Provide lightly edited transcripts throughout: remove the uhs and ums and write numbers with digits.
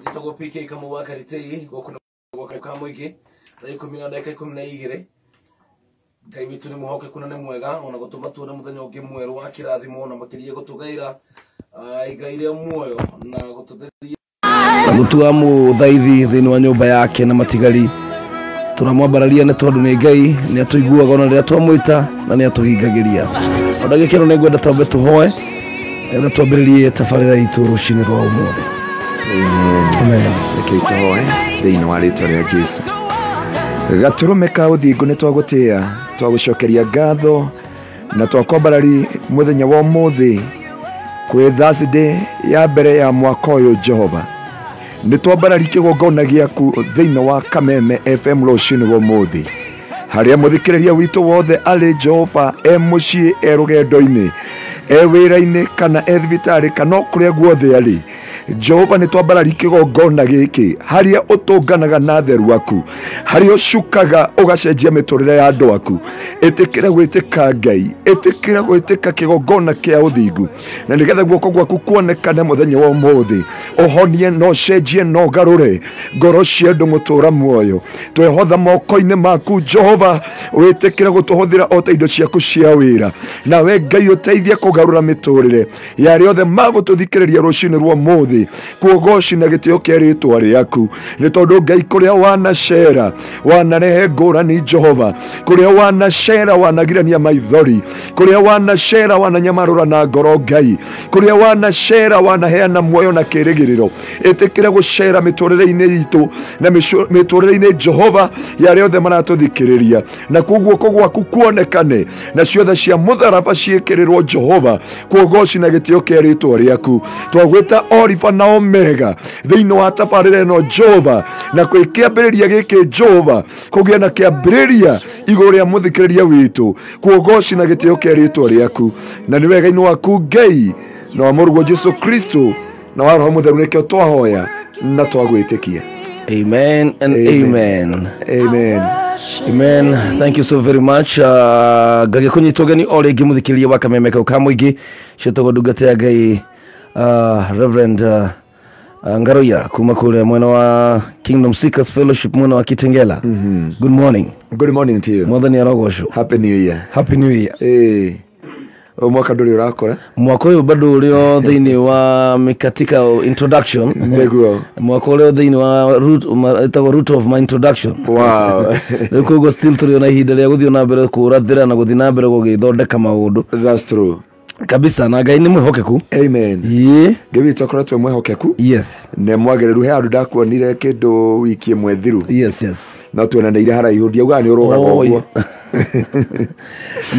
Njĩtagwo PK Kamau wa Karitei gũkũ nĩ gwa mũingĩ thaa 10 na ndagĩka 12. Ngai witũ nĩ mwĩhokeku na nĩ mwega ona gũtũma tuone mũthenya ũngĩ mwerũ wa kĩrathimo na makĩria gũtũgaĩra igai rĩa muoyo na gũtũtheria gũtua mũthaithi thĩinĩ wa nyũmba yake na matigari tũramwambararia nĩ tondũ nĩ Ngai nĩ atũiguaga ona rĩrĩa twamwĩta na nĩ atũhingagĩria. O ndagĩka ĩno nĩ ngwenda twambe tũhoe nĩgetha twambĩrĩrie tabarĩra itũ rũcinĩ rwa ũmũthĩ. Amen. Rekei tũhoe thĩinĩ wa rĩtwa rĩa Jesu. Gatũrũme ka ũthingu nĩ twagũtĩa, twagũcokeria ngatho na twakwambarari mũthenya wa ũmũthĩ kwĩ Thursday ya mbere ya mwaka ũyũ. Jehova, nĩ twambarari kĩgongona gĩaku thĩinĩ wa Kameme FM rũcinĩ rwa ũmũthĩ, harĩa mũthikĩrĩria witũ wothe arĩ. Jehova, e mũciĩ, e rũgendo-inĩ, e wĩra-inĩ, kana e thibitarĩ, kana o kũrĩa guothe arĩ, Jehova, nĩ twambarari kĩgongona gĩkĩ harĩa ũtũnganaga na atheru aku, harĩa ũcukaga ũgacenjia mĩtũrĩre ya andũ aku. Ĩtĩkĩra gwĩtĩka Ngai, ĩtĩkĩra gwĩtĩka kĩgongona kĩa ũthingu, na nĩgetha guoko gwaku kuonekane mũthenya wa ũmũthĩ, ũhonie na ũcenjie na ũgarũre ngoro cia andũ mũtũra muoyo. Twehotha moko-inĩ maku, Jehova, wĩtĩkĩre gũtũhũthĩra o ta indo ciaku cia wĩra, nawe Ngai ũteithie kũgarũra mĩtũrĩre ya arĩa othe magũtũthikĩrĩria rũcinĩ rwa ũmũthĩ, kuogoci na gĩtĩo kĩa rĩtwa rĩaku, nĩ tondũ Ngai, kũrĩa wanacera wanarehe ngũrani. Jehova, kũrĩa wanacera wanagirania maithori, kũrĩa wanacera wananyamarũra na ngoro. Ngai, kũrĩa wanacera wanaheana muoyo na kĩrĩgĩrĩro. Ĩtĩkĩra gũcera mĩtũrĩre-inĩ itũ na mĩtũrĩre-inĩ, Jehova, ya arĩa othe maratũthikĩrĩria, na kuo guoko gwaku kuonekane na ciothe cia mũtharaba ciĩkĩrĩrwo, Jehova, kuogoci na gĩtĩo kĩa rĩtwa rĩaku. Twagwĩta Oriba na Omega thĩinĩ wa tabarĩra ĩno, Jehova, na kwĩ kĩambĩrĩria gĩkĩ, Jehova, kũgĩa na kĩambĩrĩria igũrũ rĩa mũthikĩrĩria witũ, kuogoci na gĩtĩo kĩa rĩtwa rĩaku, na nĩ wega-inĩ waku Ngai na wa mũrũguo Jesu Kristo na wa Roho Mũtheru nĩkĩo twahoya na twagwĩtĩkia. Amen and Amen. amen. Amen. Amen. Thank you so very much. Ngagĩkũnyita ũgeni o rĩngĩ mũthikĩrĩria wa Kameme kau ka mũingĩ ciĩtagwo ndungata ya Ngai Reverend Ngaruiya kuma kũrĩa mwena wa Kingdom Seekers Fellowship mwena wa Kitengela. Good morning. Good morning to you. Mwathani arogocwo. Happy New Year. Happy New Year. Eh, ũyũ mwaka ndũrĩ ũrakora. Mwaka ũyũ bado ũrĩ thĩinĩ wa mikatika introduction. Nĩguo. Mwaka ũrĩa thĩinĩ wa root ĩtagwo root of my introduction. Rĩu koguo still tũrĩ ona ihinda rĩa gũthiĩ na mbere kũrathĩra na gũthiĩ na mbere gũgĩthondeka maũndũ. That's true. Kabisa, na Ngai nĩ mwĩhokeku. Amen. Ĩĩ. Ngai witũ akoretwo mwĩhokeku nĩ mwagĩrĩru. He handũ ndakuonire kĩndũ wiki ĩmwe thiru no tuonanĩire haraihu, ndiaugaga nĩ ũrũgaga ũguo.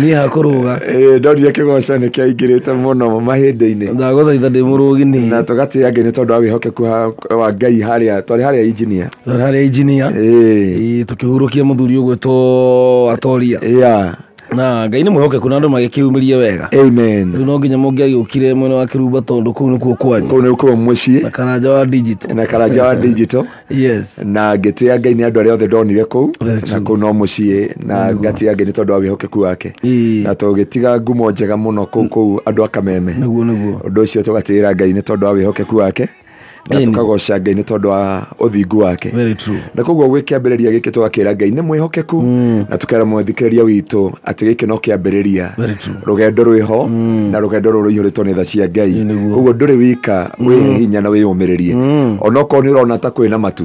Niĩ hakũrũga. Ĩĩ, ndonire kĩgoco nĩ kĩaingĩrĩte mũno mahĩndĩ-inĩ. Ndagũthaitha, ndĩ mũrũgi niĩ. Na tũgatĩĩa Ngai nĩ tondũ wa wĩhokeku wa Ngai harĩa twarĩ, harĩa engineer. Twarĩ harĩa engineer. Ĩĩ. Ĩĩ, tũkĩhurũkia mũthuri ũgwĩtwo Atoria. Na Ngai nĩ mwĩhokeku na andũ magĩkĩumĩrie wega. Amen. Rĩu no nginya mũngĩagĩũkire mwena wa Kĩrumba tondũ kũu nĩkuo kwanyu. Kũu nĩkuo mũciĩ. Na Karanja wa digital. Na Karanja wa digital. Na ngĩtĩĩa Ngai nĩ andũ arĩa othe ndonire kũu, na kũu no mũciĩ, na ngatĩĩa Ngai nĩ tondũ wa wĩhokeku wake, na tũgĩtiga ngumo njega mũno kũu andũ a Kameme. Nĩguo nĩguo. Ũndũ ũcio tũgatĩĩra Ngai nĩ tondũ wa wĩhokeku wake na tũkagoca Ngai nĩ tondũ wa ũthingu wake. Very true. Na koguo gwĩ kĩambĩrĩria gĩkĩ tũgakĩra Ngai nĩ mwĩhokeku, na tũkera mũthikĩrĩria witũ atĩ gĩkĩ no kĩambĩrĩria. Very true. Rũgendo rwĩho, na rũgendo rũrũ rũihũrĩtwo nĩ tha cia Ngai. Koguo ndũrĩ wika, wĩhe hinya na wĩyũmĩrĩrie, onokorwo nĩ ũrona ta kwĩna matu,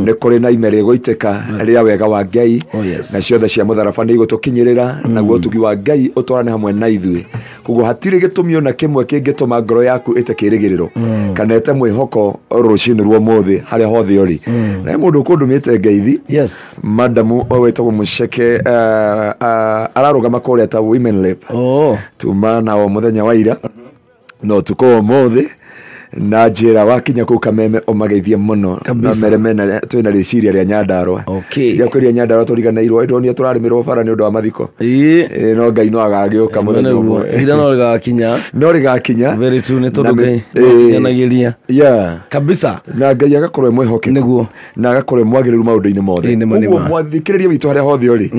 nĩ kũrĩ na ime rĩgũitĩka rĩa wega wa Ngai. Oh, yes. Na ciothe cia mũtharaba nĩ igũtũkinyĩrĩra, naguo ũtugi wa Ngai ũtwarane hamwe na ithuĩ. Koguo hatirĩ gĩtũmi ona kĩmwe kĩngĩtũma ngoro yaku ĩte kĩrĩgĩrĩro kana ĩte mwĩhoko rũcinĩ rwa ũmũthĩ harĩa hothe ũrĩ. Na he mũndũ ũkũndũmĩte ngeithi. Madamu wĩtagwo Mũceke, ararũgama kũrĩa ta women rep. Tuma nao mũthenya wa ira na ũtukũ wa ũmũthĩ, na njĩra wakinya kũu Kameme ũmageithie mũno na Kabisa. mere mena twĩna rĩciria rĩa Nyandarũa. Rĩa kwĩria Nyandarũa tũriganĩirwo, ndonire tũrarĩmĩrwo bara nĩ ũndũ wa mathiko. Ĩĩ. Ĩĩ, no Ngai no agagĩũka mũthenya Nĩguo. ũmwe. Ihinda no rĩgakinya. No rĩgakinya. Very true, nĩ tondũ Na Ngai ĩĩ. nĩakinyanagĩria. Kabisa. Na Ngai agakorwo e mwĩhokeku. Nĩguo. Na agakorwo e mwagĩrĩru maũndũ-inĩ mothe. Ĩĩ, nĩma, Ũguo nĩma. mwathikĩrĩria witũ harĩa hothe ũrĩ,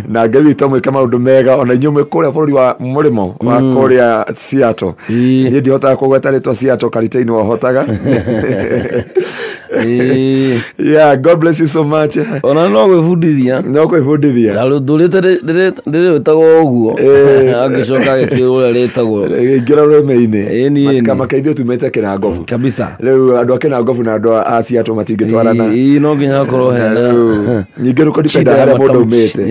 na Ngai witũ amwĩke maũndũ mega, ona inyuĩ mwĩ kũrĩa bũrũri wa mũrĩmo wa kũrĩa Seattle. Niĩ ndihotaga kũgweta rĩtwa Seattle, Karita-inĩ wahotaga. Yeah, God bless you so much. Ona no gwĩbundithia. No kwĩbundithia. Ndũrĩte ndĩrĩtagwo ũguo. Angĩcoka agĩkĩrwo ũrĩa rĩtagwo. Ingĩra rũrĩmĩ-inĩ. Matikamake ithuĩ tumĩte Kĩnangobu. Kabisa. Rĩu andũ a Kĩnangobu na andũ a Seattle matingĩtwarana. Ĩĩ no nginya hakorwo hena. Ningĩ rũkũdependa harĩa mũndũ umĩte.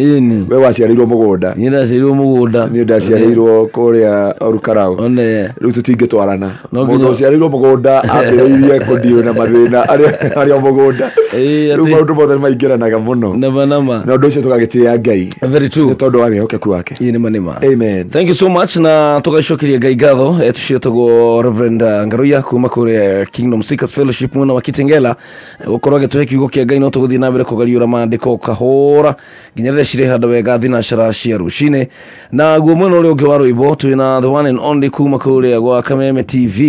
We waciarĩirwo mũgũnda. Niĩ ndaciarĩirwo mũgũnda. Niĩ ndaciarĩirwo kũrĩa Orukarau. Rĩu tũtingĩtwarana. Mũndũ ũciarĩirwo mũgũnda ambĩrĩirie kũndiũ na mathĩna arĩa mũgũnda. Rĩu maũndũ mothe nĩmaingĩranaga mũno. Nama nama. Na ũndũ ũcio tũgagĩtĩĩa Ngai. Very true. Nĩ tondũ wa wĩhokeku wake. Ĩĩ nĩma nĩma. Amen. Thank you so much na tũgacokeria Ngai ngatho. Tũciĩtagwo Reverend Ngaruiya kuma kũrĩa Kingdom Seekers Fellowship mwena wa Kitengela. Gũkorwo agĩtũhe kiugo kĩa Ngai no tũgũthiĩ na mbere kũgariũra maandĩko kahũra nginya rĩrĩa cirĩ handũ wega thinacara cia rũcinĩ. Na guo mwena ũrĩa ũngĩ wa rwĩmbo twĩna the one and only kuma kũrĩa gwa Kameme TV.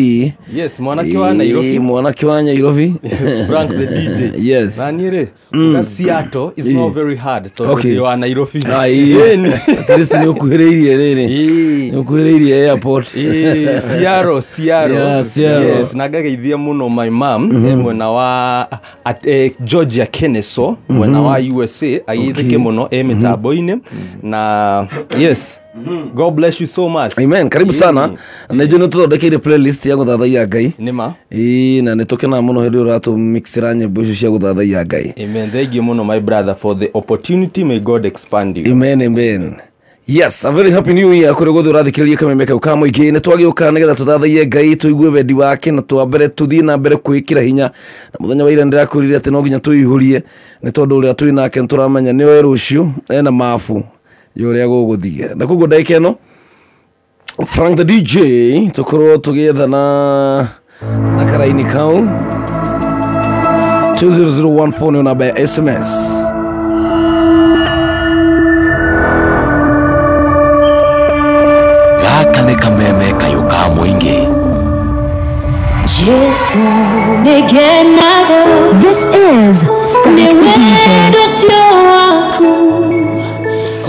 Yes, mwanake wa Nairobi. Mwanake wa Nairobi. Yes, Frank the DJ. Yes. Na niĩ rĩ, Seattle is not very hard tondũ okay. Wa Nairobi. At least nĩ ũkuhĩrĩirie rĩrĩ. Nĩ ũkuhĩrĩirie airport. Seattle, Seattle. Yeah, Seattle. Yes, na ngageithia mũno my mom mwena wa Georgia Kennesaw mwena wa USA agithike mũno mĩtambo-inĩ na yes. God bless you so much. Amen. Karibu sana. Na nĩ tũthondekeire playlist ya gũthathaiya Ngai. Nĩma. Ĩĩ na nĩ tũkenaga mũno hĩndĩ ĩrĩa ũratũmixĩra nyĩmbo icio cia gũthathaiya Ngai. Amen. Thank you mũno my brother for the opportunity. May God expand you. Amen, amen. Yes, a very happy new year kũrĩ guothe ũrathikĩrĩria Kameme kau ka mũingĩ. Nĩ twagĩũka nĩgetha tũthathaiye Ngai tũigue wendi wake na twambere tũthiĩ na mbere kwĩkĩra hinya. Na mũthenya wa ira nĩndĩrakwĩrire atĩ no nginya tũihũrie nĩ tondũ ũrĩa twĩ nake nĩtũramenya nĩoe rũciũ ena mabu ya ũrĩa gũgũthiĩ. Na koguo ndagĩka ĩno Frank the DJ tũkorwo tũgĩethana na karaini kau 20014 nĩyo namba ya SMS. Gaka nĩ kameme kayũ ka mũingĩ. Jesu nĩngenaga. This is Frank the DJ. Nĩ wendo ũcio waku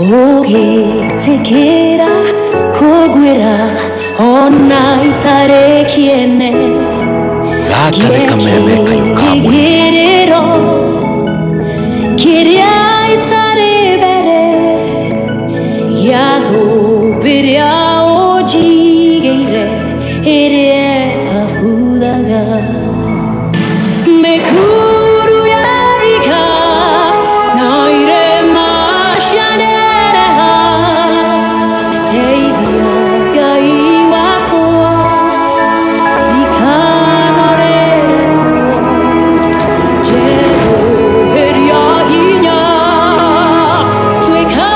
ũgĩtĩkĩra kũngwĩra ona itarĩ kĩene. Gaka nĩ kameme kayũ ka mũingĩ. Kĩrĩa itarĩ mbere ya thũmbĩrĩa ũnjigĩire ĩrĩa ĩtabuthaga. Mĩkuru yarika na irĩma cianereha, ndeithia Ngai wakwa ndikanorerwo. Njerũhĩria hinya tuĩka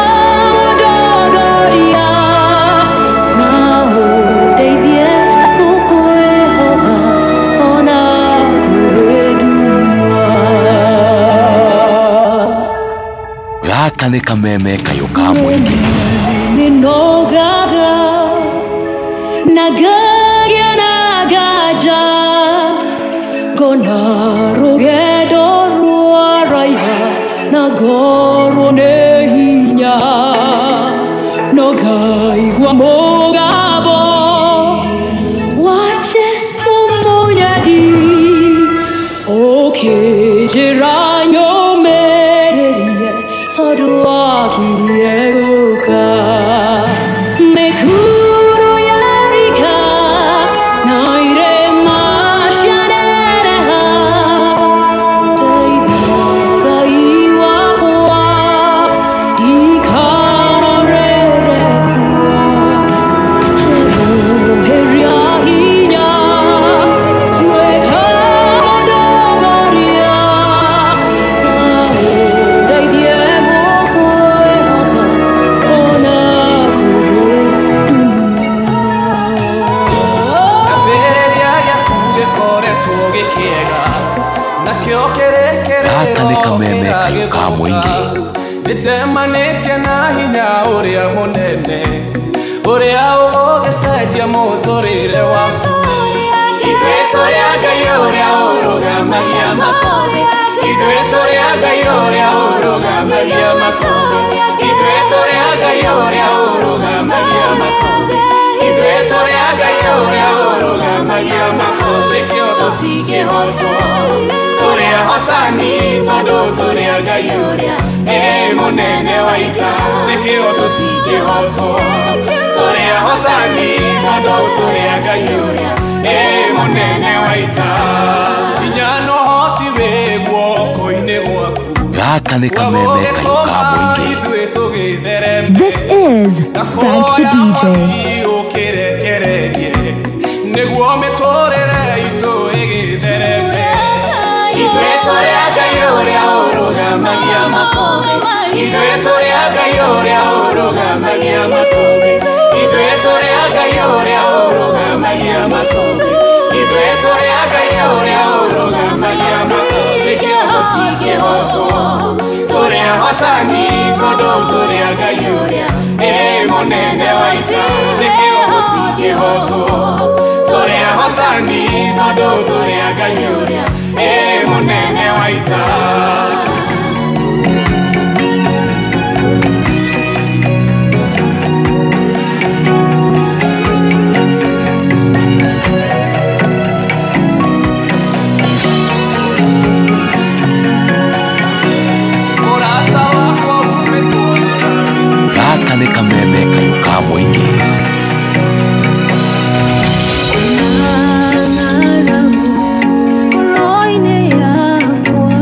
ndongoria na ũndeithie gũkwĩhoka ona kũrĩ nduma. Gaka nĩ kameme kayũ ka mũingĩ. Nĩnogaga na ngagĩa na nganja, ngona rũgendo rwaraiha na ngorwo nĩ hinya, no ngaigua mũgambo wa Jesũ mũnyadi ũkĩnjĩra nyũmĩrĩrie tondũ akirie gũka. Mĩkuru yarika na irĩma cianereha, ndeithia Ngai wakwa ndikanorerwo. Njerũhĩria hinya tuĩka ndongoria na ũndeithie gũkwĩhoka ona kũrĩ nduma. Kĩambĩrĩria gĩaku gĩkoretwo gĩkĩega, nakĩo Gaka nĩ kameme kayũ ka mũingĩ. Nĩnjemanĩtie na hinya ũrĩa mũnene ũrĩa ũgũgĩcenjia mũtũrĩre waku. Ithuĩ tũrĩ a Ngai ũrĩa ũrũgamagia makũmbĩ. Ithuĩ tũrĩ a Ngai ũrĩa ũrũgamagia makũmbĩ. Ithuĩ tũrĩ a Ngai ũrĩa ũrũgamagia makũmbĩ. Ithuĩ tũrĩ a Ngai ũrĩa ũrũgamagia makũmbĩ. Kĩo tũtingĩhotwo. Tũrĩ ahotani tondũ tũrĩ a Ngai ũrĩa ĩ mũnene wa ita nĩkĩo tũtingĩhotwo tũrĩ ahotani tondũ tũrĩ a Ngai ũrĩa ĩ mũnene wa ita hinya na ũhoti wĩ guoko-inĩ gwaku. Gaka nĩ kameme kayũ ka mũingĩ. Ithuĩ tũgĩthereme. This is Frank the DJ. Ũkĩrekererie nĩguo mĩtũrĩre itũ ĩgĩthereme. Ithuĩ tũrĩ a Ngai ũrĩa ũrũgamagia makũmbĩ. Ithuĩ tũrĩ a Ngai ũrĩa ũrũgamagia makũmbĩ. Ithuĩ tũrĩ a Ngai ũrĩa ũrũgamagia makũmbĩ. Ithuĩ tũrĩ a Ngai ũrĩa ũrũgamagia makũmbĩ. Nĩkĩo tũtingĩhotwo tũrĩ ahotani tondũ tũrĩ a Ngai ũrĩa ĩ mũnene wa ita nĩkĩo tũtingĩhotwo tũrĩ ahotani tondũ tũrĩ a Ngai ũrĩa ĩ mũnene wa ita. Mũrata wakwa umĩtwo. Gaka nĩ kameme kayũ ka mũingĩ. Ng'aragu ngoro-inĩ yakwa.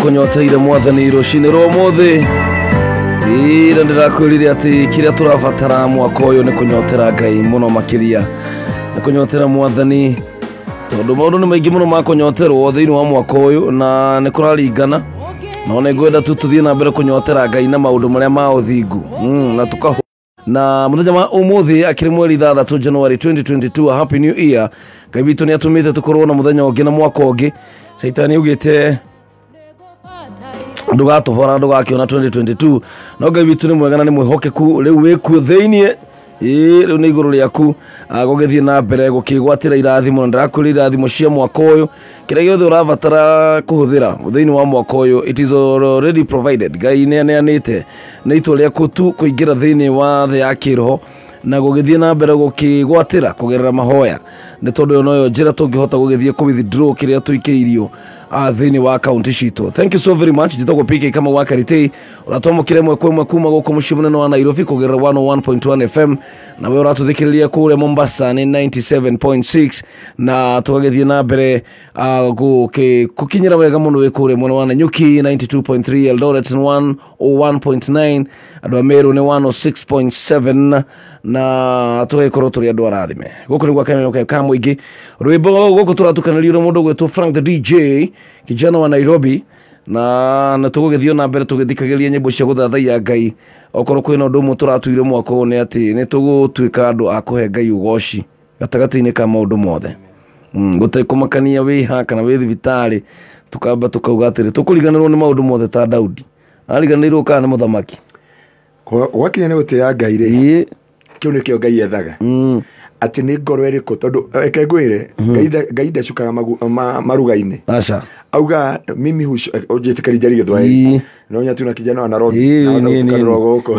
tũkũnyoteire mwathani rũcinĩ rwa ũmũthĩ. Ĩĩ, na ndĩrakwĩrire atĩ kĩrĩa tũrabatara mwaka ũyũ nĩ kũnyotera Ngai mũno makĩria, nĩ kũnyotera mwathani, tondũ maũndũ nĩ maingĩ mũno ma kũnyoterwo thĩinĩ wa mwaka ũyũ na nĩ kũraringana. No nĩ ngwenda tu tũthiĩ na mbere kũnyotera Ngai na maũndũ marĩa ma ũthingu, na tũkahu na mũthenya wa ũmũthĩ akĩrĩ mweri 6 January 2022, a happy new year. Ngai witũ nĩ atũmĩte tũkorwo na mũthenya ũngĩ na mwaka ũngĩ. Caitani augĩte ndũgatũbora ndũgakĩona 2022, no Ngai witũ nĩ mwega na nĩ mwĩhokeku. Rĩu wĩkuo thĩiniĩ, ĩĩ, rĩu nĩ igũrũ rĩaku gũgĩthiĩ na mbere gũkĩgwatĩra irathimo, na ndĩrakwĩra irathimo cia mwaka ũyũ, kĩrĩa gĩothe ũrabatara kũhũthĩra thĩinĩ wa mwaka ũyũ, it is already provided. Ngai nĩ aneanĩte, nĩ itua rĩaku tu kũingĩra thĩinĩ wa thĩ ya kĩroho na gũgĩthiĩ na mbere gũkĩgwatĩra kũgerera mahoya, nĩ tondũ ĩyo noyo njĩra tũngĩhota gũgĩthiĩ kũ withdraw kĩrĩa tũikĩirio thĩinĩ wa kaunti citũ. Thank you so very much. Njĩtagwo PK Kama wa Karitei, ũratwamũkĩra ĩmwe kwa ĩmwe kuma gũkũ mũciĩ mũnene wa Nairobi kũgerera 101.1 FM, na we ũratũthikĩrĩria kũrĩa Mombasa nĩ 97.6, na tũgagĩthiĩ na mbere gũkinyĩra wega mũno wĩ kũrĩa mwena wa Nanyuki 92.3, Eldoret nĩ 101.9, andũ a Meru nĩ 106.7, na tũgagĩkorwo tũrĩ andũ arathime. Gũkũ nĩ gwa Kameme ka mũingĩ. Rwĩmbo gũkũ tũratukanĩrio na mũndũ ũgwĩtwo Frank the DJ, kijana wa Nairobi, na nĩ tũgũgĩthiĩ na mbere tũgĩthikagĩria nyĩmbo cia gũthathaiya Ngai. Okorwo kwĩna ũndũ ũmwe tũratuire mwaka ũyũ nĩ atĩ nĩ tũgũtuĩka andũ a kũhe Ngai ũgoci gatagatĩ-inĩ ka maũndũ mothe, gũtekũmakania wĩ ha kana wĩ thibitarĩ, tukamba tukauga atĩrĩ tũkũriganĩrwo nĩ maũndũ mothe ta Daudi ariganĩirwo kana nĩ mũthamaki. Gwakinya nĩ gũtĩĩa Ngai rĩ, Ĩĩ. kĩu nĩkĩo Ngai ethaga, atĩ nĩ ngoro ĩrĩkũ, tondũ reke ngwĩre, Ngai ndacukaga maruga-inĩ. Aca. Auga mimi ũnjĩtĩkĩrie njarie Gĩthwaĩri, no nyatu na kijana wa Nairobi na gũtukanĩrwo gũkũ.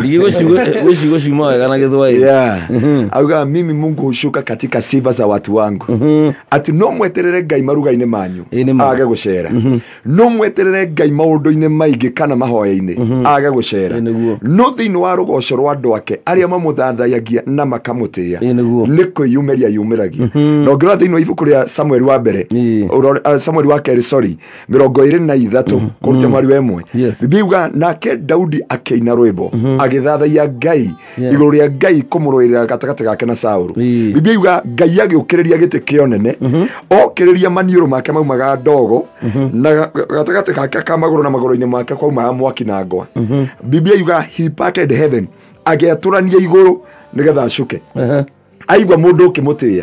Gwĩ ciugo ciuma wega na Gĩthwaĩri. Yeah. Auga mimi Mungu hushuka katika sifa za watu wangu, ati no mweterere Ngai maruga-inĩ manyu Ĩĩ, nĩ ma. age gũcera, no mweterere Ngai maũndũ-inĩ maingĩ kana mahoya-inĩ age gũcera, Ĩĩ, nĩguo. no thĩinĩ wa rũgoco rwa andũ ake arĩa mamũthathayagia na makamũtĩĩa, Ĩĩ, nĩguo. nĩ kwĩyumĩria yumĩragia. Na ũngĩrora thĩinĩ wa ibuku rĩa Samuel wa mbere, Samuel wa kerĩ, sorry, 23 kũruta mwari wa 1, Biblia yuga nake Daudi akĩina rwĩmbo agĩthathaiya Ngai igũrũ rĩa Ngai kũmũrũĩrĩra gatagatĩ gake na Saũlũ. Biblia yuga Ngai agĩũkĩrĩria gĩtĩ kĩa ũnene, okĩrĩria maniũrũ make maumaga ndogo, na gatagatĩ gake ka magũrũ na magũrũ-inĩ make kwaumaga mwaki na ngwa. Biblia yuga he parted heaven, agĩatũrania igũrũ nĩgetha acuke. Aigua mũndũ ũkĩmũtĩĩa,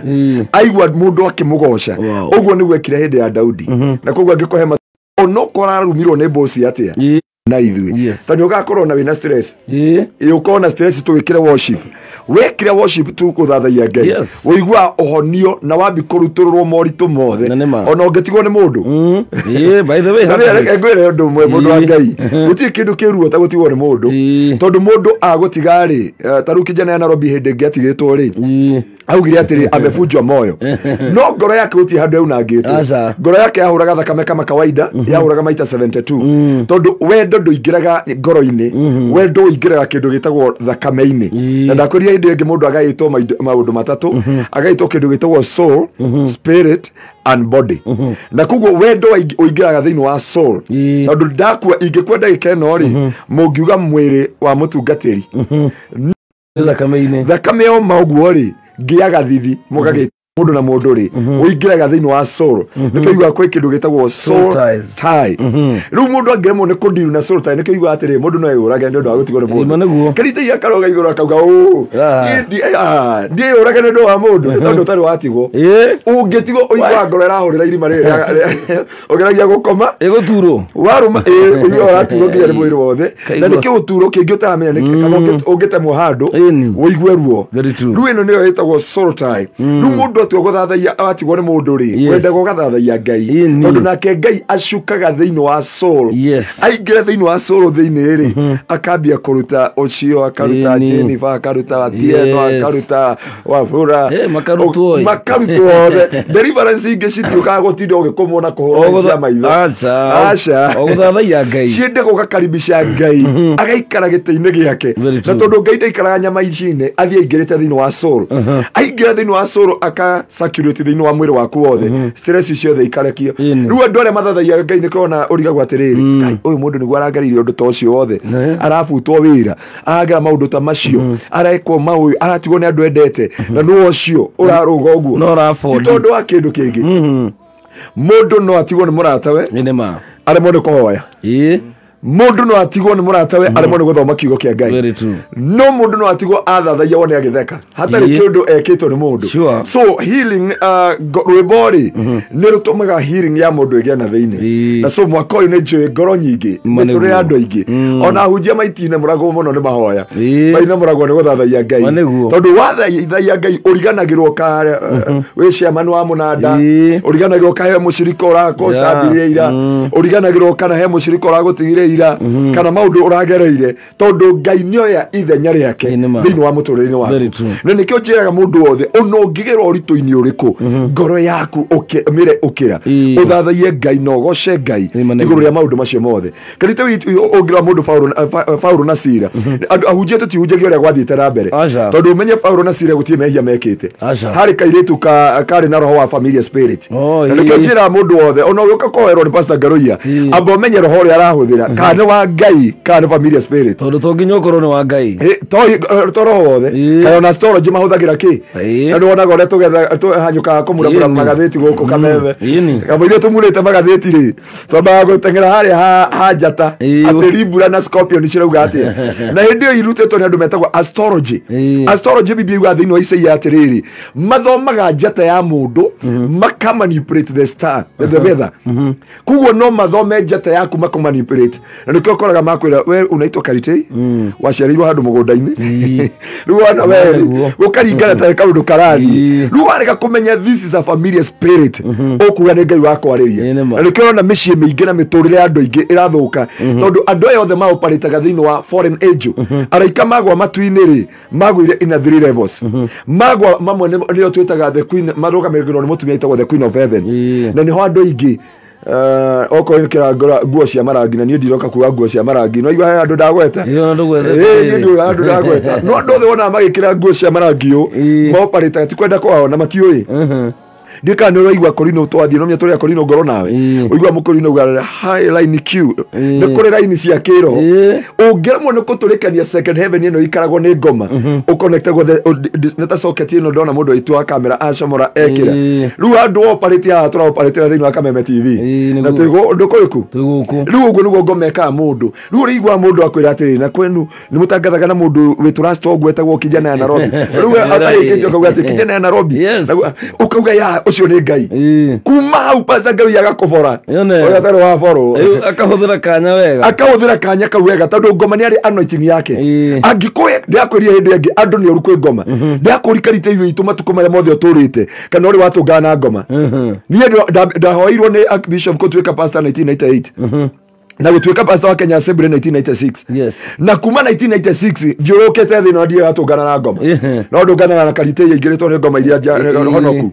aigua mũndũ akĩmũgoca. Ũguo nĩguo ekire hĩndĩ ya Daudi. Na koguo angĩkũhe onokorwo ararumirwo nĩ bosi atĩa, na ithuĩ ta nĩ ũgakorwo na wĩna stress, ĩ ũkorwo na stress, tũgĩkĩre worship, wekire worship tu gũthathaiya Ngai, ũiguaga ũhonio na wambi kũrutũrũrwo moritũ mothe, Na nĩ ma. ona ũngĩtigwo nĩ mũndũ. Ĩĩ, by the way, Na rĩu reke ngwĩre ũndũ ũmwe, mũndũ wa Ngai, gũtirĩ kĩndũ kĩruo ta gũtigwo nĩ mũndũ, tondũ mũndũ agũtiga rĩ, ta rĩu kijana ya Nairobi hĩndĩ ĩngĩ atigĩtwo rĩ, augire atĩrĩ amebunjwa moyo, no ngoro yake gũtirĩ handũ yaunangĩtwo. Aca. Ngoro yake yahũraga thakame kama kawaida, yahũraga maita 72, tondũ wendo ndũingĩraga ngoro-inĩ, wendo ũingĩraga kĩndũ gĩtagwo thakame-inĩ. Na ndakwĩrire hĩndĩ ĩngĩ mũndũ agaĩtwo maũndũ matatũ, agaĩtwo kĩndũ gĩtagwo soul, spirit and body, na koguo wendo ũingĩraga thĩinĩ wa soul. Tondũ ndakua, ingĩkua ndagĩka ĩno rĩ, mũngiuga mwĩrĩ wa mũtungatĩri Thakame-inĩ. Thakame yoma ũguo rĩ, ngĩaga thithi mũgagĩ mũndũ na mũndũ rĩ, ũingĩraga thĩinĩ wa soul. Nĩkĩo yugaga kwĩ kĩndũ gĩtagwo soul ties. Tie. Rĩu mũndũ angĩremwo nĩ kũdeal na soul tie, nĩkĩo yugaga atĩrĩ mũndũ no eyũrage nĩ ũndũ wa gũtigwo nĩ Ĩma mũndũ. nĩguo. Karitei akaroga igũrũ akauga ũũ, ndiĩyũrage nĩ ũndũ wa mũndũ, nĩ tondũ ũtarĩ watigwo. Ũngĩtigwo ũiguaga ngoro ĩrahũrĩra irima rĩrĩ ũgeragia gũkoma, Ĩgũturwo. Warũma, ĩĩ, ũiguaga ũraturwo nginya nĩ mwĩrĩ wothe. Na Kaigua. nĩkĩo ũturo kĩngĩ ũtaramenya nĩkĩ, kana ũngĩtemwo handũ Ĩni. ũigue ruo. Very true. Rĩu ĩno nĩyo ĩtagwo soul tie. Rĩu mũndũ atua gũthathaiya atigwo nĩ mũndũ rĩ, wendaga ũgathathaiya Ngai, tondũ nake Ngai acukaga thĩinĩ wa soul. Aingĩra thĩinĩ wa soul thĩinĩ rĩ, akambia kũruta ũcio, akaruta Jennifer, akaruta Atieno, akaruta Wafula. Makarutwo ĩ. Makarutwo othe. Deliverance ingĩ citiũkaga gũtinda ũgĩkũmwo na kũhũrwo cia maitho. Aca. Aca. O gũthathaiya Ngai. Ciende gũgakaribisha Ngai agaikara gĩtĩ-inĩ gĩake. Very Na true. tondũ Ngai ndaikaraga nyama ici-inĩ, athiĩ aingĩrĩte thĩinĩ wa soul, aingĩra thĩinĩ wa soul. ika circulate thĩinĩ wa mwĩrĩ waku wothe, stress ciothe ikarekio. Rĩu andũ arĩa mathathaia Ngai nĩkĩo ũrigagwo atĩrĩrĩ, Ngai ũyũ mũndũ nĩguo aragereire ũndũ ta ũcio wothe, arabutwo wĩra, aragera maũndũ ta macio, arekwo maũyũ, aratigwo nĩ andũ endete, na nĩ ũcio ũrarũga ũguo ti tondũ wa kĩndũ kĩngĩ. Mũndũ no atigwo nĩ mũratawe aremwo nĩ kũhoya. Mũndũ no atigwo nĩ mũratawe aremwo nĩ gũthoma kiugo kĩa Ngai. No mũndũ no atigwo athathaiya wone agĩtheka hatarĩ kĩndũ ekĩtwo nĩ mũndũ. So healing rwĩmbo rĩ nĩ rũtũmaga healing ya mũndũ ĩgĩe na thĩinĩ. Na so mwaka ũyũ nĩ njũĩ ngoro nyingĩ nĩ tũrĩ andũ aingĩ ona ahunjia maitine mũragwo mũno nĩ mahoya, maine mũragwo nĩ gũthathaiya Ngai, tondũ wathathaiya Ngai ũriganagĩrwo ka wĩ chairman wa mũnanda, ũriganagĩrwo ka he mũcirika ũrakũcambirie ira, ũriganagĩrwo kana he mũcirika ũragũtigire ira, kana maundu uragereire, tondu Ngai nioya ithenya riake thiini wa muturire waku. Na nikio njiraga mundu wothe ona ungigerwo urito-ini uriku, ngoro yaku mire ukira uthathaiye Ngai na ugoce Ngai iguru ria maundu macio mothe. Karite ungira mundu Paulo na Sila, andu ahunjia tutihunjagia uria gwathiite na mbere, tondu umenye Paulo na Sila gutie mehia mekite, hari kairitu kari na roho wa familia spirit. Na nikio njiraga mundu wothe ona uka koherwo ni Pastor Ngaruiya, amba umenye roho uria arahuthira kana wa Ngai kana familia spirit, tondu to nginya ukorwo ni wa Ngai to roho wothe. Kana na astrology mahuthagira ki, na nĩwonaga ũrĩa tũgetha tũhanyũkaga kũmuramura magathĩti gũkũ Kameme, kamũira tũmurĩte magathĩti rĩ, twambaga gũteng'era harĩa ha njata atĩ Libra na Scorpio nĩ cirauga atĩa. Na hĩndĩ ĩyo irutĩtwo nĩ andũ metagwo astrology. Astrology Biblia yugaga thĩinĩ wa Isaia atĩrĩrĩ, mathomaga njata ya mũndũ makamanipulate the star, the weather. Koguo no mathome njata yaku makamanipulate. Na nĩkĩo ũkoraga makwĩra we unaitwa Karitei, waciarĩirwo handũ mũgũnda-inĩ, rĩu wana we gũkaringana ta kaũndũ karathiĩ, rĩu warega kũmenya this is a familiar spirit, ũkuga nĩ Ngai wakwarĩria. Na nĩkĩo ũrona mĩciĩ mĩingĩ na mĩtũrĩre ya andũ aingĩ ĩrathũka, tondũ andũ aya othe maoparĩtaga thĩinĩ wa foreign angel. Araika magwa matu-inĩ rĩ, magũire in a three levels. Magwa mamwe nĩo twĩtaga the queen, marũgamĩrĩrwo nĩ mũtumia wĩtagwo the queen of heaven. Na nĩho andũ aingĩ okorwo nĩkĩra nguo cia marangi, na niĩ ndiroka kuga nguo cia marangi, no igua he andũ ndagweta, niĩ ndiuga andũ ndagweta, no andũ othe wonaga magĩkĩra nguo cia marangi ũũ maoparĩtaga ti kwenda kwao na matiũĩ. Ndika nĩ ũraigua Korino twathiĩ no menya tũrĩa Korino ngoro nawe ũigua mũkorino uga high line Q, nĩ kũrĩ line cia kĩro ũngĩremwo nĩ kũtũrĩkania second heaven ĩno ikaragwo nĩ ngoma ũconnectagwo nĩ ta socket ĩno ndona mũndũ witũ wa kamera acomora ekĩra. Rĩu andũ oparĩte haha tũraoparĩtĩra thĩinĩ wa Kameme TV na twĩgũ ũndũ kũrĩkũ rĩu ũguo nĩguo ngoma ĩkaga mũndũ. Rĩu ũrĩigua mũndũ akwĩra atĩrĩrĩ, na kwenu nĩ mũtangathaga na mũndũ wĩtũ rasta ũguo etagwo kijana ya Nairobi. Rĩu atarĩkĩtie ũkauga atĩ kijana ya Nairobi, ũkauga ya ũcio nĩ Ngai. Kuma hau Pastor Ngai agakũbora ũrĩa atarĩ wa borwo, akahũthĩra kanya wega, akahũthĩra kanya kau wega, tondũ ngoma nĩ arĩ anointing yake. Angĩkũhe ndĩrakwĩria hĩndĩ ĩngĩ andũ nĩ ũru kwĩ ngoma, ndĩrakũrikarĩte irio itũ matukũ marĩa mothe ũtũrĩte kana ũrĩ watũngana na ngoma. Niĩ ndahoirwo nĩ Archbishop gũtuĩka pastor 1998 na gũtuĩka pastor wa Kenya Assembly 1996. Na kuma 1996 njũrũkĩte thĩ no ndiĩ atũngana na ngoma, no ndũnganaga na Karitei yaingĩrĩtwo nĩ ngoma iria honoku.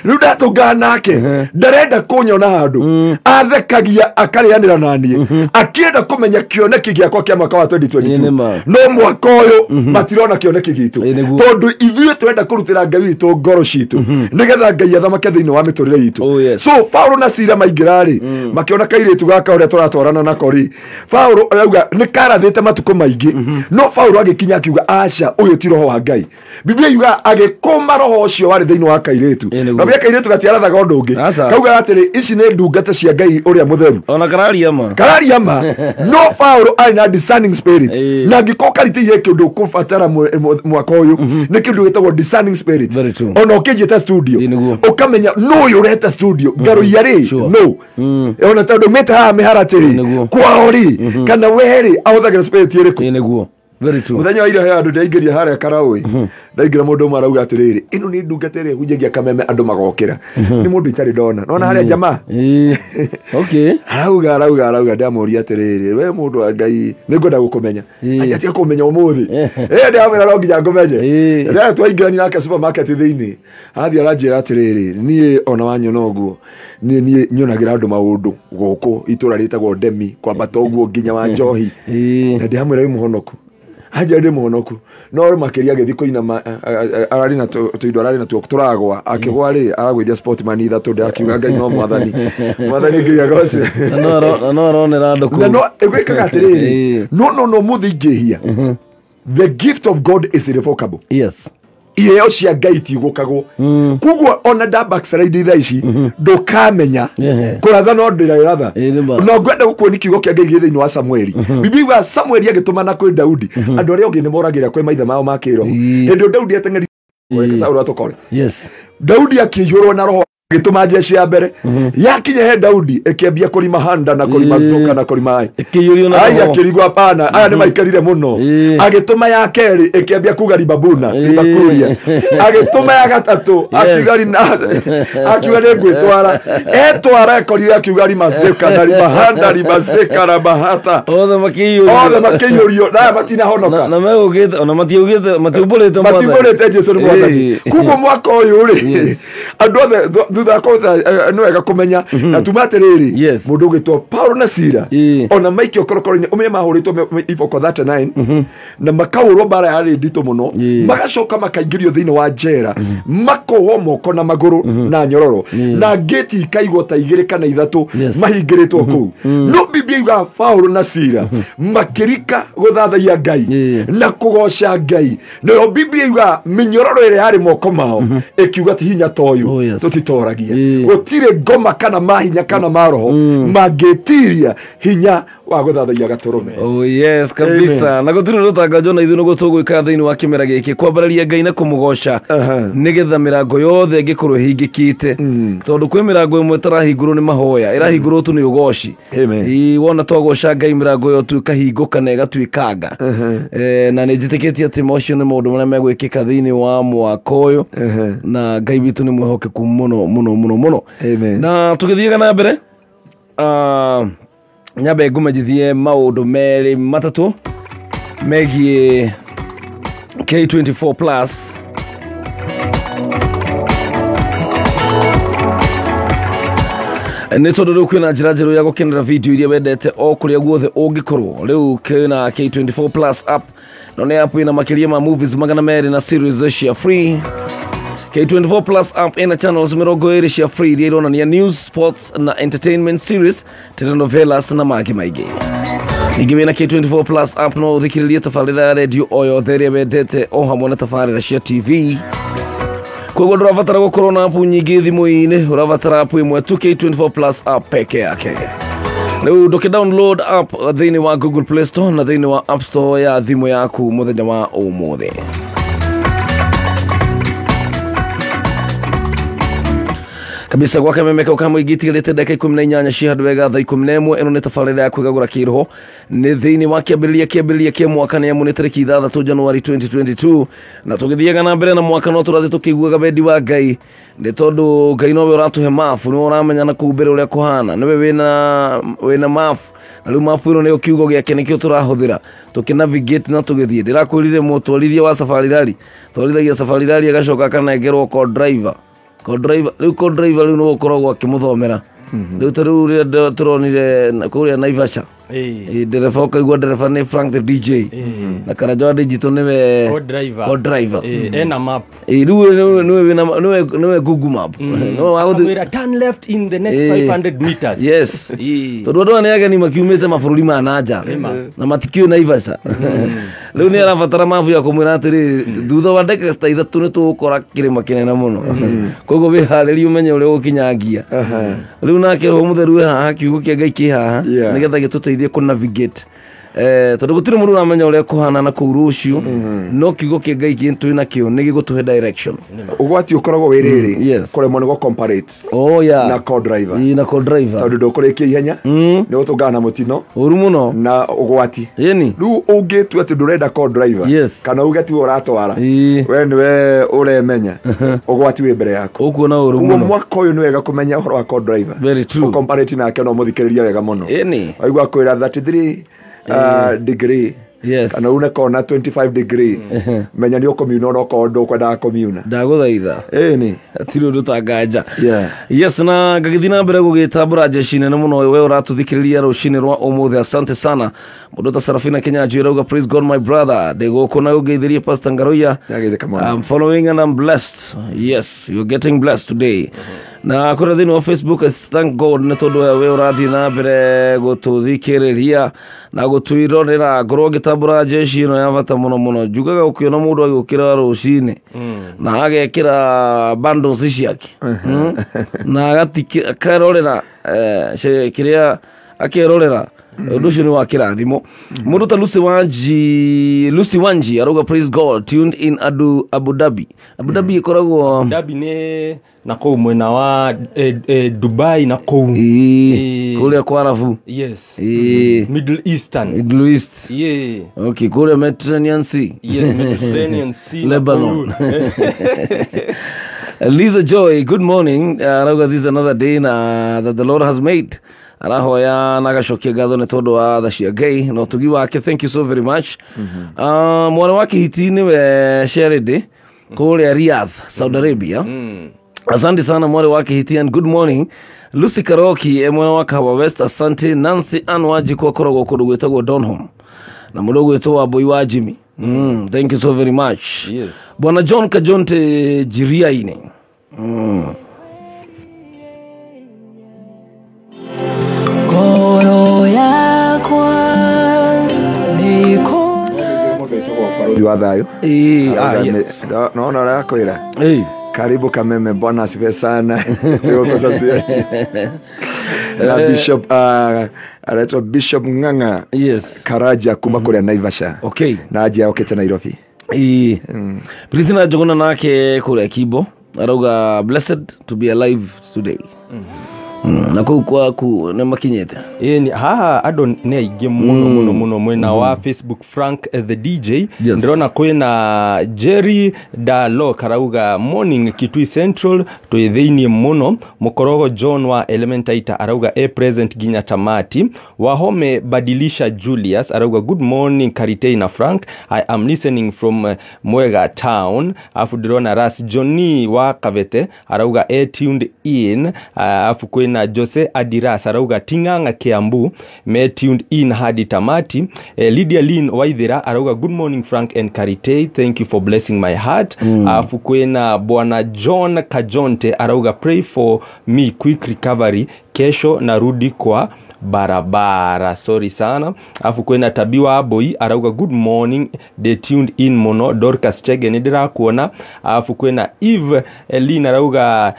Rĩu ndatũngana nake ndarenda kũnyona handũ athekagia akarĩanĩra na niĩ akĩenda kũmenya kĩoneki gĩakwa kĩa mwaka wa 2022. No mwaka ũyũ matirona kĩoneki gitũ, tondũ ithuĩ tũrenda kũrutĩra Ngai witũ ngoro citũ nĩgetha Ngai athamake thĩinĩ wa mĩtũrĩre itũ. So Paulo na Sila maingĩra rĩ, makĩona kairĩtu gaka ũrĩa tũratwarana nako rĩ, Paulo arauga nĩ karathĩte matukũ maingĩ, no Paulo agĩkinya akiuga aca, ũyũ ti roho wa Ngai. Biblia yuga agĩkũma roho ũcio warĩ thĩinĩ wa kairĩtu, na bia kairĩtu gatiarathaga ũndũ ũngĩ, kauga atĩrĩ ici nĩ ndungata cia Ngai ũrĩa mũtheru, ona kararia ma, kararia ma. No Paulo arĩ na discerning spirit, na angĩkorwo Karitei kĩndũ ũkũbatara mwaka ũyũ nĩ kĩndũ gĩtagwo discerning spirit. Ona ũkĩnjĩta studio ũkamenya no ũyũ ũreta studio Ngaruiya rĩ, no ona tondũ mĩte haha mĩharatĩ rĩ kwao rĩ, kana we rĩ ahũthagĩra spirit ĩrĩkũ? Nĩguo. Very true. Mũthenya wa ira he andũ ndaingĩria harĩa Karaũĩ, ndaingĩra mũndũ ũmwe arauga atĩrĩrĩ, ĩno nĩ ndungata ĩrĩa ĩhunjagia Kameme andũ magokĩra, nĩ mũndũ itarĩ ndona nona harĩa jamaa. Arauga arauga arauga, ndamũria atĩrĩrĩ, we mũndũ wa Ngai nĩngwenda gũkũmenya. Atiga kũmenya ũmũthĩ, ndamwĩra no nginya ngũmenye. Rĩrĩa twaingĩrania nake supermarket thĩinĩ, athiĩ aranjĩra atĩrĩrĩ, niĩ ona wanyona ũguo niĩ nyonagĩra andũ maũndũ gũkũ itũra rĩtagwo Ndemi kwambata ũguo nginya wa Njohi, na ndĩramwĩra wĩ mũhonoku. Anjĩra ndĩ mũhonoku no makĩria agĩthiĩ kũinama ararĩ na tũindo ararĩ natuo tũragwa akĩgwa rĩ aragũithia sportman ithatũ ndĩ akiuga Ngai no mwathani mwathani Ngai agocwo. Na no aronera andũ Na kũu. No ĩgwĩkaga atĩrĩrĩ, no mũthĩ ingĩhia, the gift of God is irrevocable. Iheo cia Ngai itigũkagwo, koguo ona nda backslide thaa ici ndũkamenya. Kũratha no ndĩraratha. Ĩĩ, nĩ ma. No ngwenda gũkuoni kiugo kĩa Ngai gĩ thĩinĩ wa Samueli. Bibilia yugaga Samueli agĩtũmana kwĩ Daudi, andũ arĩa angĩ nĩ moragĩra kwĩ maithe mao ma kĩroho. Hĩndĩ ĩyo Daudi ateng'eri Saũlũ atũkore. Daudi akĩiyũrwo na roho, agĩtũma jeshi ya mbere yakinya he Daudi ĩkĩambia kũrima handa na kũrima coka na kũrima ai. Ĩkĩiyũrio na Ai roho. akĩrigwo hapana, aya nĩ maikarire mũno. Agĩtũma ya kerĩ ĩkĩambia kuga ribabuna ribakuria. Agĩtũma ya gatatũ akiuga akiuga nĩ ngwĩtwara etwara ekorire akiuga rimaceka na rimahanda rimaceka na mahata. Othe makĩiyũrio. Othe makĩiyũrio na aya matinahonoka. Na megũkĩte ona matiugĩte matiumbũrĩte Mwathani. Matiumbũrĩte Jesu nĩ mwathani. Koguo mwaka ũyũ rĩ, andũ othe thutha wa kũtha nĩ wega kũmenya na tuma atĩrĩrĩ, mũndũ ũgĩtwo Paulo na Sila ona maikio korokoro-inĩ ũmenye mahũrĩtwo iboko 39 na makahũrwo mbara yarĩ nditũ mũno, magacoka makaingĩrio thĩinĩ wa njera makohwo moko na magũrũ na nyororo na ngĩti ikaigwo ta igĩrĩ kana ithatũ mahingĩrĩtwo kũu, no Biblia yugaga Paulo na Sila makĩrika gũthathaiya Ngai na kũgoca Ngai, nayo Biblia yugaga mĩnyororo ĩrĩa yarĩ moko mao ĩkiuga ti hinya ta ũyũ tũtitoragia. Gũtirĩ ngoma kana mahinya kana maroho mangĩtiria hinya wa gũthathaiya gatũrũme. Oh yes, kabisa, na gũtirĩ rũtanganjwo na ithuĩ nĩguo tũgwĩka thĩinĩ wa kĩmera gĩkĩ kwambararia Ngai na kũmũgoca nĩgetha mĩrango yothe ĩngĩkorwo ĩhingĩkĩte, tondũ kwĩ mĩrango ĩmwe ĩtarahingũrwo nĩ mahoya, ĩrahingũrwo tu nĩ ũgoci. Amen. Ĩĩ, wona twagoca Ngai mĩrango ĩyo tu ĩkahingũka na ĩgatuĩkanga. Na nĩ njĩtĩkĩtie atĩ macio nĩ maũndũ marĩa megwĩkĩka thĩinĩ wa mwaka ũyũ, na Ngai witũ nĩ mwĩhokeku mũno mũno mũno mũno. Amen. Na tũgĩthiaga na mbere, nyambe ngũmenyithie maũndũ merĩ matatũ megiĩ K24 Plus. Nĩ tondũ rĩu kwĩna njĩra njerũ ya gũkenera video iria wendete o kũrĩa guothe ũngĩkorwo. Rĩu kwĩna K24 Plus app, no nĩ app ĩna makĩria ma movies 200 na series cia free. K24 Plus app ĩna channels 20 cia free iria ironania news, sports na entertainment series, telenovelas na mangĩ maingĩ. Ningĩ wĩna K24 Plus app no ũthikĩrĩrie tabarĩra ya redio o yothe ĩrĩa wendete o hamwe na tabarĩra cia TV. Koguo ndũrabatara gũkorwo na app nyingĩ thimũ-inĩ, ũrabatara app ĩmwe tu, K24 Plus app peke yake. Rĩu ndũkĩ download app thĩinĩ wa Google Play Store na thĩinĩ wa App Store ya thimũ yaku mũthenya wa ũmũthĩ. Kabisa, gwa kameme kau ka mũingĩ itigarĩte ndagĩka 18 ci handũ wega thaa 11. Ĩno nĩ tabarĩra ya kwĩgagũra kĩroho, nĩ thĩinĩ wa kĩambĩrĩria kĩa mwaka, nĩ amu nĩ tarĩki 6 Januari 2022, na tũgĩthiaga na mbere na mwaka no tũrathiĩ tũkĩiguaga wendi wa Ngai, nĩ tondũ Ngai nowe ũratũhe mabu, nĩwe ũramenya na kũu mbere ũrĩa kũhana, nĩwe wĩna mabu, na rĩu mabu ĩno nĩyo kiugo gĩake, nĩkĩo tũrahũthĩra tũkĩnavigate na tũgĩthiĩ. Ndĩrakwĩrire mũtwarithia wa safari rally twarithagia safari rally agacoka akanengerwo co-driver, co-driver rĩu, co-driver rĩu nĩwe ũkoragwo akĩmũthomera rĩu, ta rĩu rĩrĩa tũronire kũrĩa Naivasha. Ĩ, ndereba ũkaigua ndereba nĩ Frank the DJ na Karanja wa Digital nĩwe Co-driver. Co-driver. Ena map. Ĩ, rĩu nĩwe Google Map nĩwe wa gũthiĩ. Akamwĩra turn left in the next 500 meters. Yes, tondũ andũ aya nĩ ageni makiumĩte mabũrũri ma nanja na matikĩũĩ Naivasha. Rĩu nĩ arabatara mabu ya kũmwĩra atĩrĩ, thutha wa ndagĩka ta 3 nĩ tũgũkora kĩrĩma kĩnene mũno, koguo wĩharĩrie ũmenye ũrĩa ũgũkinyangia. Rĩu nake Roho Mũtheru wĩ haha, kiugo kĩa Ngai kĩ haha nĩgetha gĩtũteithie kũ navigate, tondũ gũtirĩ mũndũ ũramenya ũrĩa kũhana na kũu rũciũ, no kiugo kĩa Ngai kĩ twĩ nakĩo nĩ gĩgũtũhe direction. Ũgwati ũkoragwo wĩ rĩrĩ, kũremwo nĩ gũ-comparate na co-driver. Ĩ, na co-driver. Tondũ ndũkũrĩkia ihenya nĩ gũtũngana na mũtino ũru mũno na ũgwati. Ĩni. Rĩu ũngĩtua atĩ ndũrenda co-driver kana uge tiwe ũratwara, we nĩwe ũremenya, ũgwati wĩ mbere yaku. Ũkuona ũru Ũguo mũno. mwaka ũyũ nĩ wega kũmenya ũhoro wa co-driver. Very true. Ũcomparate nake no mũthikĩrĩria wega mũno. Ĩni. Waigua kwĩra 33 degree. Yes. Kana une kona 25 degree. Menya nĩ ũkũmiuna onokorwo ndũkwendaga kũmiuna. Ndagũthaitha. Ĩni. Hatirĩ ũndũ tanganja. Yeah. Yes, na ngagĩthiĩ na mbere gũgĩtambũra jeshi nene mũno we ũratũthikĩrĩria rũcinĩ rwa ũmũthĩ. Asante sana. Mũndũ ta Sarafina Kenya njui arauga praise God my brother. Ndĩ gũkũ na ũngeithĩrie Pastor Ngaruiya. Nĩageithĩka mũno. I'm following and I'm blessed. Yes, you're getting blessed today. Na kũrĩa thĩinĩ wa Facebook, thank God nĩ tondũ we ũrathiĩ na mbere gũtũthikĩrĩria na gũtwĩrorera. Ngorwo ngĩtambũra jeshi ĩno ya bata mũno mũno. Njugaga ũkĩona mũndũ agĩũkĩra rũcinĩ na agekĩra bundles ciake, na akarorera kĩrĩa akerorera, ũndũ ũcio nĩ wa kĩrathimo. Mũndũ ta Lucy Wanji arauga praise God, tuned in Abu Dhabi. Abu Dhabi ĩkoragwo Dhabi nĩ na kũu mwena wa Dubai na kũu. Ĩĩ, kũrĩa kwa Arabu. Yes. Ĩĩ. Middle Eastern. Middle East. Yeah. Okay, kũrĩa Mediterranean Sea. Yes, Mediterranean Sea na Lebanon. kũu. Lisa Joy, good morning. Arauga this is another day na that the Lord has made. Arahoya na agacokia ngatho nĩ tondũ wa tha cia Ngai na ũtugi wake. Thank you so very much. Mwana wa Kĩhiti nĩwe Sherede kũrĩa Riyadh, Saudi Arabia. Asante sana mwana wa Kĩhiti and good morning. Lucy Karoki mwena wa Kahawa West, asante. Nancy Ann Wanjiku akoragwo kũndũ gwĩtagwo Donholm na mũndũ ũgwĩtwo Wambui wa Jimmy. Thank you so very much. Yes. Bwana John Kajonte Jiriaini. Ngoro yakwa nĩ Balothi wa thayũ. Ĩĩ, ah, yes. Naona ũrĩa akwĩra. Ĩĩ. Karibu Kameme, bwana asifiwe sana. Yuko sasa. Na Bishop anaitwa Bishop Ng'ang'a. Yes. Karaja kuma kũrĩa Naivasha. Okay. Na aje okete Nairobi. Ĩĩ. Priscilla Njuguna nake kũrĩa Kibo arauga blessed to be alive today. Na kũu kwaku nĩ makinyĩte? Ĩĩ, haha andũ nĩ aingĩ mũno mũno mũno mwena wa Facebook. Frank the DJ. Yes. Ndĩrona kwĩna Jerry Dalo arauga morning Kitui Central, twĩ thĩiniĩ mũno. Mũkorogo John wa Elementaita arauga e present nginya tamati. Wahome Badilisha Julius arauga good morning Karitei na Frank, I am listening from Mwega town. Afu ndĩrona Ras Johnny wa Kavete arauga e tuned in. Afu kwĩna Jose Adiras arauga Ting'ang'a Kiambu me tuned in hadi tamati. Lydia Lin Waithira arauga good morning Frank and Karitei, thank you for blessing my heart. Afu kwĩna Bwana John Kajonte arauga pray for me quick recovery, kesho narudi kwa barabara, sorry sana. Afu kwĩna Tabiwa Boy arauga good morning, they tuned in muno. Dorcas Chege nĩ ndĩrakuona. Afu kwĩna Eve Elin arauga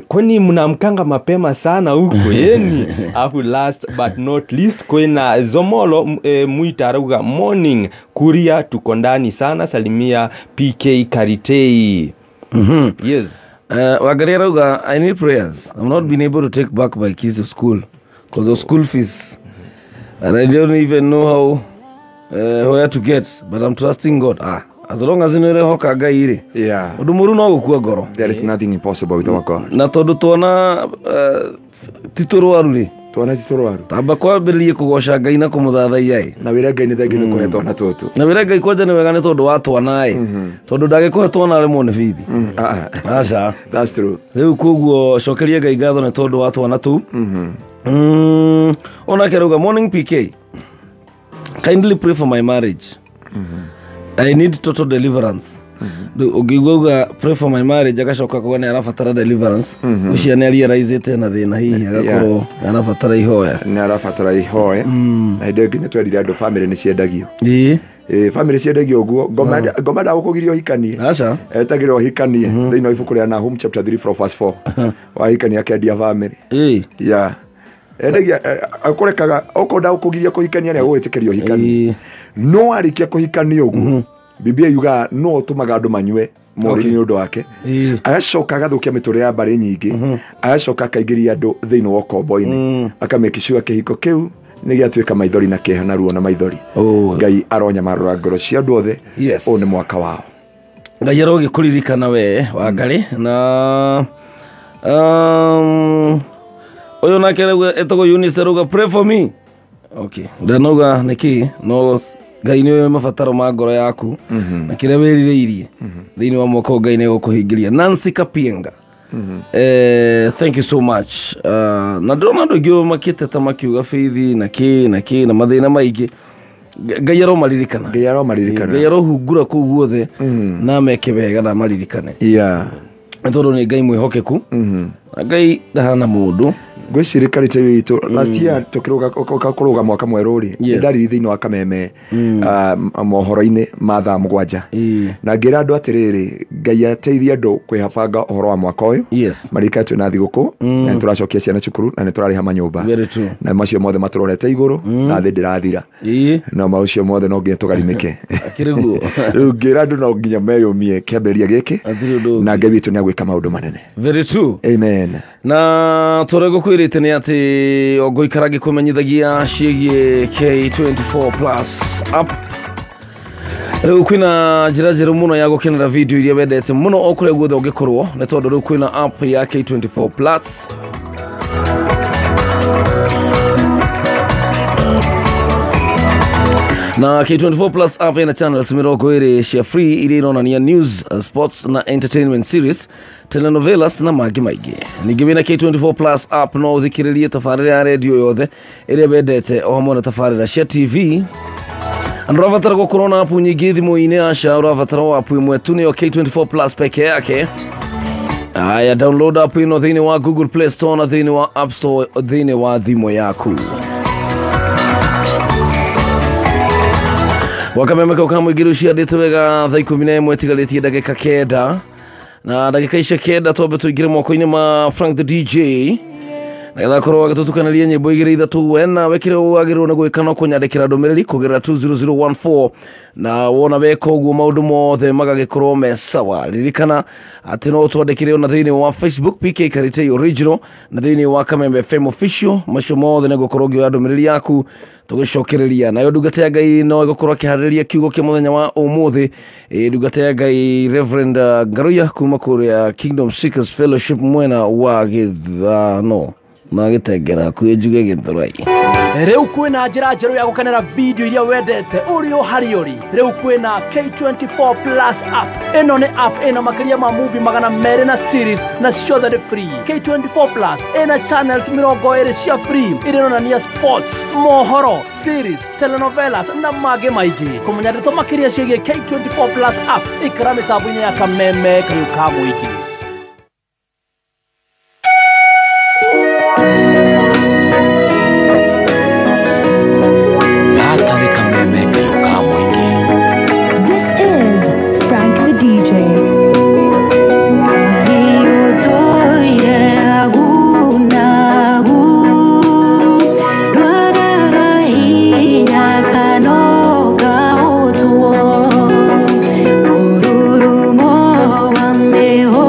kwani mnamkanga mapema sana huko yeni. Afu last but not least kwĩna Zomolo Mwita arauga morning Kuria, tuko ndani sana, salimia PK Karitei. Yes. Wangari arauga I need prayers. I've not been able to take back my kids to school because of school fees. And I don't even know how where to get, but I'm trusting God. Ah, as long as nĩ ũrehoka Ngai rĩ. Ũndũ mũru no gũkua ngoro. There is nothing impossible with our God. Na tondũ tuona ti tũrwaru rĩ. Twana ti tũrwaru. Tamba kwambĩrĩrie kũgoca Ngai na kũmũthathaiya ĩ. Na wĩre Ngai nĩ thengi nĩ kũhe twana tũtũ. Na wĩre Ngai kwanja nĩ wega nĩ tondũ wa twana ĩ. Tondũ ndangĩkũhe twana aremwo nĩ bithi. Ah, ah. Aca. That's true. Rĩu koguo cokeria Ngai ngatho nĩ tondũ wa twana tũu. Onake arauga morning PK, kindly pray for my marriage. I need total deliverance. Rĩu ũngĩigua uga pray for my marriage agacoka kuga nĩ arabatara deliverance, ũcio nĩ arealizĩte na thĩna, hihi agakorwo nĩ arabatara ihoya. Nĩ arabatara ihoya. Na hĩndĩ ĩyo ĩngĩ nĩ twerire andũ family nĩ ciendagio. Ĩĩ. Ĩ family ciendagio ũguo ngoma ngoma ndagũkũgiria ũhikanie. Aca. Etagĩrwo ũhikanie thĩinĩ wa ibuku rĩa Nahum chapter 3 from verse 4. Wahikania akendia family. Ĩĩ. Yeah. Endagia akũrekaga okorwo ndagũkũgiria kũhikania nĩ agũgwĩtĩkĩria ũhikanie. Ĩĩ. No arĩkia kũhikania ũguo Biblia yugaga no ũtũmaga andũ manyue morĩri nĩ ũndũ wake. Ĩĩ. Agacoka agathũkia mĩtũrĩre ya mbarĩ nyingĩ, agacoka akaingĩria andũ thĩinĩ wa ũkombo-inĩ, akamake sure kĩhiko kĩu nĩ gĩatuĩka maithori na kĩeha na ruo na maithori. Oh. Ngai aronyamarũra ngoro cia andũ othe. Yes. Ũyũ nĩ mwaka wao. Ngai arogĩkũririkana we Wangari na ũyũ nake arauga etagwo Eunice arauga pray for me. Okay, ndanauga nĩkĩ no Ngai nĩ mabataro ma ngoro yaku na kĩrĩa wĩrirĩirie thĩinĩ wa mwaka ũyũ Ngai nĩ egũkũhingĩria. Nancy Kapienga, thank you so much. Na ndĩrona andũ aingĩ makĩteta makiuga Faith na kĩ na kĩ na mathĩna maingĩ. Ngai aromaririkana. Ngai aromaririkana. Ngai arohungura kũu guothe na meke wega na maririkane, nĩ tondũ nĩ Ngai mwĩhokeku na Ngai ndahana mũndũ. Ngwĩciria karĩte witũ last year tũkĩrũga kũrũga mwaka mwerũ rĩ, ndariri thĩinĩ wa kameme mohoro-inĩ ma thaa 7 na ngĩra andũ atĩrĩrĩ, Ngai ateithie andũ kwĩhabanga ũhoro wa mwaka ũyũ. Maririkane twĩna thigũkũ na nĩtũracokia ciana cukuru na nĩtũrarĩha manyũmba na macio mothe matũrorete igũrũ na thĩ ndĩrathira, no maũcio mothe no nginya tũgarimĩke. Akĩrĩ guo. Rĩu ngĩra andũ no nginya meyũmie kĩambĩrĩria gĩkĩ Hatirĩ ũndũ ũngĩ. na Ngai witũ nĩ agwĩka maũndũ manene. Very true. Amen. Na tũrĩa ngũkwĩrĩte nĩ atĩ o ngũikara ngĩkũmenyithagia ciĩgiĩ K24 Plus app. Rĩu kwĩna njĩra njerũ mũno ya gũkenera video iria wendete mũno o kũrĩa guothe ũngĩkorwo, nĩ tondũ rĩu kwĩna app ya K24 Plus. Na K24 Plus app ina channels 20 cia free iria ironania news, sports na entertainment series, telenovelas na mangĩ maingĩ. Ningĩ wĩna K24 Plus app no ũthikĩrĩrie tabarĩra ya redio yothe ĩrĩa wendete o hamwe na tabarĩra cia TV. Andũ ũrabatara gũkorwo na app nyingĩ thimũ-inĩ? Aca, ũrabatara o app ĩmwe tu, nĩyo K24 Plus peke yake. Aya, download app ĩno thĩinĩ wa Google Play Store na thĩinĩ wa App Store thĩinĩ wa thimũ yaku. Wakameme kau kamũingĩ rĩu ciandĩte wega thaa 11 ĩtigarĩtie ndagĩka 9, na ndagĩka icio 9 twambe tũingĩre moko-inĩ ma Frank the DJ nagetha korwo agĩtũtukanĩria nyĩmbo igĩrĩ ithatũ. We nawe kĩrĩa wagĩrĩirwo nĩ gwĩka no kũnyandĩkĩra ndũmĩrĩri kũgerera 20014, na wona weka ũguo maũndũ mothe magagĩkorwo me sawa. Ririkana atĩ no ũtwandĩkĩre ona thĩinĩ wa Facebook PK Karitei Original na thĩinĩ wa Kamembe FM Official. Macio mothe nĩ gũkorwo ngĩoya ndũmĩrĩri yaku tũgĩcokereria nayo. Ndungata ya Ngai no ĩgũkorwo akĩharĩrĩria kiugo kĩa mũthenya wa ũmũthĩ. Ndungata ya Ngai Reverend Ngaruya kuma kũrĩa Kingdom Seekers Fellowship mwena wa Gĩthano na Gĩtengera hakuhĩ njuge Gĩthũrai. Rĩu kwĩna njĩra njerũ ya gũkenera video iria wendete ũrĩ o harĩa ũrĩ. Rĩu kwĩna K24 Plus app. Ĩno nĩ app ĩna makĩria ma movie 200 na series na ciothe nĩ free. K24 Plus ĩna channels 20 cia free iria ironania sports, mohoro, series, telenovelas na mangĩ maingĩ. Kũmenya ndeto makĩria ciĩgiĩ K24 Plus app, ikara mĩtambo-inĩ ya Kameme kayũ ka mũingĩ. Gaka nĩ kameme kayũ ka mũingĩ. This is Frank the DJ. Ururumo wa meho.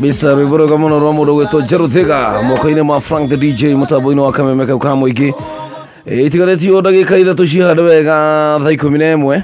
Bisa rwĩmbo rwega mũno rwa mũndũ gwĩtwo Jeruthiga moko-inĩ ma Frank the DJ mũtambo-inĩ wa Kameme kau ka mũingĩ. Itigarĩtio ndagĩka 3 cihande wega thaa 11.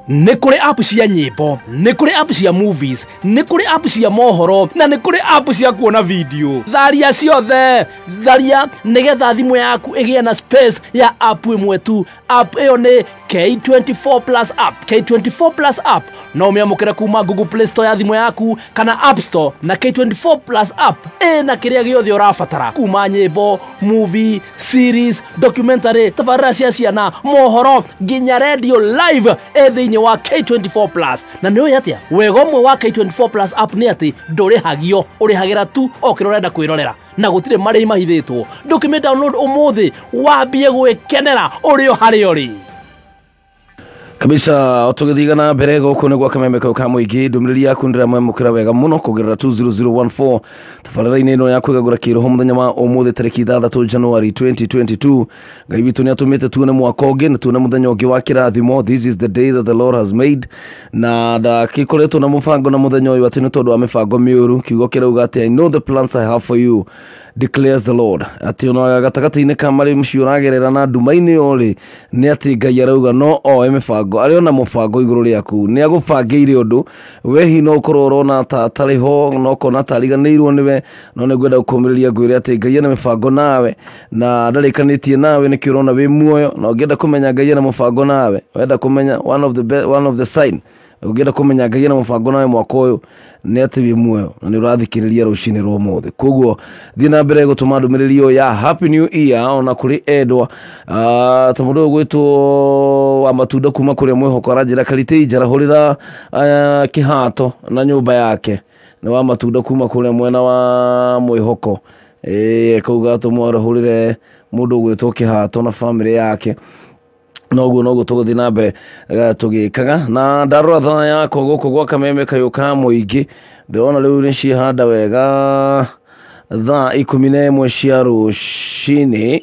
Nĩ kũrĩ app cia nyĩmbo, nĩ kũrĩ app cia movies, nĩ kũrĩ app cia mohoro, na nĩ kũrĩ app cia kuona video. Tharia ciothe, tharia nĩgetha thimũ yaku ĩgĩe na space ya app ĩmwe tu. App ĩyo nĩ K24 Plus app. K24 Plus app no ũmĩamũkĩre kuma Google Play Store ya thimũ yaku kana App Store, na K24 Plus app ĩna kĩrĩa gĩothe ũrabatara, kuma nyĩmbo, movie, series, documentary, tabarĩra cia ciana, mohoro, nginya radio live ĩ thĩinĩ wa K24 Plus. Na nĩ ũĩ atĩa wega ũmwe wa K24 Plus app nĩ atĩ ndũrĩhagio, ũrĩhagĩra tu o kĩrĩa ũrenda kwĩrorera, na gũtirĩ marĩhi mahithĩtwo. Ndũkĩmĩ download ũmũthĩ wambie gwĩkenera ũrĩ o harĩa ũrĩ. Kabisa tũgĩthiaga na mbere gũkũ nĩ gwa Kameme kau ka mũingĩ. Ndũmĩrĩri yaku ndĩramwamũkĩra wega mũno kũgerera 20014 tabarĩra-inĩ ĩno ya kwĩgagũra kĩroho mũthenya wa ũmũthĩ tarĩki 6 January 2022. Ngai witũ nĩ atũmĩte tuone mwaka ũngĩ na tuone mũthenya ũngĩ wa kĩrathimo. This is the day that the Lord has made. Na ndakĩkoretwo na mũbango na mũthenya ũyũ atĩ nĩ tondũ wa mĩbango mĩũru. Kiugo kĩrauga atĩ I know the plans I have for you, declares the Lord. Atĩ ona gatagatĩ-inĩ ka marĩ mũciĩ ũragerera na nduma-inĩ ũrĩ, nĩ atĩ Ngai arauga no oe mĩbango, arĩ ona mũbango igũrũ rĩaku, nĩ agũbangĩire ũndũ. We hihi no ũkorwo ũrona ta atarĩ ho, no ũkona ta ariganĩirwo nĩwe, no nĩ ngwenda gũkũmĩrĩria ngwĩre atĩ Ngai ena mĩbango nawe na ndarĩkanĩtie nawe, nĩkĩo ũrona wĩ muoyo. Na ũngĩenda kũmenya Ngai ena mũbango nawe, wenda kũmenya one of the sign, ũngĩenda kũmenya Ngai ena mũbango nawe mwaka ũyũ, nĩ atĩ wĩ muoyo na nĩ ũrathikĩrĩria rũcinĩ rwa ũmũthĩ. Koguo thiĩ na mbere gũtũma ndũmĩrĩri ĩyo ya Happy New Year ona kũrĩ endwa. Ta mũndũ ũyũ gwĩtwo wa matunda kuma kũrĩa mwĩhoko aranjĩra Karitei njarahũrĩra kĩhato na nyũmba yake. Nĩ wa matunda kuma kũrĩa mwena wa mwĩhoko. Kauga tũmwarahũrĩre mũndũ ũgwĩtwo kĩhato na bamĩrĩ yake. Noguo noguo tũgũthiĩ na mbere tũgĩkaga. Na ndarora thaa yakwa gũkũ gwa Kameme kayũ ka mũingĩ, ndĩrona rĩu nĩ ciahanda wega thaa 11 cia rũcinĩ.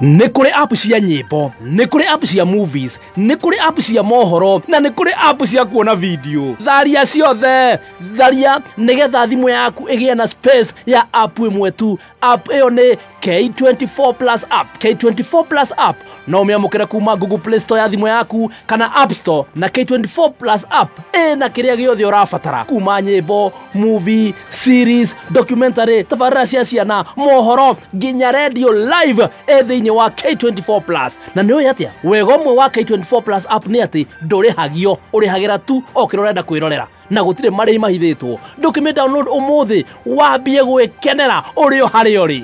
Nĩ kũrĩ app cia nyĩmbo, nĩ kũrĩ app cia movies, nĩ kũrĩ app cia mohoro, na nĩ kũrĩ app cia kuona video. Tharia ciothe, tharia nĩgetha thimũ yaku ĩgĩe na space ya app ĩmwe tu. App ĩyo nĩ K24 Plus app. K24 Plus app no ũmĩamũkĩre kuma Google Play Store ya thimũ yaku kana App Store, na K24 Plus app ĩna kĩrĩa gĩothe ũrabatara, kuma nyĩmbo, movie, series, documentary, tabarĩra cia ciana, mohoro, nginya radio live ĩ thĩinĩ wa K24 Plus. Na nĩ ũĩ atĩa wega ũmwe wa K24 Plus app nĩ atĩ ndũrĩhagio, ũrĩhagĩra tu o kĩrĩa ũrenda kwĩrorera, na gũtirĩ marĩhi mahithĩtwo. Ndũkĩmĩ download ũmũthĩ wambie gwĩkenera ũrĩ o harĩa ũrĩ.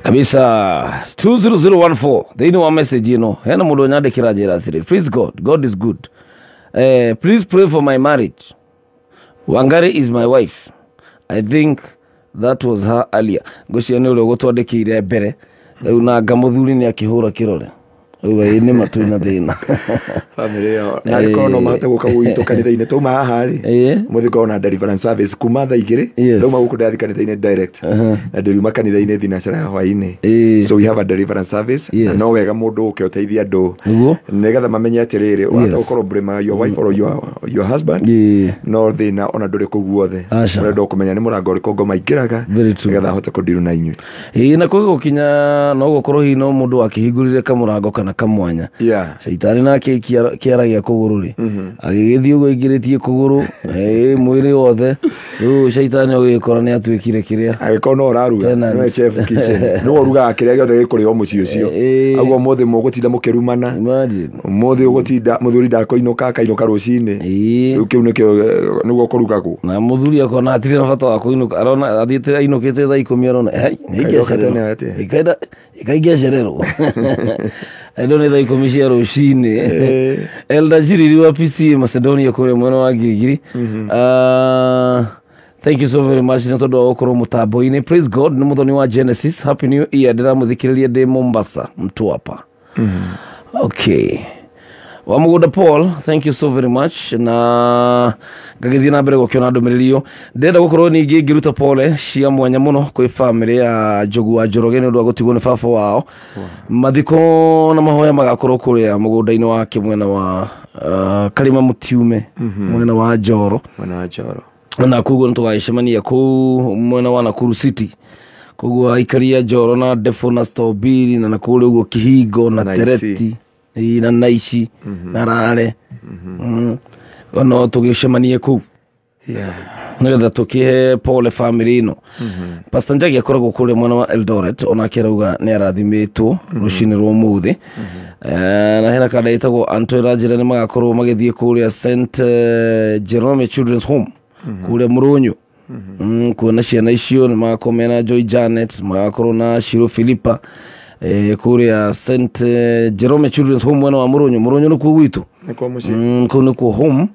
Kabisa 20014 thĩinĩ wa message ĩno hena mũndũ ũnyandĩkĩra njĩra atĩrĩ, please God, God is good. Please pray for my marriage. Wangari is my wife. I think that was her earlier. Ngũcia nĩ ũrĩa ũgũtwandĩkĩire mbere rĩu, nanga mũthuri nĩ akĩhũra kĩrore auga ĩ nĩ ma twĩna thĩna. Bamĩrĩ ĩyo na korwo no mahote gũka gwitũ kanitha-inĩ tauma haha rĩ, mũthĩ korwo na deliverance service kuma thaa 2. Ndauma gũkũ ndathi kanitha-inĩ direct na ndĩriuma kanitha-inĩ thinacara ya hwaĩ-inĩ. So we have a deliverance service na no wega mũndũ ũke ũteithie andũ nĩgetha mamenye atĩrĩrĩ, wahota gũkorwo blame your wife or your husband, no thĩna ona ndũrĩ kũu guothe. Ũrenda kũmenya nĩ mũrango ũrĩkũ ngoma ingĩraga nĩgetha ahote kũndiru na inyuĩ. Ĩĩ, na kwĩ gũkinya no gũkorwo hihi no mũndũ akĩhingũrire kamũrango kana kamwanya, caitani nake kĩara gĩa kũgũrũ rĩ, agĩgĩthiĩ ũguo aingĩrĩtie kũgũrũ mwĩrĩ wothe. Rĩu caitani ũgĩkora nĩ atuĩkire kĩrĩa angĩkorwo no ũraruga, no chef kitchen, nĩwe ũrugaga kĩrĩa gĩothe gĩkũrĩo mũciĩ ũcio. Aguo ũmũthĩ mũgũtinda mũkĩrumana, ũmũthĩ ũgũtinda mũthuri ndakũinũka, akainũka rũcinĩ. Rĩu kĩu nĩkĩo nĩguo kũrugagwo. Na mũthuri akona hatirĩ na bata wa kũinũka, arona athiĩte ainũkĩte thaa 10, arona ikaingĩacererwo endo nĩ thaa 10 cia rũcinĩ. Elda Njiriri wa PC Macedonia kũrĩa mwena wa Girigiri, thank you so very much nĩ tondũ wa gũkorwo mũtambo-inĩ. Praise God, nĩ mũthoni wa Genesis. Happy New Year, ndĩramũthikĩrĩria ndĩ Mombasa Mtwapa. Okay, wa mũgũnda Paul, thank you so very much. Na ngagĩthiĩ na mbere gũkĩona ndũmĩrĩri ĩyo, ndĩrenda gũkorwo ningĩ ngĩruta pole cia mwanya mũno kwĩ bamĩrĩ ya Njogu wa Njoroge nĩ ũndũ wa gũtigwo nĩ baba wao. Mathiko na mahoya magakorwo kũrĩa mũgũnda-inĩ wake mwena wa Karima Mutiume mwena wa Njoro na koguo nĩ tũgagĩcemania kũu mwena wa Nakuru City koguo aikaria Njoro na Defo na Stobiri na nakũrĩa ũguo Kihingo na Tereti na Naici na Rare no tũgĩcemanie kũu nĩgetha tũkĩhe pole family ĩno. Pastor Njagi akoragwo kũrĩa mwena wa Eldoret onake arauga nĩ arathimĩtwo rũcinĩ rwa ũmũthĩ. Na hena kanda ĩtagwo Anto ĩranjĩra nĩ magakorwo magĩthiĩ kũrĩa St Jerome Children's Home kũrĩa Mũrũnyũ kuona ciana icio nĩ magakorwo mena Joy Janet magakorwo na Shiro Philippa kũrĩa St Jerome Children's Home mwena wa Mũrũnyũ. Mũrũnyũ nĩkuo gwitũ kũu nĩkuo home.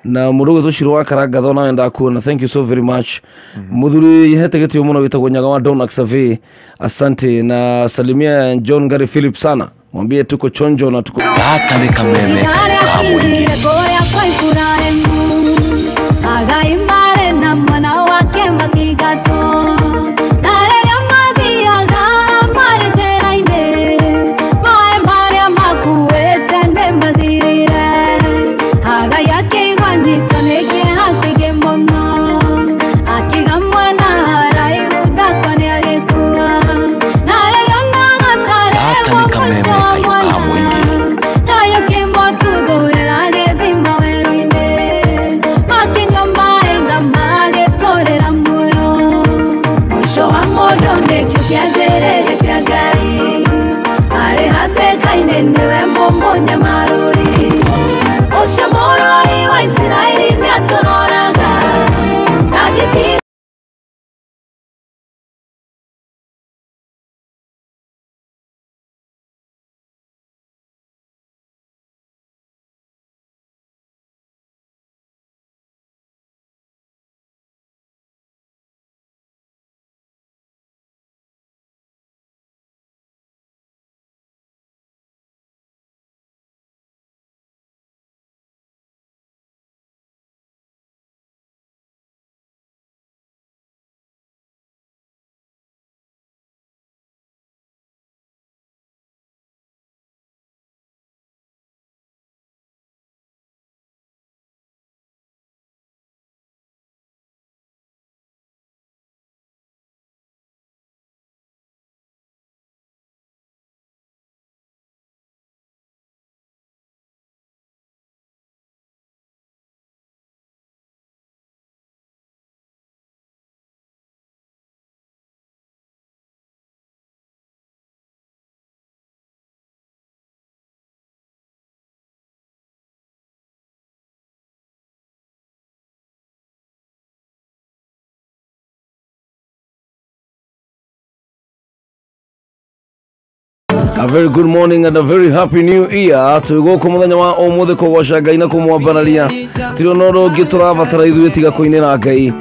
Na mũndũ ũgwĩtwo Shiro wa Karangatho nawe ndakuona, thank you so very much. Mũthuri hete gĩtĩo mũno wĩtagwo Nyaga wa Donax Survey, asante. Na salimia John Gary Philip sana, mwambie tuko chonjo na tuko Gaka nĩ kameme ka mũingĩ. Gaka nĩ kameme ka mũingĩ. A very good morning and a very happy new year. Twĩgũkũ mũthenya wa ũmũthĩ kũgoca Ngai na kũmwambararia. Tirĩ ona ũndũ ũngĩ tũrabatara ithuĩ tiga kũinĩra Ngai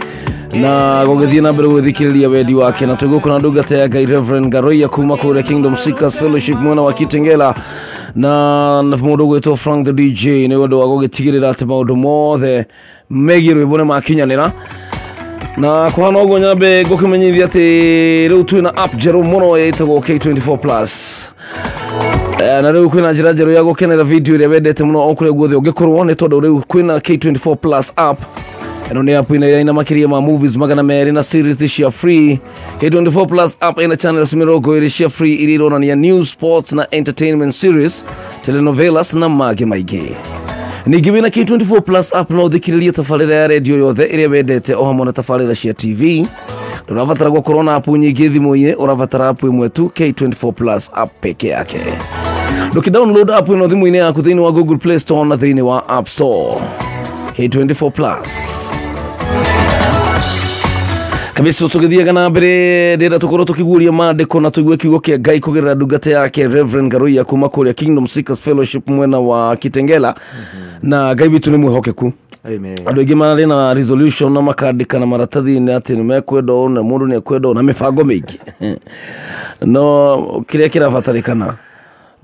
na gũgĩthiĩ na mbere gwĩthikĩrĩria wendi wake. Na twĩgũkũ na ndungata ya Ngai Reverend Ngaroia kuma kũrĩa Kingdom Seekers Fellowship mwena wa Kitengela na mũndũ ũgwĩtwo Frank the DJ nĩ ũndũ wa gũgĩtigĩrĩra atĩ maũndũ mothe megiĩ rwĩmbo nĩ makinyanĩra. Na kũhana ũguo nyambe ngũkĩmenyithia atĩ rĩu twĩna app njerũ mũno ĩtagwo K24 Plus. Na rĩu kwĩna njĩra njerũ ya gũkenera video ĩrĩa wendete mũno o kũrĩa guothe ũngĩkorwo nĩ tondũ rĩu kwĩna K24 Plus app. Ĩno nĩ app ĩna makĩria ma movies 200 na series cia free. K24 Plus app ĩna channels 20 cia free iria ironania news, sports na entertainment series, telenovelas na mangĩ maingĩ. Ningĩ wĩna K24 Plus app no ũthikĩrĩrie tabarĩra ya redio yothe ĩrĩa wendete o hamwe na tabarĩra cia TV. Ndũrabatara gũkorwo na app nyingĩ thimũ-inĩ, ũrabatara app ĩmwe tu, K24 Plus app peke yake. Ndũkĩ-download app ĩno thimũ-inĩ yaku thĩinĩ wa Google Play Store na thĩinĩ wa App Store. K24 Plus kabisa. Tũgĩthiaga na mbere ndĩrenda tũkorwo tũkĩguũria maandĩko na tũigue kiugo kĩa Ngai kũgerera ndungata yake Reverend Ngaroia kuma kũrĩa Kingdom Seekers Fellowship mwena wa Kitengela. Na Ngai witũ nĩ mwĩhokeku. Andũ aingĩ marĩ na resolution na makandĩka na maratathi-inĩ atĩ nĩ mekwenda ũũ na mũndũ nĩ ekwenda ũũ na mĩbango mĩingĩ. No kĩrĩa kĩrabatarĩkana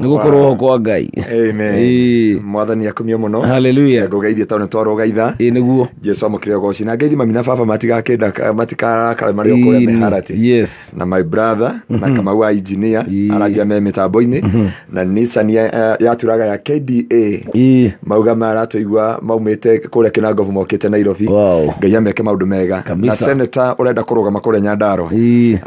Nĩ gũkorwo kwa Ngai. Amen. Mwathani akumio mũno. Hallelujah. Ngũgeithie tondũ nĩ twarũgaitha. Ĩĩ nĩguo. Jesu amũkĩre ũgoci na ngeithi mami na baba matigakĩnda matikarakara marĩ o kũrĩa meharati. Yes. Na my brother na Kamau wa engineer aranjia me mĩtambo-inĩ na Nissan yaturaga ya KDA mauga maratũigua maumĩte kũrĩa Kĩnangobu mokĩte Nairobi. Ngai ameke maũndũ mega. Na senator ũrenda kũrũgama kũrĩa Nyandarua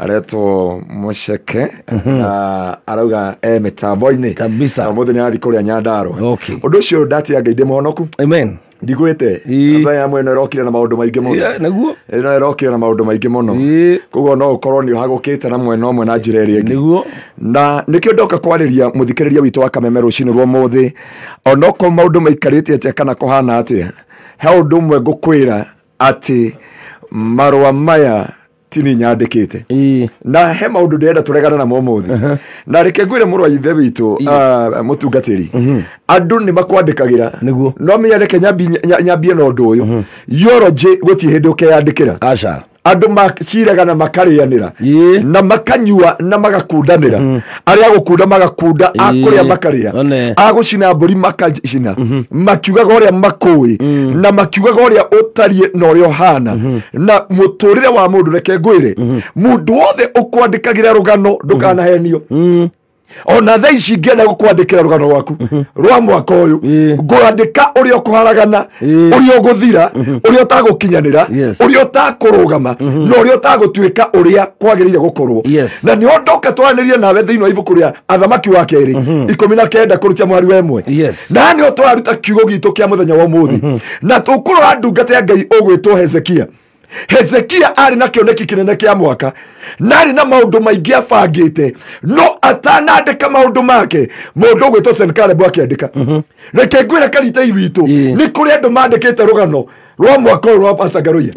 aretwo Mũceke na arauga e mĩtambo-inĩ kabisa. Ũmũthĩ nĩ arathiĩ kũrĩa Nyandarua. Ũndũ ũcio ndatia Ngai ndĩ mũhonoku. Amen. Ndigwĩte amba ya mwena ĩrokire na maũndũ maingĩ mũno. Nĩguo. Ĩno ĩrokire na maũndũ maingĩ mũno. Koguo no ũkorwo nĩ ũhagũkĩte na mwena ũmwe na njĩra ĩrĩa ĩngĩ. Nĩguo. Na nĩkĩo ndoka kwarĩria mũthikĩrĩria witũ wa Kameme rũcinĩ rwa ũmũthĩ, onokorwo maũndũ maikarĩte atĩa kana kũhana atĩa, he ũndũ ũmwe ngũkwĩra atĩ marũa maya ti niĩ nyandĩkĩte. Na he maũndũ ndĩrenda tũregane namo ũmũthĩ. Na reke ngwĩre mũrũ wa ithe witũ mũtungatĩri, andũ nĩ makwandĩkagĩra. No menya reke nyambie na ũndũ ũyũ. Eulogy gũtirĩ hĩndĩ ũkeyandĩkĩra. Aca. Andũ maciraga na makarĩanĩra na makanyua na magakundanĩra. Arĩa agũkunda magakunda, akũrĩa makarĩa, agũcina mbũri makacina, makiugaga ũrĩa makũĩ na makiugaga ũrĩa ũtariĩ na ũrĩa ũhana. Na mũtũrĩre wa mũndũ, reke ngwĩre, mũndũ wothe ũkwandĩkagĩra rũgano ndũkanahenio. Ona thaa ici ingĩenda gũkwandĩkĩra rũgano rwaku rwa mwaka ũyũ, ngwandĩka ũrĩa ũkũharagana, ũrĩa ũgũthira, ũrĩa ũtagũkinyanĩra, ũrĩa ũtakũrũgama, na ũrĩa ũtagũtuĩka ũrĩa kwagĩrĩire gũkorwo. Na nĩho ndoka twaranĩrie nawe thĩinĩ wa ibuku rĩa Athamaki wa kerĩ 19 kũrutia mũhari wa 1. Na nĩho tũraruta kiugo gitũ kĩa mũthenya wa ũmũthĩ. Na tũkũrora ndungata ya Ngai ũgwĩtwo Hezekia. Hezekia arĩ na kĩoneki kĩnene kĩa mwaka na arĩ na maũndũ maingĩ abangĩte, no atanandĩka maũndũ make mũndũ ũgwĩtwo Senakeribu akĩandĩka. Reke ngwĩre karitei witũ, nĩ kũrĩ andũ mandĩkĩte rũgano rwa mwaka ũyũ rwa Pastor Ngaruiya,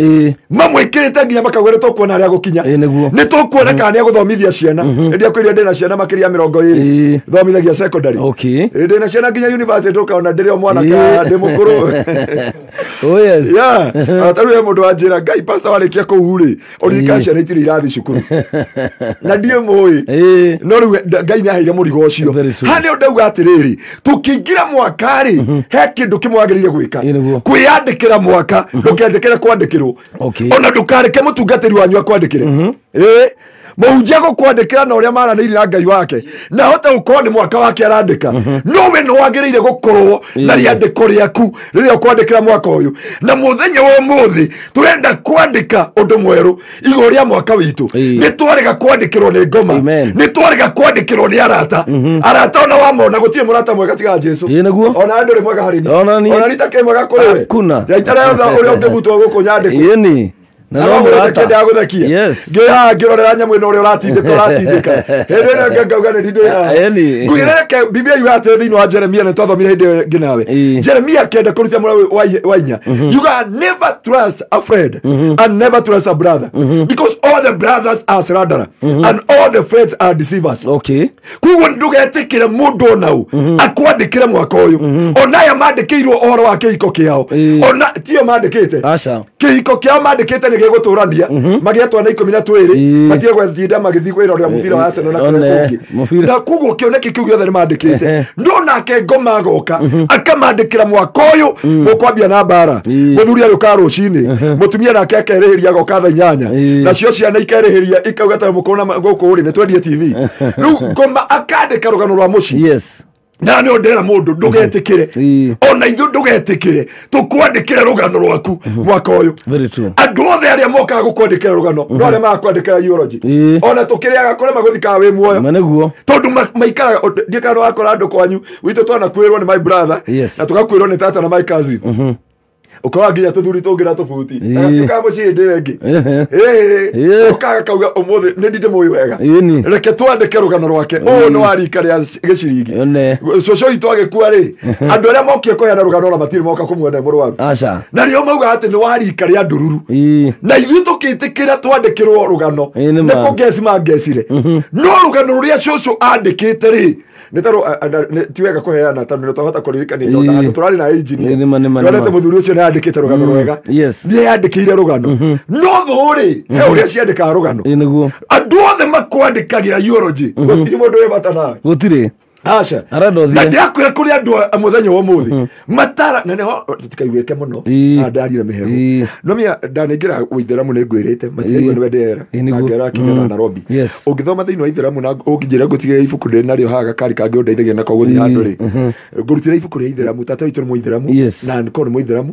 mamwĩkĩrĩte nginya makauga nĩ tũkuona harĩa gũkinya, nĩ tũkuona kana nĩ agũthomithia ciana. Hĩndĩ ĩrĩa ndĩna ciana makĩria ya 20 thomithagia secondary, ndĩna ciana nginya university, ũkaona ndĩrĩ o mwana ka ndĩ mũkũrũ. Oh yes. Yeah. Ta rĩu he mũndũ wanjĩra, Ngai pastor warĩkia kũu rĩ, ũririkane ciana itirĩ irathiĩ cukuru. Na ndiĩ mũĩ. No rĩu Ngai nĩ aheire mũrigo ũcio. Haha nĩho ndauga atĩrĩrĩ, tũkĩingĩra mwaka rĩ, he kĩndũ kĩmwe wagĩrĩire gwĩka. Kwĩyandĩkĩra mwaka, ndũketĩkĩre kwandĩkĩrwo. Ona ndũkareke mũtungatĩri wanyu akwandĩkĩre. Mũhunjia gũkwandĩkĩra na ũrĩa maranĩirie na Ngai wake, na ahote gũkorwo nĩ mwaka wake arandĩka. No we nĩ wagĩrĩire gũkorwo na rĩandĩko rĩaku rĩrĩa ũkwandĩkĩra mwaka ũyũ. Na mũthenya wa ũmũthĩ tũrenda kwandĩka ũndũ mwerũ igũrũ rĩa mwaka witũ. Nĩ twarega kwandĩkĩrwo nĩ ngoma, nĩ twarega kwandĩkĩrwo nĩ arata. Arata ona wamona gũtirĩ mũrata mwega tiga Jesu. Ona andũ rĩ mwega harĩ niĩ, ona rita kĩ mwega kũrĩ we. Ndaitara ũrĩa ũngĩbutwo gũkũ nyandĩkwo. Na no mũrata. Yes. Ngĩhaha ngĩrorera nyamũ ĩno ũrĩa ũratindĩka ũratindĩka. Hĩndĩ ĩrĩa ĩngĩ ngauga nĩ ndindĩ haha. Ngwĩre reke Biblia yugaga atĩrĩ thĩinĩ wa Jeremia, nĩ twathomire hĩndĩ ĩyo ĩngĩ nawe. Jeremia akĩenda kũruta mũraũ wa inya. Yugaga never trust a friend and never trust a brother, because all the brothers are slanderer and all the friends are deceivers. Koguo ndũgetĩkĩre mũndũ ona ũ akwandĩkĩre mwaka ũyũ. Ona aya mandĩkĩirwo ũhoro wa kĩhiko kĩao, ona tio mandĩkĩte kĩhiko kĩao mandĩkĩte nĩ gĩgũtũrania, magĩe twana 12, matige gwethinda magĩthiĩ kwĩrorera mũbira wa Arsenal na kũrĩa kũngĩ. Na koguo kĩoneki kĩu gĩothe nĩ mandĩkĩte. No nake ngoma agoka akamandĩkĩra mwaka ũyũ mũkwambia na mbara. Mũthuri agĩũkaga rũcinĩ, mũtumia nake akerĩhĩria agoka thaa 8, nacio ciana ikerĩhĩria ikauga ta mũkũrũ na gũkũ rĩ nĩ twendie TV. Rĩu ngoma akandĩka rũgano rwa mũciĩ. Na nĩ ndĩra mũndũ ndũgetĩkĩre, ona ithuĩ ndũgetĩkĩre tũkwandĩkĩre rũgano rwaku mwaka ũyũ. Andũ othe arĩa mokaga gũkwandĩkĩra rũgano no arĩa magakwandĩkĩra eulogy, ona tũkĩrĩaga kũrĩa magũthikaga wĩ muoyo. Tondũ maikaraga ndiĩ kana wakora andũ kwanyu witũ twanakuĩrwo nĩ my brother na tũgakuĩrwo nĩ tata na my cousin, ũkoraga nginya tũthuri tũngĩ na tũbuti agatuĩkaga mũciĩ hĩndĩ ĩyo ĩngĩ. Ũkaga kauga ũmũthĩ nĩ ndindĩ mũĩ wega, reke twandĩke rũgano rwake. Ũyũ nĩ wa rika rĩa gĩciringi. Cũcũ witũ agĩkua rĩ, andũ arĩa mokire kũheana rũgano ona matirĩ moka kũmuona e mũrwaru. Na rĩo maugaga atĩ nĩ wa rika rĩa ndururu. Na ithuĩ tũkĩtĩkĩra twandĩkĩrwo rũgano nĩ kũngeci mangecire. No rũgano rũrĩa cũcũ andĩkĩte rĩ, nĩ tarũ ti wega kũheana tondũ nĩ twahota kũririkania ironda handũ tũrarĩ na engineer. Wonete mũthuri ũcio nĩ andĩkĩte rũgano rwega, nĩ yandĩkĩire rũgano. No thũ rĩ, he ũrĩa ciandĩkaga rũgano. Andũ othe makwandĩkagĩra eulogy, gũtirĩ mũndũ wĩ bata nawe. Gũtirĩ. Aca. Arenda ũthiĩ. Na ndĩrakwĩra kũrĩ andũ a mũthenya wa ũmũthĩ matara na nĩho tũtikaiguĩke mũno. Ii. Ndarire mĩhehu. Ii. No mia ndanĩingĩra ũithĩramu nĩ ngwĩrĩte matiraigua Ii. nĩ wendera Ii, nĩguo. na ngera kinya na Nairobi. Yes. Ũngĩthoma thĩinĩ wa ithĩramu na ũngĩnjĩra ngũtigĩre ibuku ndĩ narĩo haha gakari kangĩ ũndeithagia nako gũthiĩ handũ rĩ, ngũrutĩra ibuku rĩa ithĩramu. Tata witũ nĩ mũithĩramu. Yes. Na nĩkorwo nĩ mũithĩramu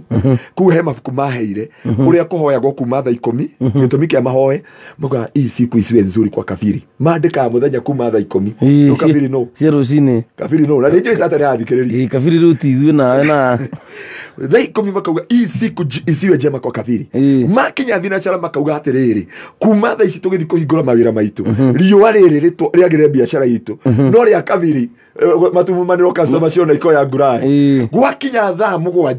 kuu he mabuku maheire ũrĩa kũhoyagwo kuma thaa 10 gĩtũmi kĩa mahoe maugaga hii siku isiwe nzuri kwa kafiri mandĩkaga mũthenya kuma thaa 10. Ii, Rĩu kafiri no cia rũcinĩ. Kafiri no na nĩ njũĩ tata nĩ arathikĩrĩria. Ii, kafiri rĩu ti ithuĩ nawe na Thaa 10 makauga hii siku isiwe njema kwa kafiri. Ii. Makinya thinacara makauga atĩrĩrĩ kuma thaa ici tũgĩthiĩ kũhingũra mawĩra maitũ riũa rĩrĩ rĩagĩrĩre biacara itũ no rĩa kafiri matumumanĩrwo customer ciona ikoya nguraĩ. Ii. Gwakinya thaa 7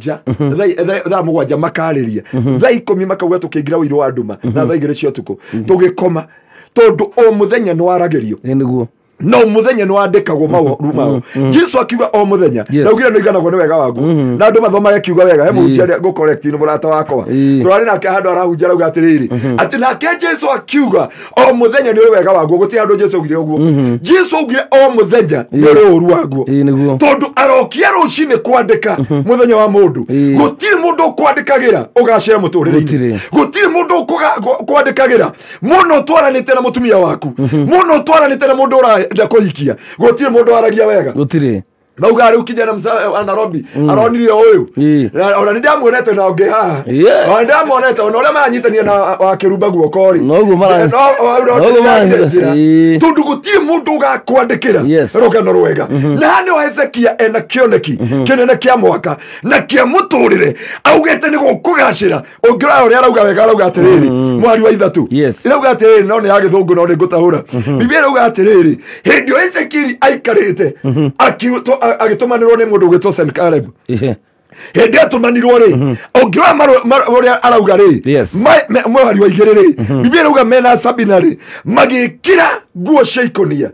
thaa 7 makarĩria thaa 10 makauga tũkĩingĩra ũirũ wa nduma na thaa 2 cia ũtukũ tũgĩkoma tondũ o mũthenya nĩ waragĩrio. Ii, nĩguo. No muthenya nĩ wandĩkagwo maũru mao. Jesu akiuga o mũthenya Yes. ndaugire nĩ iganagwo nĩ wega waguo na andũ mathomage kiuga wega he mũhunjia arĩa ngũ-correct nĩ mũrata wakwa. Ii. Tũrarĩ nake handũ arahunjia arauga atĩrĩrĩ atĩ nake Jesu akiuga o mũthenya nĩ ũrĩ wega waguo gũtirĩ handũ Jesu augire ũguo. Jesu augire o mũthenya nĩ ũrĩ ũru waguo. Ii, nĩguo. Tondũ arokia rũcinĩ kwandĩka mũthenya wa mũndũ. Ii. Gũtirĩ mũndũ ũkwandĩkagĩra ũgacĩra mũtũrĩre-inĩ. Gũtirĩ. Gũtirĩ mũndũ ũkwandĩkagĩra mũno ũtwaranĩte na mũtumia waku mũno ũtwaranĩte na mũndũ ũrenda kũhikia gũtirĩ mũndũ waragia wega. Gũtirĩ. Nauga rĩu kijana wa Nairobi aronire ũyũ. Ii. Ona nĩ ndamuonete na ũngĩ haha. Yeah. Ona ndamuonete ona ũrĩa maranyitania na wa kĩrumba guoko rĩ. Noguo No, noguo njĩra. Ii. Tondũ gũtirĩ mũndũ ũgakwandĩkĩra Yes. rũgano rwega na haha nĩho Hezekia ena kĩoneki kĩnene kĩa mwaka na kĩa mũtũrĩre augĩte nĩ gũkũgacĩra ũngĩrora ũrĩa arauga wega arauga atĩrĩrĩ mwari wa 3. Yes. Ĩrauga atĩrĩrĩ no nĩ ya gĩthũngũ no nĩ ngũtahũra Biblia ĩrauga atĩrĩrĩ hĩndĩ ĩyo Ezekieli aikarĩte agĩtũmanĩrwo nĩ mũndũ ũgwĩtwo Sennacherib. Ihe. Hĩndĩ atũmanirwo rĩ ũngĩrora ũrĩa arauga rĩ Yes. mweri wa 2 rĩ Biblia ĩrauga mena Sabina rĩ magĩkĩra nguo cia ikũnia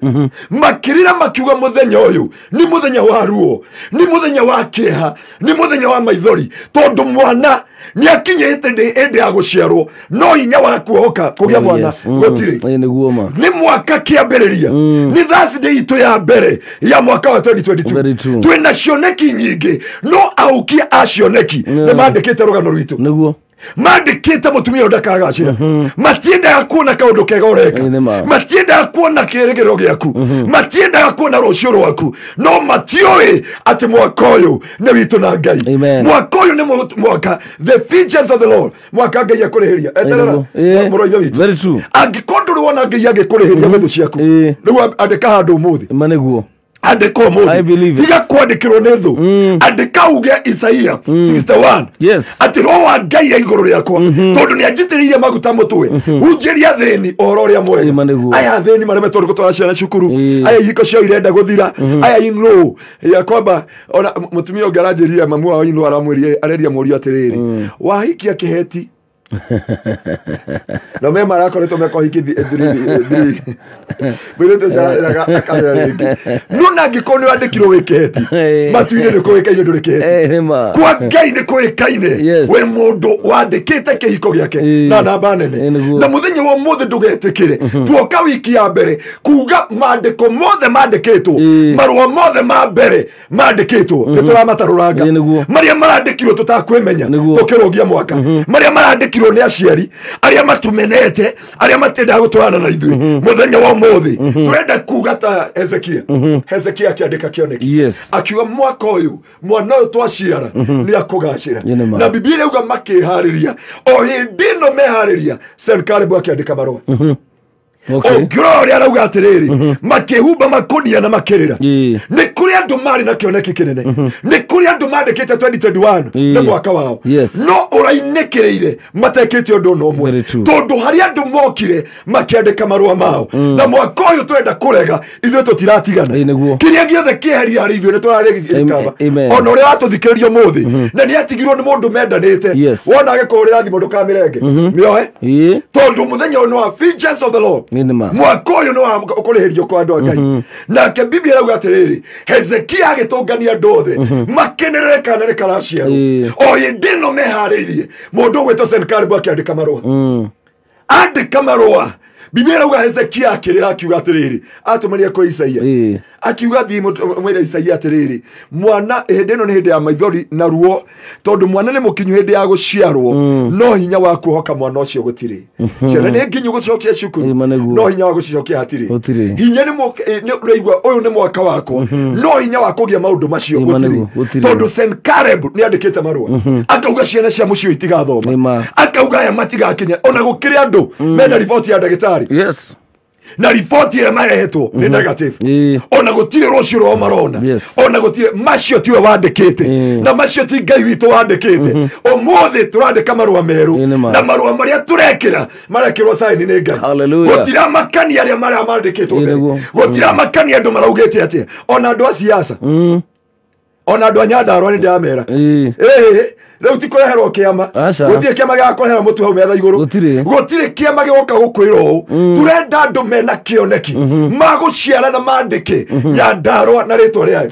makĩrĩra makiuga mũthenya ũyũ nĩ mũthenya wa ruo nĩ mũthenya wa kĩeha nĩ mũthenya wa maithori tondũ mwana nĩ akinyĩte hĩndĩ ya gũciarwo no hinya wa kuohoka kũgĩa Oh, mwana yes. gũtirĩ. Ii, nĩguo ma. Nĩ mwaka kĩambĩrĩria nĩ Thursday itũ ya mbere ya mwaka wa 2022. Very true. Twĩna cioneki nyingĩ no aukia a cioneki nĩ mandĩkĩte rũgano rwitũ. Nĩguo. Mandĩkĩte mũtumia ũyũ ndakagacĩra matiendaga kuona kaũndũ kega ũreka. Ĩ, nĩ ma. Matiendaga kuona kĩĩrĩgĩrĩro gĩaku matiendaga kuona rũciũ rwaku no matiũĩ atĩ mwaka ũyũ nĩ witũ na Ngai. Amen. Mwaka ũyũ nĩ mwaka the features of the Lord mwaka Ngai akũrĩhĩria eterera Nĩguo. Ĩ. mũrũ wa ithe witũ. Very true. Angĩkorwo ndũrĩ wona Ngai agĩkũrĩhĩria gwĩ thũ ciaku Ĩ. rĩu andĩka handũ ũmũthĩ. Ma nĩguo. Andĩka I ũmũthĩ believe it. tiga kwandĩkĩrwo nĩ thũ andĩka uge Isaia 61 Yes. atĩ roho wa Ngai e igũrũ rĩakwa tondũ nĩ anjitĩrĩirie maguta mũtwe hunjĩria thĩni ũhoro ũrĩa mwega. Ĩ, ma nĩguo. Aya athĩni maremetwo nĩ gũtwara ciana cukuru. Ĩ. Aya ihiko ciao irenda gũthira aya inlo ya kwamba ona mũtumia ũngĩ aranjĩrire mamu wao inlo aramwĩrire areria mũriũ atĩrĩrĩ wahikia kĩheti na me marakoretwo mekohiki mũirĩtu ũcio ararĩraga akarĩra rĩngĩ no na angĩkorwo nĩ wandĩkirwo wĩ kĩheti matu-inĩ nĩ kũĩkaine ndũrĩ kĩheti. Ĩ, nĩ ma. Kwa Ngai nĩ kũĩkaine Yes. wĩ mũndũ wandĩkĩte kĩhiko gĩake Ĩ. na namba nene. Ĩ, nĩguo. Na mũthenya wa ũmũthĩ ndũgetĩkĩre tuoka wiki ya mbere kuga mandĩko mothe mandĩkĩtwo Ĩ. marũa mothe ma mbere mandĩkĩtwo nĩ tũramatarũranga Ĩ, nĩguo. marĩa marandĩkirwo tũtakwĩmenya Nĩguo. tũkĩrũngia mwaka marĩa marandĩkirwo nĩ aciari arĩa matumenete arĩa matiendaga gũtwarana na ithuĩ mũthenya wa ũmũthĩ tũrenda kuga ta Hezekia. Hezekia akĩandĩka kĩoneki Yes. akiuga mwaka ũyũ mwana ũyũ twaciara nĩ akũgacĩra. Ĩ, nĩ ma. Na Biblia ĩrauga makĩharĩria o hĩndĩ ĩno meharĩria Senakeribu akĩandĩka marũa. Okay. Ũngĩrora ũrĩa arauga atĩrĩrĩ makĩhumba makũnia na makĩrĩra. Ĩ. Nĩ kũrĩ andũ marĩ na kĩoneki kĩnene nĩ kũrĩ andũ mandĩkĩte 2021 Ĩ. nĩ mwaka wao. Yes. No ũrainĩkĩrĩire matekĩte ũndũ ona ũmwe Very true. tondũ harĩ andũ mokire makĩandĩka marũa mao na mwaka ũyũ tũrenda kũrega ithuĩ tũtiratigana. Ĩ, nĩguo. Kĩrĩa gĩothe kĩeheria harĩ ithuĩ nĩ tũrarĩgĩkaba Amen. ona ũrĩa watũthikĩrĩria ũmũthĩ na nĩ atigirwo nĩ mũndũ mendanĩte Yes. wona agĩkũhũrĩra thimũ ndũkamĩrenge mĩohe Ĩ. tondũ mũthenya ũyũ nĩ wa vengeance of the Lord. Ĩ, nĩ ma. Mwaka ũyũ nĩ wa kũrĩhĩrio kwa andũ a Ngai nake Biblia ĩrauga atĩrĩrĩ Hezekia agĩtũngania andũ othe makenerere kana nĩ karaciarwo. Ĩ. O hĩndĩ ĩno meharĩirie mũndũ ũgwĩtwo Senakeribu akĩandĩka marũa andĩka marũa Biblia ĩrauga Hezekia akĩrĩra akiuga atĩrĩrĩ atũmania kwĩ Isaia. Ĩ. Akiuga thiĩ mwĩre Isaia atĩrĩrĩ, mwana hĩndĩ ĩno nĩ hĩndĩ ya maithori na ruo, tondũ mwana nĩ mũkinyu hĩndĩ ya gũciarwo, no hinya wa kuohoka mwana ũcio gũtirĩ. Ciana nĩ nginyu gũcokia cukuru, no hinya wa gũcicokia hatirĩ. Hinya nĩ ũraigua ũyũ nĩ mwaka wakwa, no hinya wa kũgĩa maũndũ macio gũtirĩ, tondũ Sennacherib nĩ andĩkĩte marũa akauga ciana cia mũciĩ itigathoma, akauga aya matigakinya. Ona gũkĩrĩ andũ mena riboti ya ndagĩtarĩ. Yes. Na riboti ĩrĩa marehetwo nĩ negative. Ona gũtirĩ rũciũ rwao marona. Ona gũtirĩ, macio tiwe wandĩkĩte, na macio ti Ngai witũ wandĩkĩte. Ũmũthĩ tũrandĩka marũa merũ, na marũa marĩa tũrekĩra marekĩrwo saini nĩ Ngai. Gũtiramakania arĩa marĩa mandĩkĩtwo mbere, gũtiramakania andũ maraugĩte atĩa, ona andũ a siasa, ona andũ a Nyandarua nĩ ndĩramera rĩu ti kũreherwo kĩama, gũtirĩ kĩama gĩa kũrehera mũtu hau metha igũrũ, gũtirĩ kĩama gĩgoka gũkwĩra ũũ. Tũrenda andũ mena kĩoneki magũciara na mandĩke Nyandarua na rĩtwa rĩayo,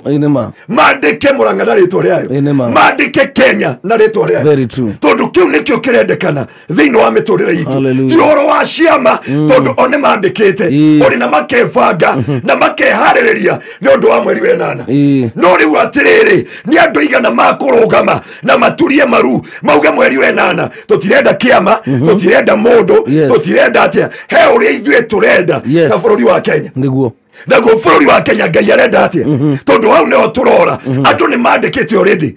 mandĩke Murang'a na rĩtwa rĩayo, mandĩke Kenya na rĩtwa rĩayo, tondũ kĩu nĩkĩo kĩrendekana thĩinĩ wa mĩtũrĩre itũ. Ti ũhoro wa ciama, tondũ o nĩ mandĩkĩte ũrĩ na makebanga na makeharĩrĩria nĩ ũndũ wa mweri wa ĩnana. No rĩu atĩrĩrĩ, nĩ andũ igana makũrũgama na maturie maru mauge mweri wa ĩnana tũtirenda kĩama, tũtirenda mũndũ, tũtirenda atĩa, he ũrĩa ithuĩ tũrenda ta bũrũri wa Kenya. Nĩguo naguo bũrũri wa Kenya Ngai arenda atĩa, tondũ hau nĩho tũrora. Andũ nĩ mandĩkĩte already,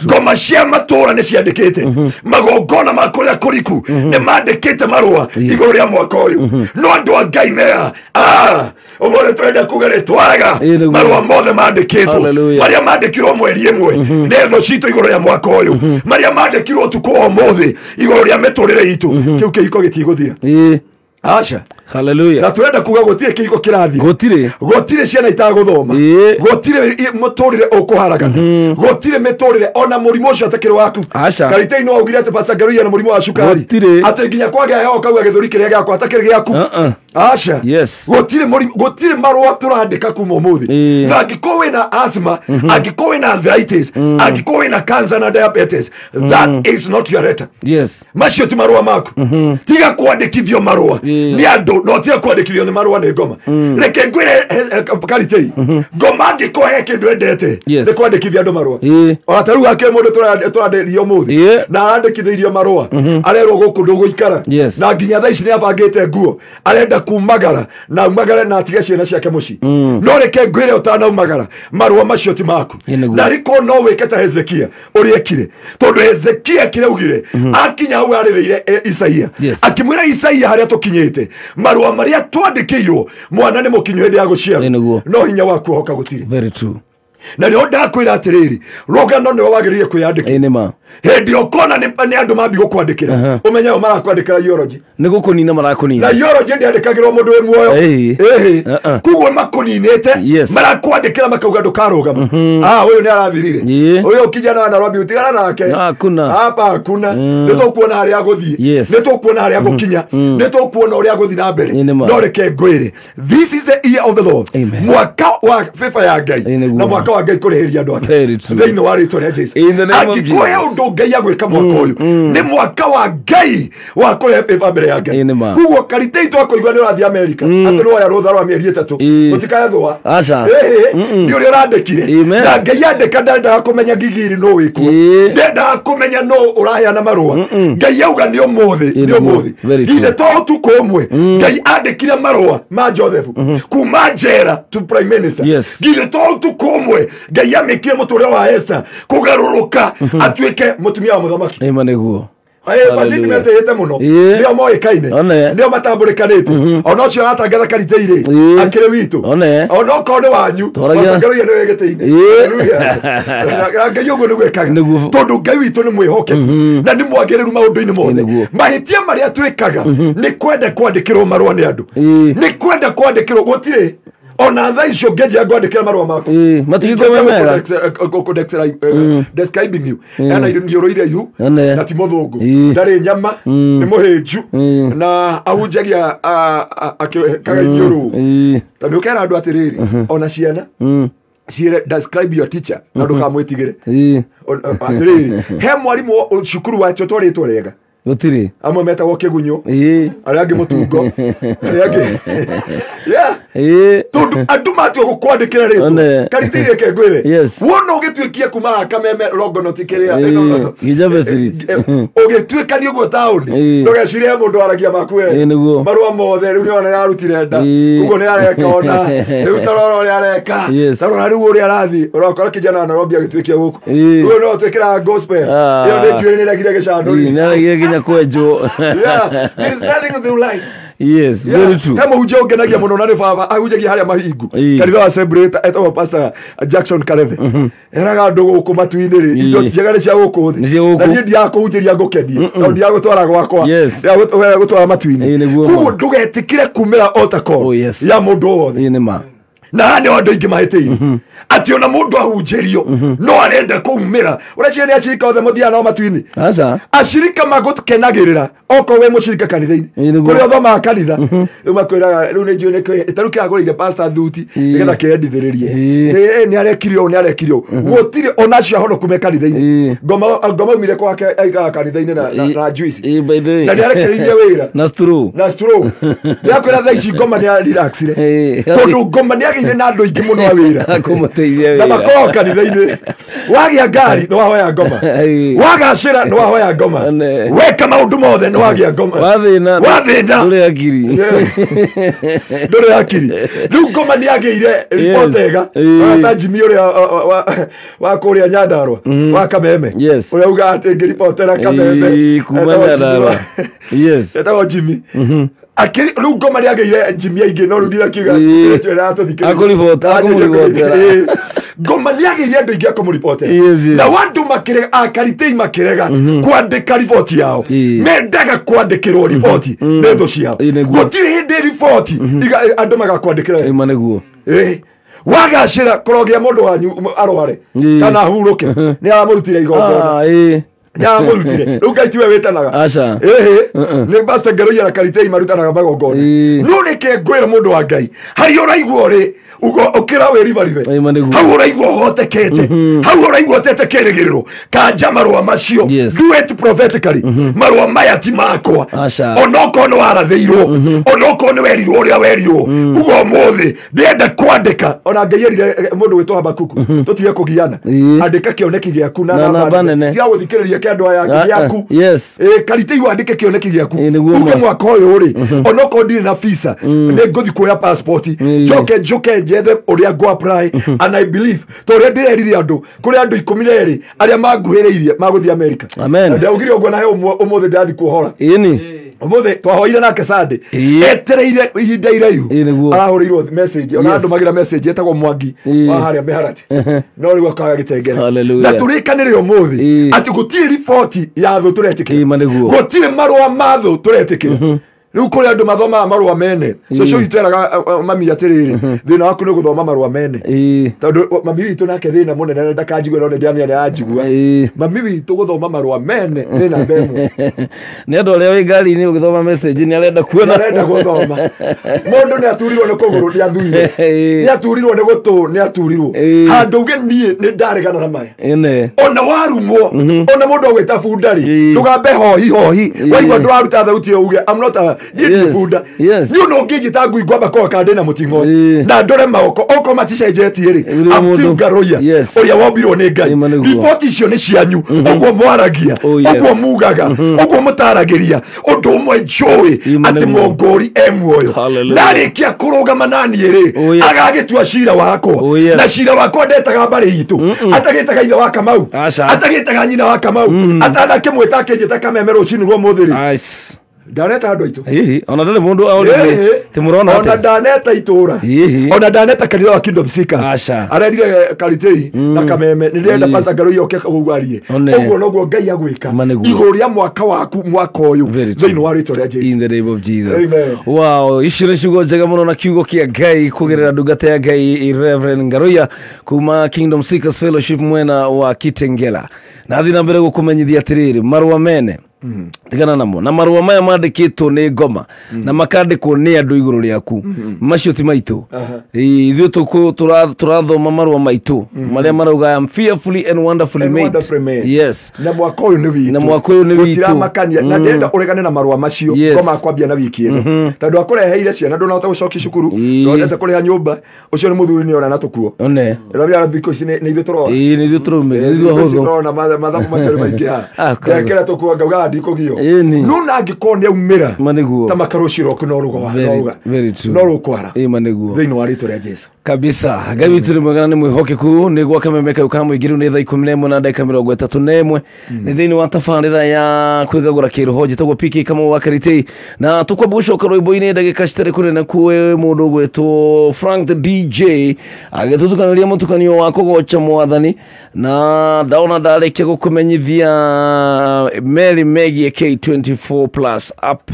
ngoma cia matũra nĩ ciandĩkĩte, magongona ma kũrĩa kũriku nĩ mandĩkĩte marũa igũrũ rĩa mwaka ũyũ. No andũ a Ngai mea ũmũthĩ tũrenda kuga nĩ twaga marũa mothe mandĩkĩtwo, marĩa mandĩkirwo mweri ĩmwe nĩ thũ citũ igũrũ rĩa mwaka ũyũ, marĩa mandĩkirwo ũtukũ wa ũmũthĩ igũrũ rĩa mĩtũrĩre itũ. Kĩu kĩhiko gĩtigũthira. Aca. Hallelujah. Na turenda kuga gutire kĩhiko kĩrathira, gutire ciana itagũthoma, gutire mũtũrĩre ũkũharagana, gutire mĩtũrĩre ona mũrimũ ũcio atakĩrĩ waku. Karitei no augire atĩ Pastor Ngaruiya na mũrimũ wa cukari, atĩ nginya kwagĩa heho kauga gĩthũri kĩrĩa gĩakwa atakĩrĩ gĩaku. Aca. Gutire mũrimũ, gutire marũa tũrandĩka kuma ũmũthĩ. Na angĩkorwo wĩna asthma, angĩkorwo wĩna arthritis, angĩkorwo wĩna cancer na diabetes, that is not your letter. Macio ti marũa maku. Tiga kwandĩkithio marũa nĩ andũ, no tiga kwandĩkithio nĩ marũa nĩ ngoma. Reke ngwĩre Karitei, ngoma angĩkorwo he kĩndũ endete nĩ kwandĩkithia andũ marũa. Ona ta rĩu hakĩrĩ mũndũ tũranderia ũmũthĩ na arandĩkithĩirio marũa, arerwo gũkũ ndũgũikara, na nginya thaa ici nĩ abangĩte nguo, arenda kumagara na umagare na atige ciana ciake mũciĩ. No reke ngwĩre ũtanaumagara, marũa macio ti maku. Na rĩkorwo no wĩke ta Hezekia ũrĩa ekire, tondũ Hezekia kĩrĩa augire akinya hau arĩrĩire Isaia, akĩmwĩra Isaia harĩa tũkinyĩte, marũa marĩa twandĩkĩirwo mwana nĩ mũkinyu hĩndĩ ya gũciarwo, no hinya wa kuohoka gũtirĩ. Very true. Na nĩho ndakwĩra atĩrĩrĩ, rũgano nĩwe wagĩrĩire kwĩyandĩkĩra. Hĩndĩ ũkona nĩ andũ mambi gũkwandĩkĩra, ũmenye o marakwandĩkĩra eulogy. Nĩ gũkũnina marakũnina. Na eulogy ndĩandĩkagĩrwo mũndũ wĩ muoyo. Koguo makũninĩte, marakwandĩkĩra makauga ndũkarũgama. Ũyũ nĩ arathirire, ũyũ kijana wa Nairobi ũtigana nake, hapa hakuna. Nĩ tũkuona harĩa agũthiĩ, nĩ tũkuona harĩa agũkinya, nĩ tũkuona ũrĩa agũthiĩ na mbere. No reke ngwĩre, this is the year of the Lord, mwaka wa favor ya Ngai, na mwaka wa Ngai kũrĩhĩria andũ ake thĩinĩ wa rĩtwa rĩa Jesu. Angĩkorwo he ũndũ Ngai agwĩka mwaka ũyũ, nĩ mwaka wa Ngai wa kũrehe favor mbere ya Ngai. Koguo Karitei twakũigua nĩ ũrathiĩ America, atĩ nĩwoya rũtha rwa mĩeri 3, ũtikaethũa. Nĩ ũrĩa ũrandĩkire. Na Ngai andĩka ndendaga kũmenya ngigiri nũ wĩkuo, ndendaga kũmenya nũ ũraheana marũa. Ngai auga nĩ ũmũthĩ, nĩ ũmũthĩ. Githĩ to ũtukũ ũmwe Ngai andĩkire marũa ma Joseph kuma njera to prime minister. Githĩ to ũtukũ ũmwe Ngai amĩkire mũtũrĩre wa Esther kũgarũrũka atuĩke mũtumia wa mũthamaki. Nĩguo. Pasiti metĩĩte mũno, nĩo moĩkaine, nĩo matambũrĩkanĩte. Ona ũcio aratangatha Karitei rĩ, akĩrĩ witũ. Ona okorwo nĩ wanyu, Pastor Ngaruiya nĩwe gĩtĩ-inĩ. Ngai ũguo nĩguo ekaga, tondũ Ngai witũ nĩ mwĩhokeku na nĩ mwagĩrĩru maũndũ-inĩ mothe. Mahĩtia marĩa twĩkaga nĩ kwenda kwandĩkĩrwo marũa nĩ andũ, nĩ kwenda kwandĩkĩrwo gũtirĩ. Ona thaa icio ngĩnjia ngwandĩkĩra marũa maku, describing you, ena iniũrũ iraihu na ti mũthũngũ, ndarĩ nyama, nĩ mũhĩnju na ahunjagia akĩkaga iniũrũ. Tondũ ũkera andũ atĩrĩrĩ, ona ciana ciĩre describe your teacher na ndũkamwĩtigĩre. Atĩrĩrĩ, he mwarimũ cukuru wacho twarĩtwo rĩega, Gũtirĩ. Amwe metagwo kĩgunyũ, arĩa angĩ mũtungo, arĩa angĩ yeah. Tondu andu matua gukwandikira ritwa Karitei reke ngwire wona ugituikia kuma Kameme Longonot kiria Gijabe Street ugituikania uguo tauni ndugecirie mundu aragia maku we marua mothe riu niona yarutire nda uguo ni areka ona riu tarora uria areka tarora riu uria arathi urakora kijana wa Nairobi agituikia guku riu no twikira gospel iyo ni njuiri ni regire gicando ni regire nginya kwenjwo. Yeah, there is nothing to light. Yes, very true. Kama hujia ungenagia muno na ni baba ahunjagia haria mahingu. Kanitha wa Assembly etagwo Pastor Jackson Kareve. Eraga andu guku matu-inĩ rĩ, indo njega nĩ cia gũkũ thĩ. Na niĩ ndiaga kũhunjĩria ngũkenie. No ndiaga gũtwara gwakwa. Ndiaga gũtwara matu-inĩ. Koguo ndũgetĩkĩre kumĩra altar call ya mũndũ o wothe. Na nĩ andũ aingĩ mahĩtĩire atĩ ona mũndũ ahunjĩrio no arenda kũumĩra. Ũreciria nĩ acirika othe mũthiaga nao matu-inĩ? Acirika magũkenagĩrĩra okorwo wĩ mũcirika kanitha-inĩ kũrĩa ũthomaga kanitha rĩu makwĩraga rĩu nĩ njũĩ nĩ ta rĩu kĩragũrĩire pastor thuti nĩgetha kĩendithĩrĩrie nĩ arekire ũũ nĩ arekire ũũ gũtirĩ ona acio ahonoku me kanitha-inĩ. Ngoma aumire kwake aigaga kanitha-inĩ na juice na nĩ arekereirie wĩra na straw nĩ akwĩra thaa ici ngoma nĩ arelaxire tondũ ngoma nĩ agĩire na andũ aingĩ mũno a wĩra na makoragwo kanitha-inĩ. Wagĩa ngari nĩ wahoya ngoma, wagacĩra nĩ wahoya ngoma, weka maũndũ mothe nĩ wagĩa ngoma, wathĩna ndũrĩ hakiri. Rĩu ngoma nĩ agĩire riboti ega ta Jimmy ũrĩa wa kũrĩa Nyandarua wa Kameme ũrĩa ugaga atĩ ngĩribotera Kameme kuma Nyandarua etagwo Jimmy. Akiri rĩu ngoma nĩ agĩire Jimmy aingĩ no rĩu ndirakiuga akũribotera. Ngoma nĩ agĩire andũ aingĩ akũmũribotera na andũ makĩrega akaritei makĩrega kwandĩka riboti yao mendaga kwandĩkĩrwo riboti nĩ thũ ciao. Gũtirĩ hĩndĩ riboti andũ magakwandĩkĩra. Wagacĩra kũrogĩa mũndũ wanyu arware kana ahurũke nĩ aramũrutire igongona nĩ aramũrutire. Rĩu Ngai tiwe wĩtanaga nĩ Pastor Ngeroia na Karitei marutanaga magongona. No reke ngwĩre mũndũ wa Ngai harĩa ũraigua ũrĩ ũkĩra wĩribaribe hau ũraigua ũhotekete hau ũraigua ũtete kĩrĩgĩrĩro kanja marũa macio. Do it prophetically. Marũa maya ti makwa onokorwo nĩ warathĩirwo onokorwo nĩ werirwo ũrĩa werirwo uga ũmũthĩ ndĩrenda kwandĩka. Ona Ngai erire mũndũ wĩtwo Habakuku tũtige kũgiana andĩka kĩoneki gĩaku na namba nene tiga gũthikĩrĩria kĩa andũ aya gĩaku. Karitei wandĩke kĩoneki gĩaku uge mwaka ũyũ rĩ onokorwo ndirĩ na visa nĩ ngũthiĩ kuoya passport njoke njoke njethe ũrĩa ngũ apply and I believe to ũrĩa ndĩrerire andũ kũrĩ andũ 12 arĩa manguhĩrĩirie magũthiĩ America. Ndaugire ũguo na he ũmũthĩ ndathiĩ kuohora ũmũthĩ twahoire nake Sunday etereire ihinda iraihu arahũrĩirwo message ona andũ magira message etagwo Mwangi wa harĩa Mĩharati no rĩu akaga gĩtengere. Na tũrĩkanĩre ũmũthĩ atĩ gũtirĩ riboti ya thũ tũretĩkĩra gũtirĩ marũa ma thũ tũretĩkĩra. Rĩu kũrĩ andũ mathomaga marũa mene. Cũcũ witũ eraga mami atĩrĩrĩ thĩna waku nĩ gũthoma marũa mene tondũ mami witũ nake thĩna mũnene na ndakanjigua no nĩ ndĩramenya nĩ aranjigua. Mami witũ gũthoma marũa mene nĩ namba ĩmwe. Nĩ andũ arĩa wĩ ngari-inĩ ũgĩthoma message nĩ arenda kuona arenda gũthoma. Mũndũ nĩ aturirwo nĩ kũgũrũ nĩ athuire nĩ aturirwo nĩ gũtũ nĩ aturirwo handũ uge niĩ nĩ ndaregana na maya. Ona warumwo ona mũndũ agwĩta bunda rĩ ndũgambe hohi hohi waigua ndũraruta thauti ĩyo uge I'm not a niĩ bunda niĩ no ngĩnjĩta ngui ngwamba koga ndĩ na mũting'o na ndore maoko okorwo maticenjetie rĩ I'm still Ngaroia ũrĩa wombirwo nĩ Ngai. Riboti icio nĩ cianyu ũguo mwaragia ũguo mugaga ũguo mũtaragĩria ũndũ ũmwe njũĩ atĩ mũngũri e muoyo ndarĩkia kũrũgama naniĩ rĩ agagĩtua cira wakwa na cira wakwa ndetaga mbarĩ itũ atagĩtaga ithe wa Kamau atagĩtaga nyina wa Kamau atanakĩmwĩta akĩnjĩta Kameme rũcinĩ rwa ũmũthĩ rĩ ndaneta andũ aitũ ona ndũrĩ mũndũ aũrĩire ti mũrona ona ndaneta itũra ona ndaneta kanitha wa Kingdom Seekers arerire Karitei na Kameme nĩ ndĩrenda Pastor Ngaroia oke kũu arie ũguo noguo Ngai agwĩka igũrũ rĩa mwaka waku mwaka ũyũ thĩinĩ wa rĩtwa rĩa Jesu. In the name of Jesus. Amen. Wow, icio nĩ ciugo njega mũno na kiugo kĩa Ngai kũgerera ndungata ya Ngai Reverend Ngaroia kuma Kingdom Seekers Fellowship mwena wa Kitengela. Na thiĩ na mbere gũkũmenyithia atĩrĩrĩ marũa mene Tigana namo na marũa maya mandĩkĩtwo nĩ ngoma na makandĩkwo nĩ andũ igũrũ rĩaku macio ti maitũ. Ithuĩ tũrathoma marũa maitũ marĩa marauga I am fearfully and wonderfully made. Yes. Na mwaka ũyũ nĩ witũ. Na mwaka ũyũ nĩ witũ. Gũtiramakania na ndĩrenda ũregane na marũa macio ngoma kwambia na wiki ĩno. Tondũ akũreheire ciana ndũnahota gũcokia cukuru, ndũhotete kũrĩha nyũmba, ũcio nĩ mũthuri nĩ ona na tũkuo. One. Ĩrabia thikũ ici nĩ ithuĩ tũrona. Ĩĩ nĩ ithuĩ tũraumĩra, nĩ ithuĩ ahũthũ. Tũrona mathabu macio nĩ maingĩha. Ndekĩra tũkuo ngauga ndikũgio. No na angĩkorwo nĩ aumĩra ta makarũcio roku no rũgwa no rũkwara. Ĩĩ manĩguo. Thĩinĩ wa rĩtwa rĩa Jesu. Kabisa. Ngai witũ nĩ mwega na nĩ mwĩhokeku nĩ gwa kameme kau ka mũingĩ rĩu nĩ thaa 11 na ndagĩka 31 nĩ thĩinĩ wa tabarĩra ya kwĩgagũra kĩroho njĩtagwo PK Kamau wa Karitei na tũkwamba gũcoka rwĩmbo-inĩ ndagĩka citarĩ kũnene kwĩ mũndũ ũgwĩtwo Frank the DJ agĩtũtukanĩria mũtukanio wa kũgoca mwathani na ndaona ndarĩkia gũkũmenyithia meri megiĩ K24 plus app.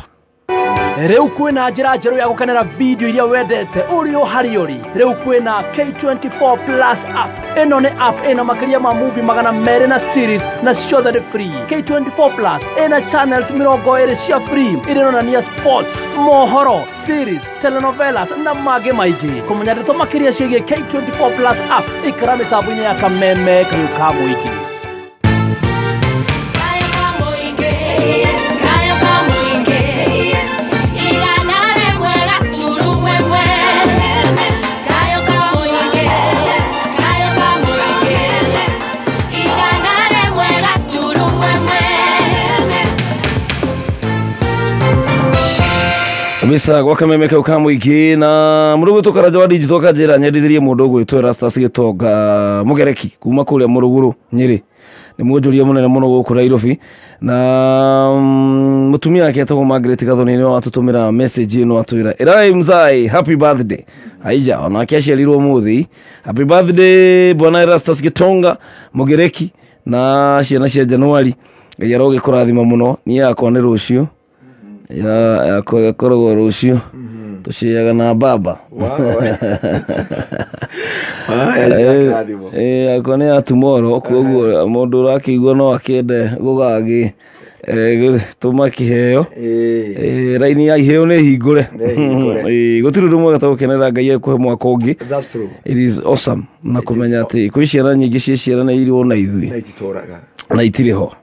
Rĩu kwĩna njĩra njerũ ya gũkenera video iria wendete ũrĩ o harĩa ũrĩ. Rĩu kwĩna K24 plus app. Ĩno nĩ app ĩna makĩria ma movie 200 na series na ciothe nĩ free. K24 plus ĩna channels 20 cia free iria ironania sports, mohoro, series, telenovelas na mangĩ maingĩ. Kũmenya ndeto makĩria ciĩgiĩ K24 plus app ikara mĩtambo-inĩ ya kameme kayũ ka mũingĩ. Kabisa gwa kameme kau ka mũingĩ na mũrũgũ tũkaraja wa digital kanjĩra nyendithirie mũndũ ũgwĩtwo Erastus Gĩtonga Mũgereki kuma kũrĩa Mũrũgũrũ Nyĩrĩ nĩ mwonjoria mũnene mũno gũkũ Nairobi na mũtumia wake etagwo Margaret Gathoni nĩwe watũtũmĩra message ĩno atwĩra ĩrai mzai happy birthday. Aija onake aciarirwo ũmũthĩ. Happy birthday bwana Erastus Gĩtonga Mũgereki na ciana cia Januari. Ngai arogĩkũrathima mũno. Niĩ yakwa nĩ rũciũ ya yakoragwo rũciũ tũciaga na baba. Yakwa nĩ ya tomorrow koguo mũndũ ũrakĩigua no akĩende gũgagĩ tũma kĩheo. Raini ya iheo nĩ hingũre. Gũtirĩ ũndũ mwega ta gũkenera Ngai ekũhe mwaka ũngĩ. It is awesome na kũmenya atĩ kwĩ ciana nyingĩ ciĩciaranĩirwo na ithuĩ na itirĩ ho.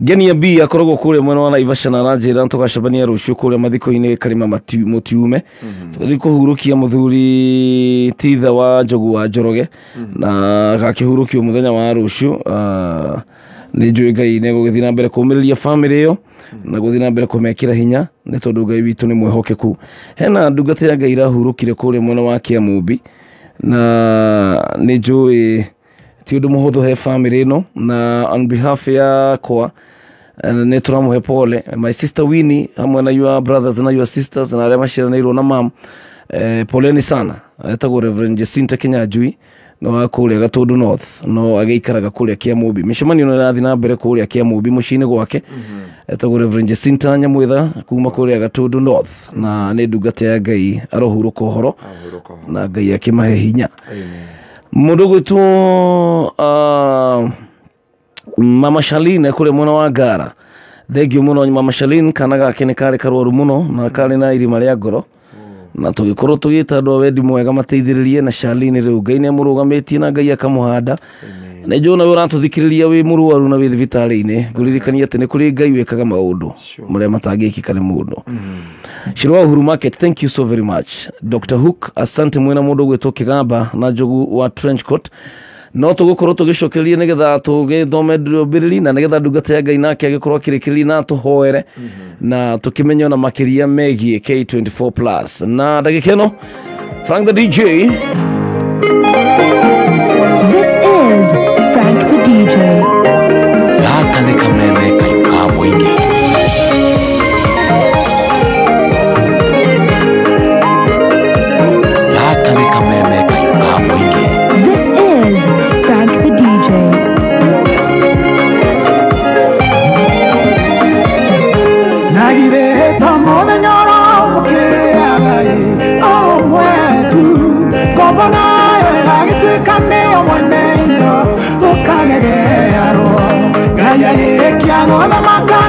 Ngenia B akoragwo kũrĩa mwena wa Naivasha na aranjĩra tũgacemania rũciũ kũrĩa mathiko-inĩ Karima Mũtiume tũgathiĩ kũhurũkia mũthuri Titha wa Njogu wa Njoroge na gakĩhurũkio mũthenya wa rũciũ. Nĩ njũĩ Ngai nĩ egũgĩthiĩ na mbere kũũmĩrĩria bamĩrĩ ĩyo na gũthiĩ na mbere kũmekĩra hinya nĩ tondũ Ngai witũ nĩ mwĩhokeku. Hena ndungata ya Ngai irahurũkire kũrĩa mwena wa Kĩamũmbi na nĩ njũĩ ti ũndũ mũhũthũ he bamĩrĩ ĩno na on behalf yakwa nĩ tũramũhe pole my sister Winnie hamwe na your brothers na your sisters na arĩa maciaranĩirwo na mam, poleni sana. Etagwo Reverend Jacinta Kinyanjui no wa kũrĩa Gatũndũ North no agĩikaraga kũrĩa Kĩamũmbi. Mĩcemanio nĩ ĩrathiĩ na mbere kũrĩa Kĩamũmbi mũciĩ-inĩ gwake. Etagwo Reverend Jacinta Nyamwitha kuma kũrĩa Gatũndũ North na nĩ ndungata ya Ngai arohurũka ũhoro na Ngai akĩmahe hinya. Mũndũ ũgwĩtwo Mama Shaline kũrĩa mwena wa Ngara. Thengiũ mũno Mama Shaline, kana gake nĩ karĩ karwaru mũno na karĩ na irima rĩa ngoro na tũgĩkorwo tũgĩta andũ a wendi mwega mateithĩrĩrie na Shaline rĩu Ngai nĩ amũrũgamĩtie na Ngai akamũhanda. Na njũĩ nawe ũratũthikĩrĩria wĩ mũrwaru na wĩ thibitarĩ-inĩ ngũririkania atĩ nĩ kũrĩ Ngai wĩkaga maũndũ marĩa matangĩkĩka nĩ mũndũ. Shiro wa Uhuru Market, thank you so very much. Dr. Hook, asante mwena mũndũ ũgwĩtwo Kĩgamba na Njogu wa Trenchcoat. No tũgũkorwo tũgĩcokereria nĩgetha tũgĩthome ndũmĩrĩri na nĩgetha ndungata ya Ngai nake agĩkorwo akĩrĩkĩrĩria na tũhoere na tũkĩmenye ona makĩria megiĩ K24 plus. Na ndagĩka ĩno Frank the DJ. This is Frank the DJ. Gaka nĩ kameme kayũ ka mũingĩ. Gaka nĩ kameme kayũ ka mũingĩ. This is Frank the DJ. Nagireta muthenya ũramũkĩraga o mwetu ngombo nayo ĩgagĩtuĩka nĩyo mwene indo ũkagegearwo Ngai arĩkia gũthamaka.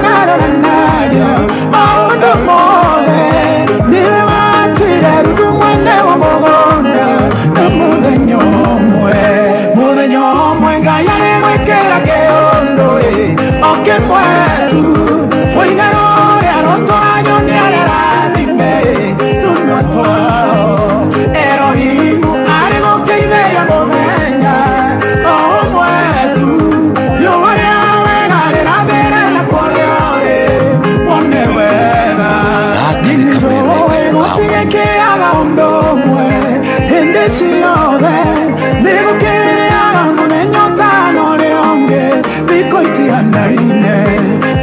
hĩndĩ ciothe nĩgũkĩrĩaga mũthenya ũtano ũrĩa ũngĩ thikũ itianaine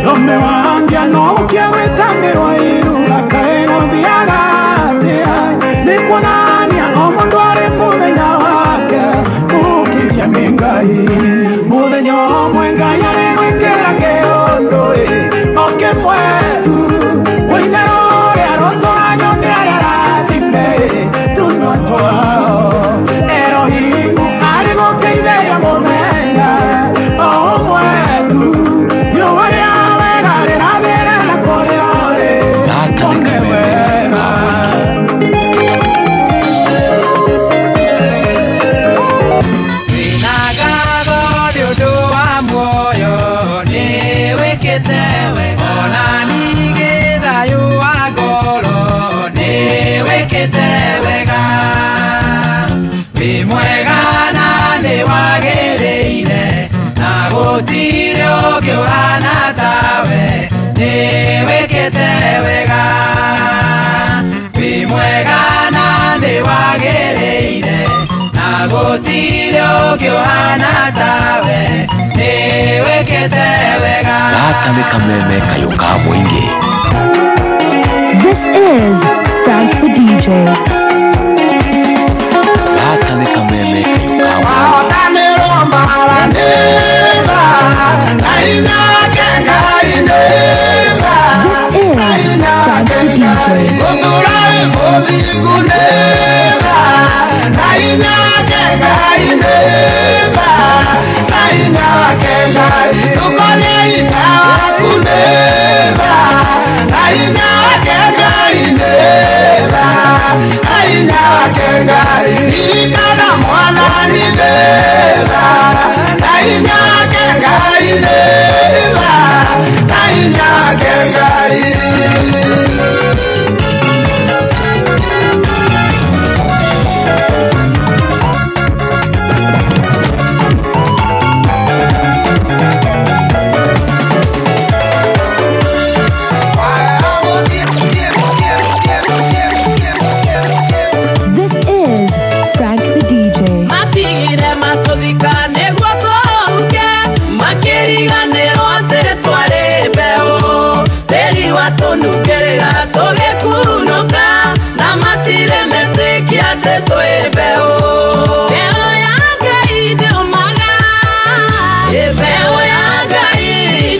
thome wangia no ũkia gwĩtanĩrwo iruga kaĩ gũthiaga atĩa nĩkuonania o mũndũ arĩ mũthenya wake mũkĩria nĩ Ngai mũthenya ũmwe Ngai arĩ gwĩkĩra kĩũndũ ĩ o kĩmwe tu ũine rũrĩa rũtũragio nĩ arĩa arathime tũnua twao Elohimu arĩ gũkĩithĩria mũthenya o ũmwe tu riũa rĩa wega rĩrathĩra na kũrĩa ũrĩ one wega. Gũtirĩ ũngĩ ũhana tawe nĩ wĩkĩte wega wĩ mwega na nĩ wagĩrĩire na gũtirĩ ũngĩ ũhana tawe nĩ wĩkĩte wega. Gaka nĩ kameme kayũ ka mũingĩ. This is Frank the DJ. Gaka nĩ kameme kayũ ka mũingĩ. This is Frank the DJ. This is Frank the DJ. Matigire matũthika nĩguo tũhuke makĩriganĩrwo atĩ twarĩ mbeũ tĩri watũnungĩrĩra tũgĩkunũka na matirĩ metĩkia atĩ twĩ mbeũ. Mbeũ ya Ngai ndĩũmaga, mbeũ ya Ngai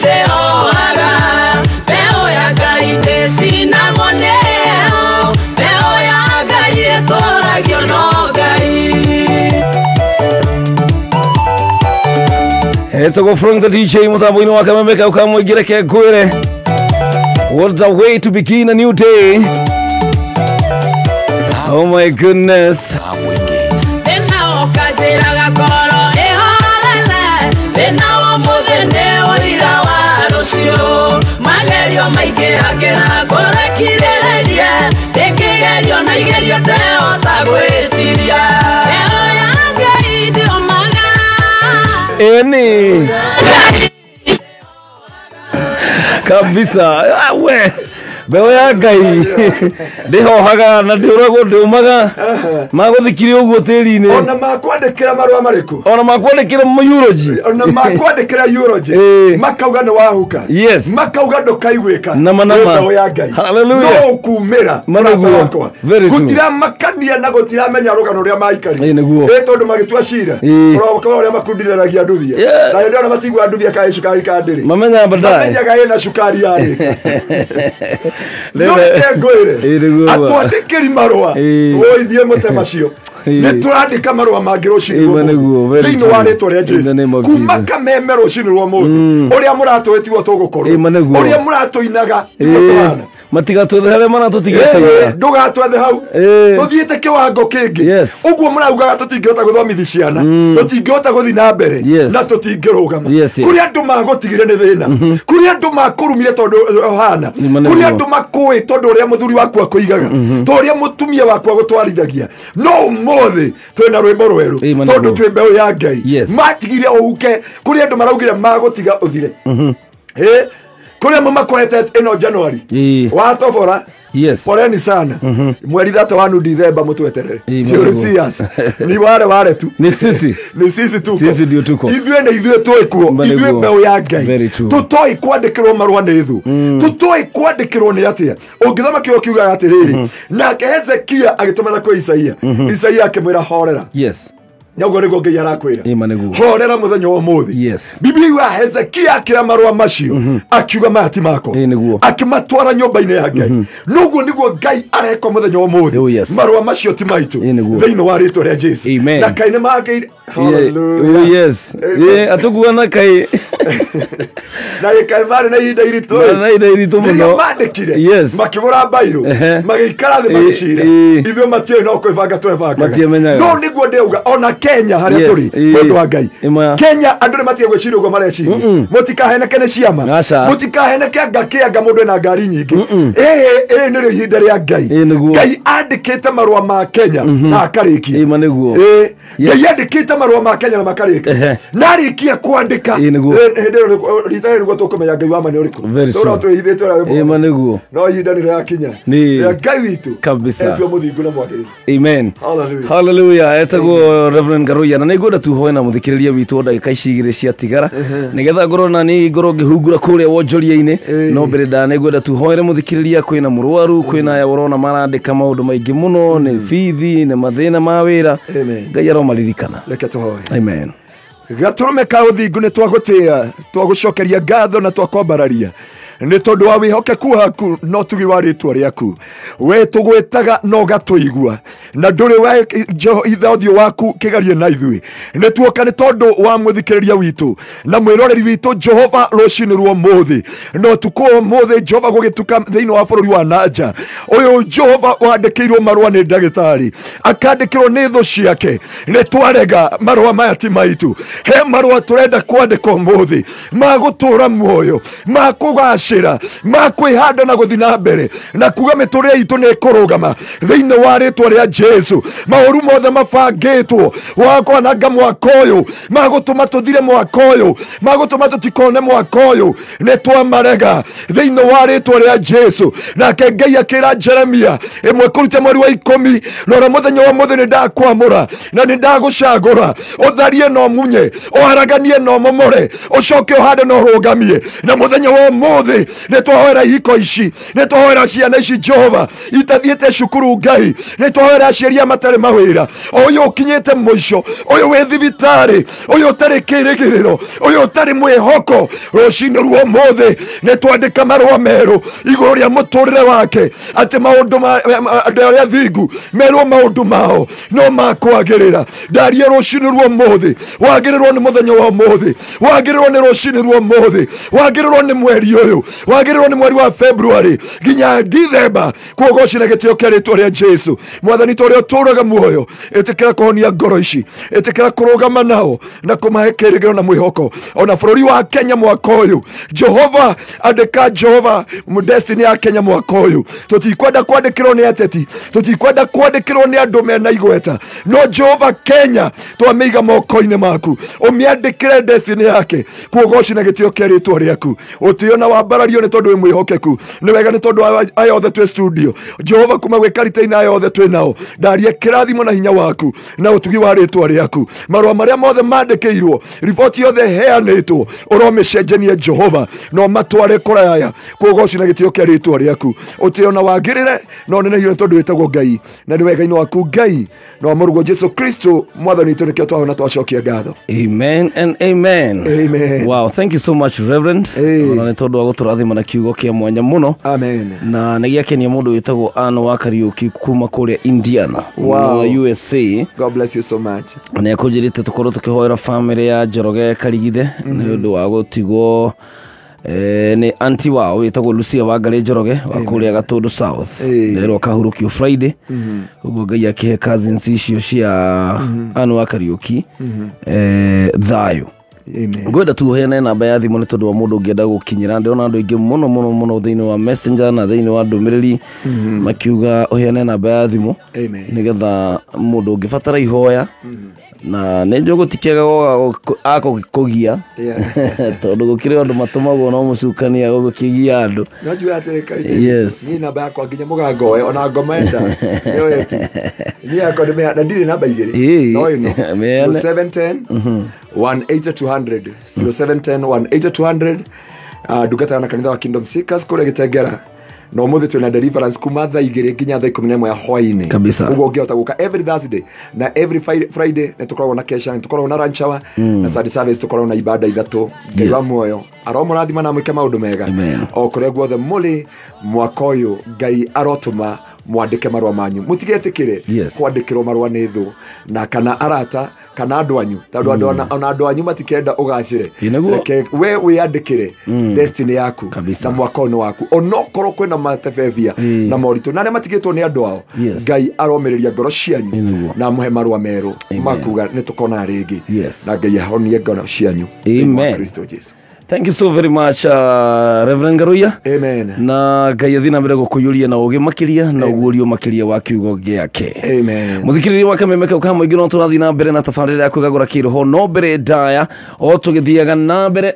ndĩhohaga, mbeũ ya Ngai ndĩcinagwo nĩyo, mbeũ ya Ngai ĩtũragio no Ngai. Etagwo Frank the DJ mutambo-inĩ wa kameme kau ka mũingĩ reke ngwĩre. What a way to begin a new day. Oh my goodness. Thĩna ũkanjĩraga ngoro ĩhorere, thĩna wa ũmũthĩ nĩ ũira wa rũciũ. Magerio maingĩhagĩra ngoro ĩkirĩrĩrie, ndĩngĩgerio na igerio ndehota gwĩtiria. Mbeũ ya Ngai ndĩũmaga. Eni kabisa. Ah, we mbeũ ya Ngai ndĩhohaga na ndĩũragwo ndĩũmaga magũthikire ũguo tĩri-inĩ ona makwandĩkĩra marũa marĩkũ ona makwandĩkĩra eulogy ona makwandĩkĩra eulogy makauga nĩ wahuka. Yes. Makauga ndũkaiguĩka. Nama nama. Mbeũ ya Ngai Hallelujah. no ũkumĩra Manĩguo. mũrata wakwa. Very true. Gũtiramakania na gũtiramenya rũgano rũrĩa maikarire. Ĩĩ, nĩguo. Ĩ tondũ magĩtua cira Ĩĩ. ũroka ũrĩa makundithanagia nduthia Yeah. na hĩndĩ ĩyo matigua nduthia kaĩ cukari ka ndĩrĩ Mamenyaga baadaye. Mamenyaga ĩna cukari yarĩ. No reke Ĩĩ, ngwĩre nĩguo. atwandĩkĩri marũa Ĩĩ. ũithiĩ mũte macio Ĩĩ. nĩ tũrandĩka marũa mangĩ rũcinĩ Ĩĩ, rwa nĩguo, ũmũthĩ. very Thĩinĩ wa true. rĩtwa rĩa In the Jesu name of kuma Jesus. kameme rũcinĩ rwa ũmũthĩ ũrĩa mũratũĩ tiguo tũgũkorwo Ĩĩ, nĩguo. ũrĩa mũratũinaga tiguo Ĩĩ, tũhana matigatwethe harĩa maratũtigĩte. Ndũgatwethe hau Ĩĩ. tũthiĩte kĩwango kĩngĩ Yes. ũguo mũraugaga tũtingĩhota gũthomithi ciana tũtingĩhota gũthiĩ na mbere Yes. na tũtingĩrũgama Yes, yes. kũrĩ andũ magũtigire nĩ thĩna kũrĩ andũ makũrumire tondũ ũhana Nĩ kũrĩ nĩguo. andũ makũĩ tondũ ũrĩa mũthuri waku akũigaga to ũrĩa mũtumia waku agũtwarithagia no ũmũthĩ twĩna rwĩmbo rwerũ Ĩĩ, tondũ nĩguo. twĩ mbeũ ya Ngai Yes. matigire ũhuke kũrĩ andũ maraugire magũtiga ũthire. Ĩ, Kũrĩa mũmakwete ĩno January watobora. Yes. Poleni sana. Mweri 31 Dithemba mũtweterere. Serious. Ni wale tu. Ni sisi. Ni sisi tuko. Sisi ndio tuko. Ithuĩ nĩ ithuĩ tũĩ kuo. Ithuĩ mbeũ ya Ngai. Tũtoĩ kwandĩkĩrwo marũa nĩ thũ. Tũtoĩ kwandĩkĩrwo nĩ atĩa. Ũngĩthoma kĩo kiugaga atĩrĩrĩ. Nake Hezekia agĩtũmana kwĩ Isaia. Isaia akĩmwĩra horera. Yes. Nyaguo nĩguo Ngai arakwĩra. Horera mũthenya wa ũmũthĩ. Yes. Biblia yuga Hezekia akĩra marũa macio akiuga maya ti makwa. Akĩmatwara nyũmba-inĩ ya Ngai. Noguo nĩguo Ngai areka mũthenya wa ũmũthĩ. Marũa macio ti maitũ. Thĩinĩ wa rĩtwa rĩa Jesu. Na Ngai nĩ mangĩire. Hallelujah. Yes. Atukuona Ngai. Na gĩkaĩ marĩ na ihinda iritũ. Na ihinda iritũ mũno. Rĩrĩa mandĩkire. Yes. Makĩgũra mbairũ. Magĩikara thĩ magĩcira. Ithuĩ matiũĩ no kwĩbanga twebangaga. No nĩguo ndĩauga ona Kenya harĩa tũrĩ mũndũ wa Ngai. Kenya andũ nĩ matige gwĩciria ũguo mareciria. Mũtikaheneke nĩ ciama. Mũtikaheneke anga kĩanga mũndũ ena ngari nyingĩ. Ĩĩ nĩrĩo ihinda rĩa Ngai. Ngai andĩkĩte marũa ma Kenya na akarĩkia. Ngai andĩkĩte marũa ma Kenya na makarĩka. Na arĩkia kwandĩka. Hĩndĩ ĩyo rita rĩrĩ nĩguo tũkũmenya Ngai wa ma nĩ ũrĩkũ. Tũra twĩhithĩte ũrĩa wĩ. No ihinda nĩ rĩrakinya. Rĩa Ngai witũ. Kabisa. Etua mũthingu na mwagĩrĩru. Amen. Hallelujah. Hallelujah. Etagwo Reverend Ngaruiya na nĩngwenda tuhoe na mũthikĩrĩria witũ ndagĩka ici igĩrĩ cia tigara nĩgetha ngorwo na niĩ ngorwo ngĩhungura kũrĩa wonjoria-inĩ. No mbere nda nĩngwenda tuhoere mũthikĩrĩria kwĩna mũrwaru kwĩna aya ũrona marandĩka maũndũ maingĩ mũno nĩ bithi nĩ mathĩna ma wĩra. Ngai aromaririkana. Reke tũhoe. Amen. Gatũrũme ka ũthingu nĩ twagũtĩĩa twagũcokeria ngatho na twakwambararia nĩ tondũ wa wĩhokeku waku na ũtugi wa rĩtwa rĩaku. We tũgwĩtaga na ũgatũigua na ndũrĩ itha ũthiũ waku kĩgerie na ithuĩ. Nĩ tuoka nĩ tondũ wa mũthikĩrĩria witũ na mwĩroreri witũ Jehova rũcinĩ rwa ũmũthĩ na ũtukũ wa ũmũthĩ Jehova gũgĩtuka thĩinĩ wa bũrũri wa nanja. Ũyũ Jehova wandĩkĩirwo marũa nĩ ndagĩtarĩ akandĩkĩrwo nĩ thũ ciake. Nĩ twarega marũa maya ti maitũ. He marũa tũrenda kwandĩka ũmũthĩ ma gũtũũra muoyo ma kũgacĩra ma kwĩhanda na gũthiĩ na mbere na kuga mĩtũrĩre itũ nĩ ĩkũrũgama thĩinĩ wa rĩtwa rĩa Jesu. Maũru mothe mabangĩtwo wa kwananga mwaka ũyũ ma gũtũma tũthire mwaka ũyũ ma gũtũma tũtikone mwaka ũyũ nĩ twamarega thĩinĩ wa rĩtwa rĩa Jesu. Nake Ngai akĩra Jeremia ĩmwe kũruta mweri wa 10 rora mũthenya wa mũthĩ nĩ ndakwamũra na nĩ ndagũcagũra ũtharie na ũmunye ũharaganie na ũmomore ũcoke ũhande na ũrũgamie. Na mũthenya wa ũmũthĩ nĩ twahoera ihiko ici nĩ twahoera ciana ici Jehova itathiĩte cukuru Ngai nĩ twahoera aciari matarĩ mawĩra ũyũ ũkinyĩte mũico ũyũ wĩ thibitarĩ ũyũ ũtarĩ kĩrĩgĩrĩro ũyũ ũtarĩ mwĩhoko rũcinĩ rwa ũmũthĩ nĩ twandĩka marũa merũ igũrũ rĩa mũtũrĩre wake atĩ maũndũ andũ arĩa thingu merwo maũndũ mao no makwagĩrĩra. Ndarie rũcinĩ rwa ũmũthĩ wagĩrĩrwo nĩ mũthenya wa ũmũthĩ wagĩrĩrwo nĩ rũcinĩ rwa ũmũthĩ wagĩrĩrwo nĩ mweri ũyũ wagĩrĩrwo nĩ mweri wa February nginya Dithemba. Kuogoci na gĩtĩo kĩa rĩtwa rĩa Jesu. Mwathani tũrĩa ũtũũraga muoyo ĩtĩkĩra kũhonia ngoro ici ĩtĩkĩra kũrũgama nao na kũmahe kĩrĩgĩrĩro na mwĩhoko ona bũrũri wa Kenya mwaka ũyũ. Jehova andĩka Jehova destiny ya Kenya mwaka ũyũ. Tũtikwenda kwandĩkĩrwo nĩ ateti tũtikwenda kwandĩkĩrwo nĩ andũ mena igweta no Jehova Kenya twamĩiga moko-inĩ maku ũmĩandĩkĩre destiny yake. Kuogoci na gĩtĩo kĩa rĩtwa rĩaku ũtĩo na wambarario nĩ tondũ wĩ mwĩhokeku. Nĩ wega nĩ tondũ aya othe twĩ studio Jehova kuma gwĩ karita-inĩ aya othe twĩ nao ndarie kĩrathimo na hinya waku na ũtugi wa rĩtwa rĩaku. Marũa marĩa mothe mandĩkĩirwo riboti yothe heanĩtwo ũromĩcenjenie Jehova no matware kũraya. Kuogoci na gĩtĩo kĩa rĩtwa rĩaku ũtĩo na wagĩrĩre na ũnenehio nĩ tondũ wĩtagwo Ngai na nĩ wega-inĩ waku Ngai na wa mũrũguo Jesu Kristo mwathani witũ nĩkĩo twahona twacokia ngatho. Amen and amen. Amen. Wow, thank you so much Reverend. Ona nĩ tondũ wa gũtũrathima na kiugo kĩa mwanya mũno. Amen. Na nĩ gĩakenia mũndũ wĩtagwo Ann wa Kariuki kuma kũrĩa Indiana. Wow. USA. God bless you so much. Nĩ akũnjĩrĩte tũkorwo tũkĩhoera family ya Njoroge Karigithe nĩ ũndũ wa gũtigwo nĩ anti wao wĩtagwo Lucia Wangari Njoroge wa kũrĩa Gatũndũ South. Rero kahurũkio Friday. Ũguo Ngai akĩhe cousins icio cia Ann wa Kariuki thayũ. Amen. Ngwenda tu heane namba ya thimũ nĩ tondũ wa mũndũ ũngĩenda gũkinyĩra. Ndĩrona andũ aingĩ mũno mũno mũno thĩinĩ wa messenger na thĩinĩ wa ndũmĩrĩri makiuga ũheane namba ya thimũ Amen. nĩgetha mũndũ ũngĩbatara ihoya na nĩ njũĩ gũtikĩaga akũgia tondũ gũkĩrĩ andũ matũmagwo no mũcukani agũgĩkĩgia andũ. No njuge atĩrĩ Karĩtĩ, Yes. niĩ namba yakwa nginya mũgango ona ngoma enda nĩyo yetu. Niĩ yakwa nĩ na ndirĩ namba igĩrĩ Ĩĩ. no ĩno Mĩane. 0710 180 200, 0710 180 200. Ndungata na kanitha wa Kingdom Seekers kũrĩa Gĩtengera, na ũmũthĩ twĩna deliverance kuma thaa 2 nginya thaa 11 ya hwaĩ-inĩ. Kabisa. Ũguo ũngĩhota gũka every Thursday na every Friday nĩ tũkoragwo na kesha, nĩ tũkoragwo na lunch hour na Sunday service tũkoragwo na ibada ithatũ. Ngai wa muoyo aromũrathima na mwĩke maũndũ mega Amen. o kũrĩa guothe mũrĩ. Mwaka ũyũ Ngai arotũma mwandĩke marũa manyu, mũtigetĩkĩre kwandĩkĩrwo marũa nĩ thũ na kana arata kana andũ anyu, tondũ andũ ona andũ anyu matikenda ũgacĩre. Ĩ, nĩguo. Reke we wĩyandĩkĩre destiny yaku na mwaka ũyũ nĩ waku, onokorwo kwĩna matebebia na moritũ na arĩa matigĩtwo nĩ andũ ao. Ngai aromĩrĩria ngoro cianyu na amũhe marũa merũ makuga nĩ tũkona rĩngĩ, na Ngai ahonie ngoro cianyu thĩinĩ wa Amen. Kristo Jesu. Thank you so very much, Reverend Ngaruiya. Amen. Na Ngai athi na mbere gũkũiyũria na ũgĩ makĩria na ũguũrio makĩria wa kiugo gĩake. Amen. Mũthikĩrĩria wa kameme kau ka mũingĩ, no tũrathiĩ na mbere na tabarĩra ya kwĩgagũra kĩroho, no mbere ndaya o tũgĩthiaga na mbere.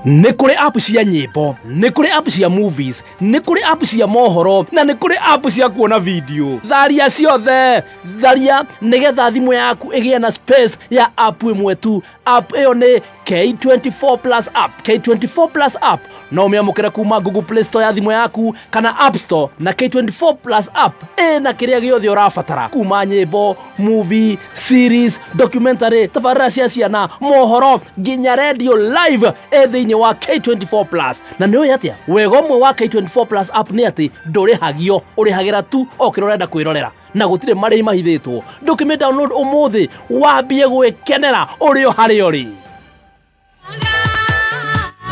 Nĩ kũrĩ app cia nyĩmbo, nĩ kũrĩ app cia movies, nĩ kũrĩ app cia mohoro, na nĩ kũrĩ app cia kuona video. Tharia ciothe, tharia nĩgetha thimũ yaku ĩgĩe na space ya app ĩmwe tu. App ĩyo nĩ K24 Plus app. K24 Plus app no ũmĩamũkĩre kuma Google Play Store ya thimũ yaku kana App Store, na K24 Plus app ĩna kĩrĩa gĩothe ũrabatara, kuma nyĩmbo, movie, series, documentary, tabarĩra cia ciana, mohoro, nginya radio live ĩ thĩinĩ wa K24 Plus. Na nĩ ũĩ atĩa wega ũmwe wa K24 Plus app nĩ atĩ ndũrĩhagio, ũrĩhagĩra tu o kĩrĩa ũrenda kwĩrorera na gũtirĩ marĩhi mahithĩtwo. Ndũkĩmĩ download ũmũthĩ wambie gwĩkenera ũrĩ o harĩa ũrĩ.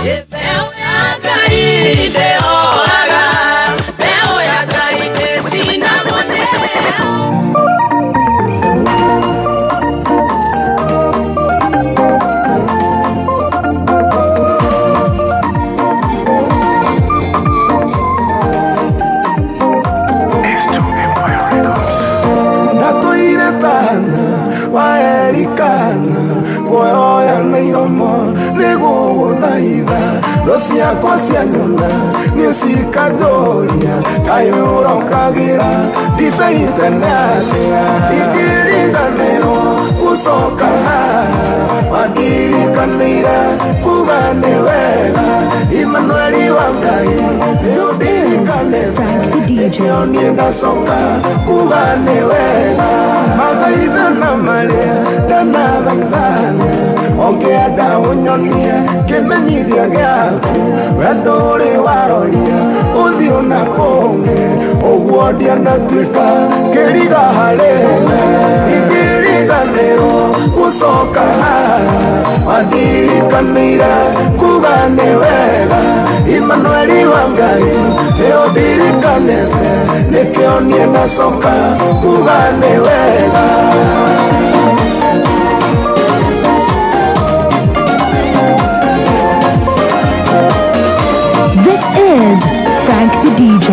Mbeũ ya Ngai ndĩhoraga, mbeũ ya Ngai ndĩcinagwo nĩ. Ndatũire tana waerikana kuoya na iromo nĩgũgũthaitha, thũ ciakwa cianyona nĩ cikanjũria kaĩ ũrokagĩra ndibei tene atĩa. Ingĩriganĩrwo gũcoka haha wandirikanĩire kuga nĩ wega Imanueli wa Ngai nĩũndirikanĩte, nĩkĩo niĩ ndacoka kuga nĩ wega. Mathaithana marĩa ndanathaithana, ũngĩenda ũnyonie kĩmenyithia gĩaku, wendo ũrĩ waroria ũthiũ na kũngĩ, ũguo ndianatuĩka kĩriga harĩ we. Ingĩriganĩrwo gũcoka haha wandirikanĩire kuga nĩ wega Imanueli wa Ngai nĩũndirikanĩte, nĩkĩo niĩ ndacoka kuga nĩ wega. This is Frank the DJ.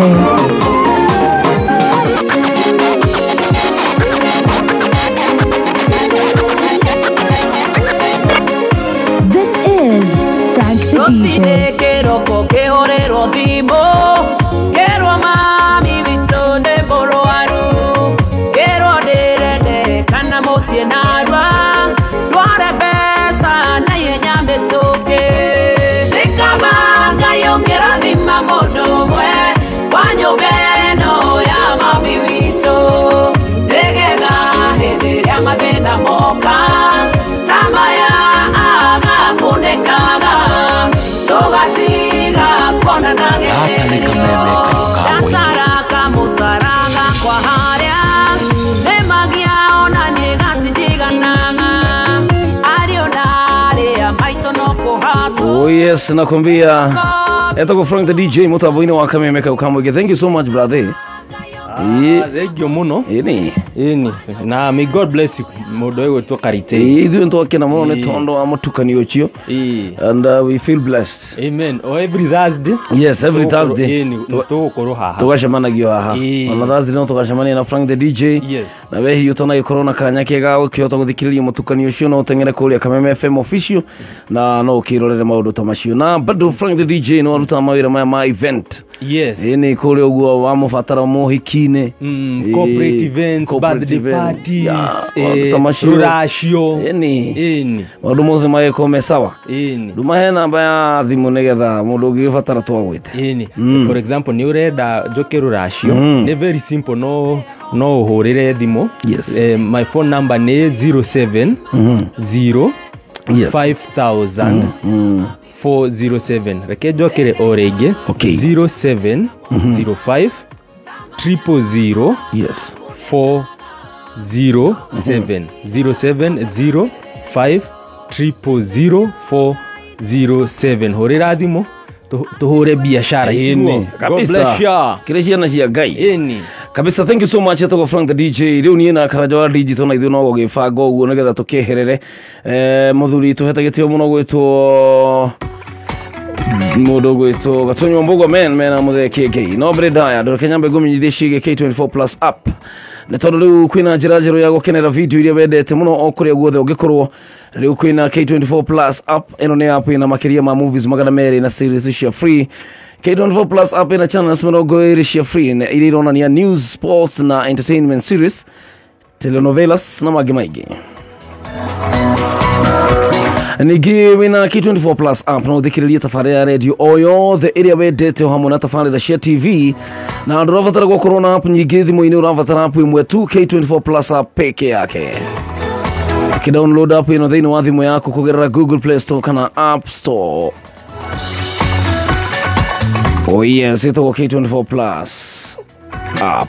This is Frank the DJ. Rũcinĩ kĩroko kĩhũrĩrwo thimũ kĩrwo mami witũ nĩ mũrwaru, kĩrwo ndĩrendekana mũciĩ narua, ndware mbeca na ihenya mĩtũkĩ. Nĩ kaba Ngai ũngĩrathima mũndũ ũmwe wa nyũmba ĩno ya mami witũ, nĩgetha hĩndĩ ĩrĩa mathĩna moka ta maya agakunĩkaga tũgatiga kuonana. Gaka nĩ kameme kayũ ka mũingĩ. Gataraka mũcara gakwa harĩa nĩmagia ona niĩ gatindiganaga ariũ na arĩa maitũ no kũhacũ. Oh yes, nakwambia etagwo Frank the DJ mutambo-inĩ wa kameme kau ka mũingĩ. Thank you so much, brother. Thank you mũno. Ĩni. Ĩni, na may God bless you mũndũ ũgwĩtwo Karitei. Ithuĩ twakena mũno nĩ tondũ wa mũtukanio ũcio. And we feel blessed. Amen. O every Thursday. Yes, every Thursday. Ĩni, tũgũkorwo haha. Tũgacemanagio haha. Ona Thursday no tũgacemania na Frank the DJ. Yes. Na we hihi ũtanagĩkorwo na kanya kega gũkĩhota gũthikĩrĩria mũtukanio ũcio no ũteng'ere kũrĩa Kameme FM official na no ũkĩrorere maũndũ ta macio. Na bado Frank the DJ no arutaga mawĩra maya ma event. Yes. Ĩni kũrĩa ũguo wamũbatara mũhiki-inĩ. Corporate events, corporate birthday event. parties, maũndũ ta macio. Rũracio. Ĩni. Ĩni. Maũndũ mothe magĩkorwo me sawa. Ĩni. Ndũmahe namba ya thimũ nĩgetha mũndũ ũngĩgĩbatara twagwĩte. Ĩni. For example, nĩ ũrenda njoke rũracio. Nĩ very simple, no ũhũrĩre thimũ. Yes. My phone number nĩ 07 0 Yes. 5000 407. Reke njokere o rĩngĩ. Okay. 07 05 000 Yes. 407. 07 05 000 407. Hũrĩra thimũ tũhũre biashara. Ĩni. God bless you. Kĩrĩ ciana cia Ngai. Ĩni. Kabisa, thank you so much etagwo Frank the DJ. Rĩu niĩ na Karanja wa digital na ithuĩ no gũgĩbanga ũguo nĩgetha tũkĩeherere. Mũthuri tũhete gĩtĩo mũno gwĩtwo mũndũ gwĩtwo Gatonyo Mbogo men mena mũthee KK. No mbere ndaya ndũreke nyambe ngũmenyithie ciĩgiĩ K24 Plus app. Nĩ tondũ rĩu kwĩna njĩra njerũ ya gũkenera video iria wendete mũno o kũrĩa guothe ũngĩkorwo. Rĩu kwĩna K24 Plus app. Ĩno nĩ app ĩna makĩria ma movies 200 na series cia free. K24 Plus app ĩna channels 20 cia free na iria ironania news, sports na entertainment series, telenovelas na mangĩ maingĩ. Ningĩ wĩna K24 Plus app no ũthikĩrĩrie tabarĩra ya radio o yothe ĩrĩa wendete o hamwe na tabarĩra cia TV. Na ndũrabatara gũkorwo na app nyingĩ thimũ-inĩ, ũrabatara app ĩmwe tu, K24 Plus app peke yake. Ũkĩdownload app ĩno thĩinĩ wa thimũ yaku kũgerera Google Play Store kana App Store. Oh yes, ĩtagwo K24 Plus app.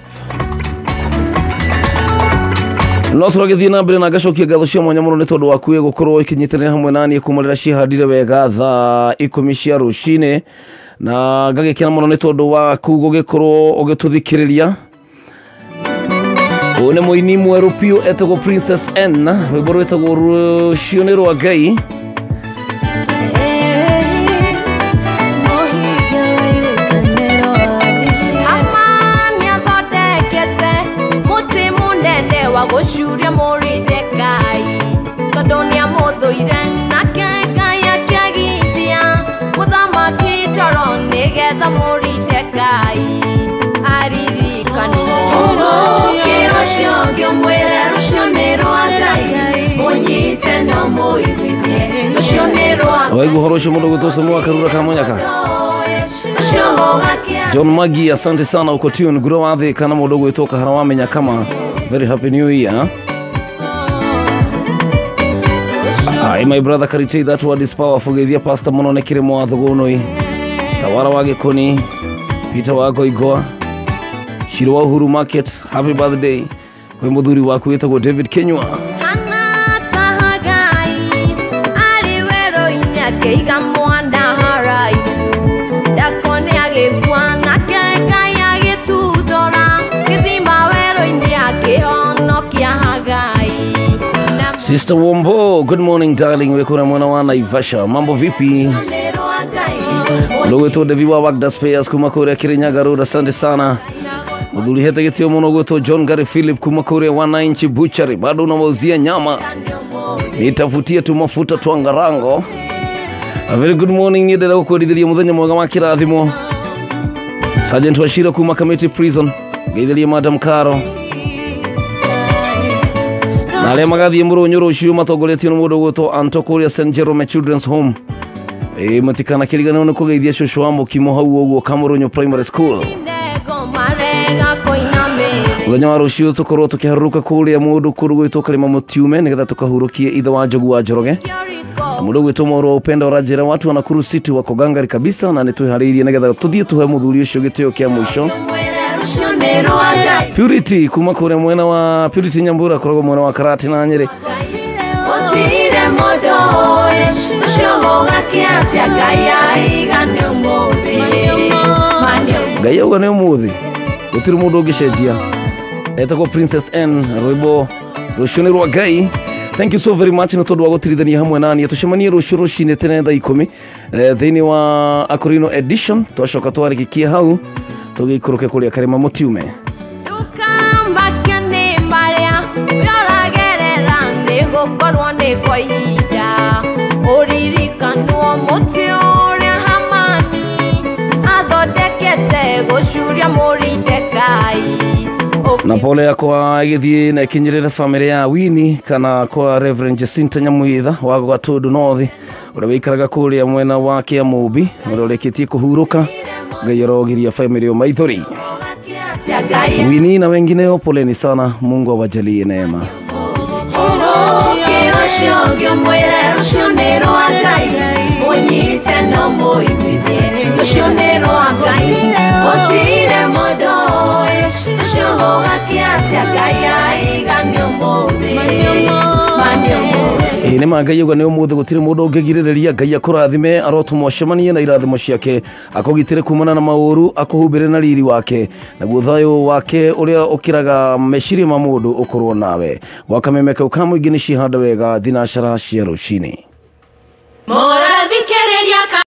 No tũragĩthiĩ na mbere na ngacokia ngatho cia mwanya mũno nĩ tondũ waku gũkorwo ĩkĩnyitanĩra hamwe na niĩ kuma rĩrĩa ciĩhandire wega thaa 10 cia rũcinĩ, na ngagĩkena mũno nĩ tondũ waku gũgĩkorwo ũgĩtũthikĩrĩria. Ũyũ nĩ mũini mwerũ biũ etagwo Princess N, rwĩmbo rwĩtagwo Rũciũ nĩ rwa Ngai. Gũcuria Moridekai tondũ nĩamũthũire nake Ngai akĩagithia mũthamaki toro nĩgetha Moridekai aririkanwo. Ũkĩra ũcio ũngĩ ũmwĩre rũciũ nĩ rwa Ngai, mũnyite na ũmũiguithie rũciũ nĩ rwa Ngai. Waigua ũhoro ũcio mũndũ ũgwĩtwo Samuel Karura Kamũnyaka. John Magi, asante sana uko tune. Gura wa thĩ kana mũndũ ũgwĩtwo Kahara wa Menya kama. Very happy new year. Hi, my brother Karite, that word is powerful. Geithia pastor mũno nĩ kĩrĩmo wa Thũgũnũi, Tawara wa Gĩkũni, Peter wa Goigoa, Shiro wa Uhuru Market. Happy birthday kwĩ mũthuri waku wĩtagwo David Kinyua. Sister Wombo, good morning darling. Wekuna mwana wa Naivasha. Mambo vipi? Lugwĩtwo Devi wa Wagda Spares kuma kũrĩa Kirinyaga Road, asante sana. Mũthuri hete gĩtĩo mũno gwĩtwo John Gary Philip kuma kũrĩa Wananchi Butchery, bado unawauzia nyama. Nitafutie tu mafuta twangarango. A very good morning, niĩ ndĩrenda gũkwĩrithĩria mũthenya mwega wa kĩrathimo. Sergeant Wachira kuma Kamiti Prison, ngeithĩrie Madam Caro. Na arĩa magathiĩ mũrũnyũ rũciũ matongoretio nĩ mũndũ ũgwĩtwo Anto kũrĩa St Jerome Children's Home. Mũtikanakĩriganĩrwo nĩ kũgeithia cũcũ wa mũkimo hau ũguo Kamũrũnyũ Primary School. Mũthenya wa rũciũ tũkorwo tũkĩharũrũka kũrĩa mũndũ kũndũ gwĩtwo Karĩma Mũtiume nĩgetha tũkahurũkie ithe wa Njogu wa Njoroge. Na mũndũ ũgwĩtwo Mwaũrũ wa Upendo ũranjĩra watu wa Nakuru City wako gangari kabisa, na nĩtwĩharĩirie nĩgetha tũthiĩ tũhe mũthuri ũcio gĩtĩo kĩa mũico. Purity kuma kũrĩa mwena wa Purity Nyambura koragwo mwena wa Karati na Nyeri. Ngai auga nĩ ũmũthĩ gũtirĩ mũndũ ũngĩcenjia. Etagwo Princess N, rwĩmbo rũciũ nĩ rwa Ngai. Thank you so very much nĩ tondũ wa gũtirithania hamwe naniĩ. Tũcemanie rũciũ rũcinĩ tene thaa 10 thĩinĩ wa Akorino edition. Twacoka twarĩkĩkie hau tũgĩikũrũke kũrĩa Karĩma Mũtiume. Ndũkamake nĩ marĩa ũragerera, nĩ gũkorwo nĩ kwa ihinda. Ũririkanwo mũtĩ ũrĩa Hamani athondekete gũcuria Moridekai. Na pole yakwa ĩgĩthiĩ na ĩkinyĩrĩre bamĩrĩ ya Wini kana kwa Reverend Jacinta Nyamwitha wa Gatundu North, ũrĩa wĩikaraga kũrĩa mwena wa Kĩamũmbi, ũrĩa ũrĩkĩtie kũhurũka. Ngai arogiria bamĩrĩ ĩyo maithori. Wini na wengineo, poleni sana, Mungu awajalie neema. Ũkĩra ũcio ũngĩ ũmwĩre rũciũ nĩ rwa Ngai, mũnyite no mũiguithie rũciũ nĩ rwa Ngai. Gũtirĩ mũndũ ũĩ rũciũ gũgakĩa atĩa, Ngai aiga nĩ ũmũthĩ, ma nĩ ũmũthĩ. Ĩĩ nĩ ma Ngai auga nĩ ũmũthĩ, gũtirĩ mũndũ ũngĩgirĩrĩria. Ngai akũrathime, arotũma ũcemanie na irathimo ciake, akũgitĩre kumana na maũru, akũhumbĩre na riri wake, naguo thayũ wake ũrĩa ũkĩraga meciria ma mũndũ ũkorwo nawe. Gwakameme kau ka mũingĩ nĩ cihanda wega thinacara cia rũcinĩ. Mũrathikĩrĩria.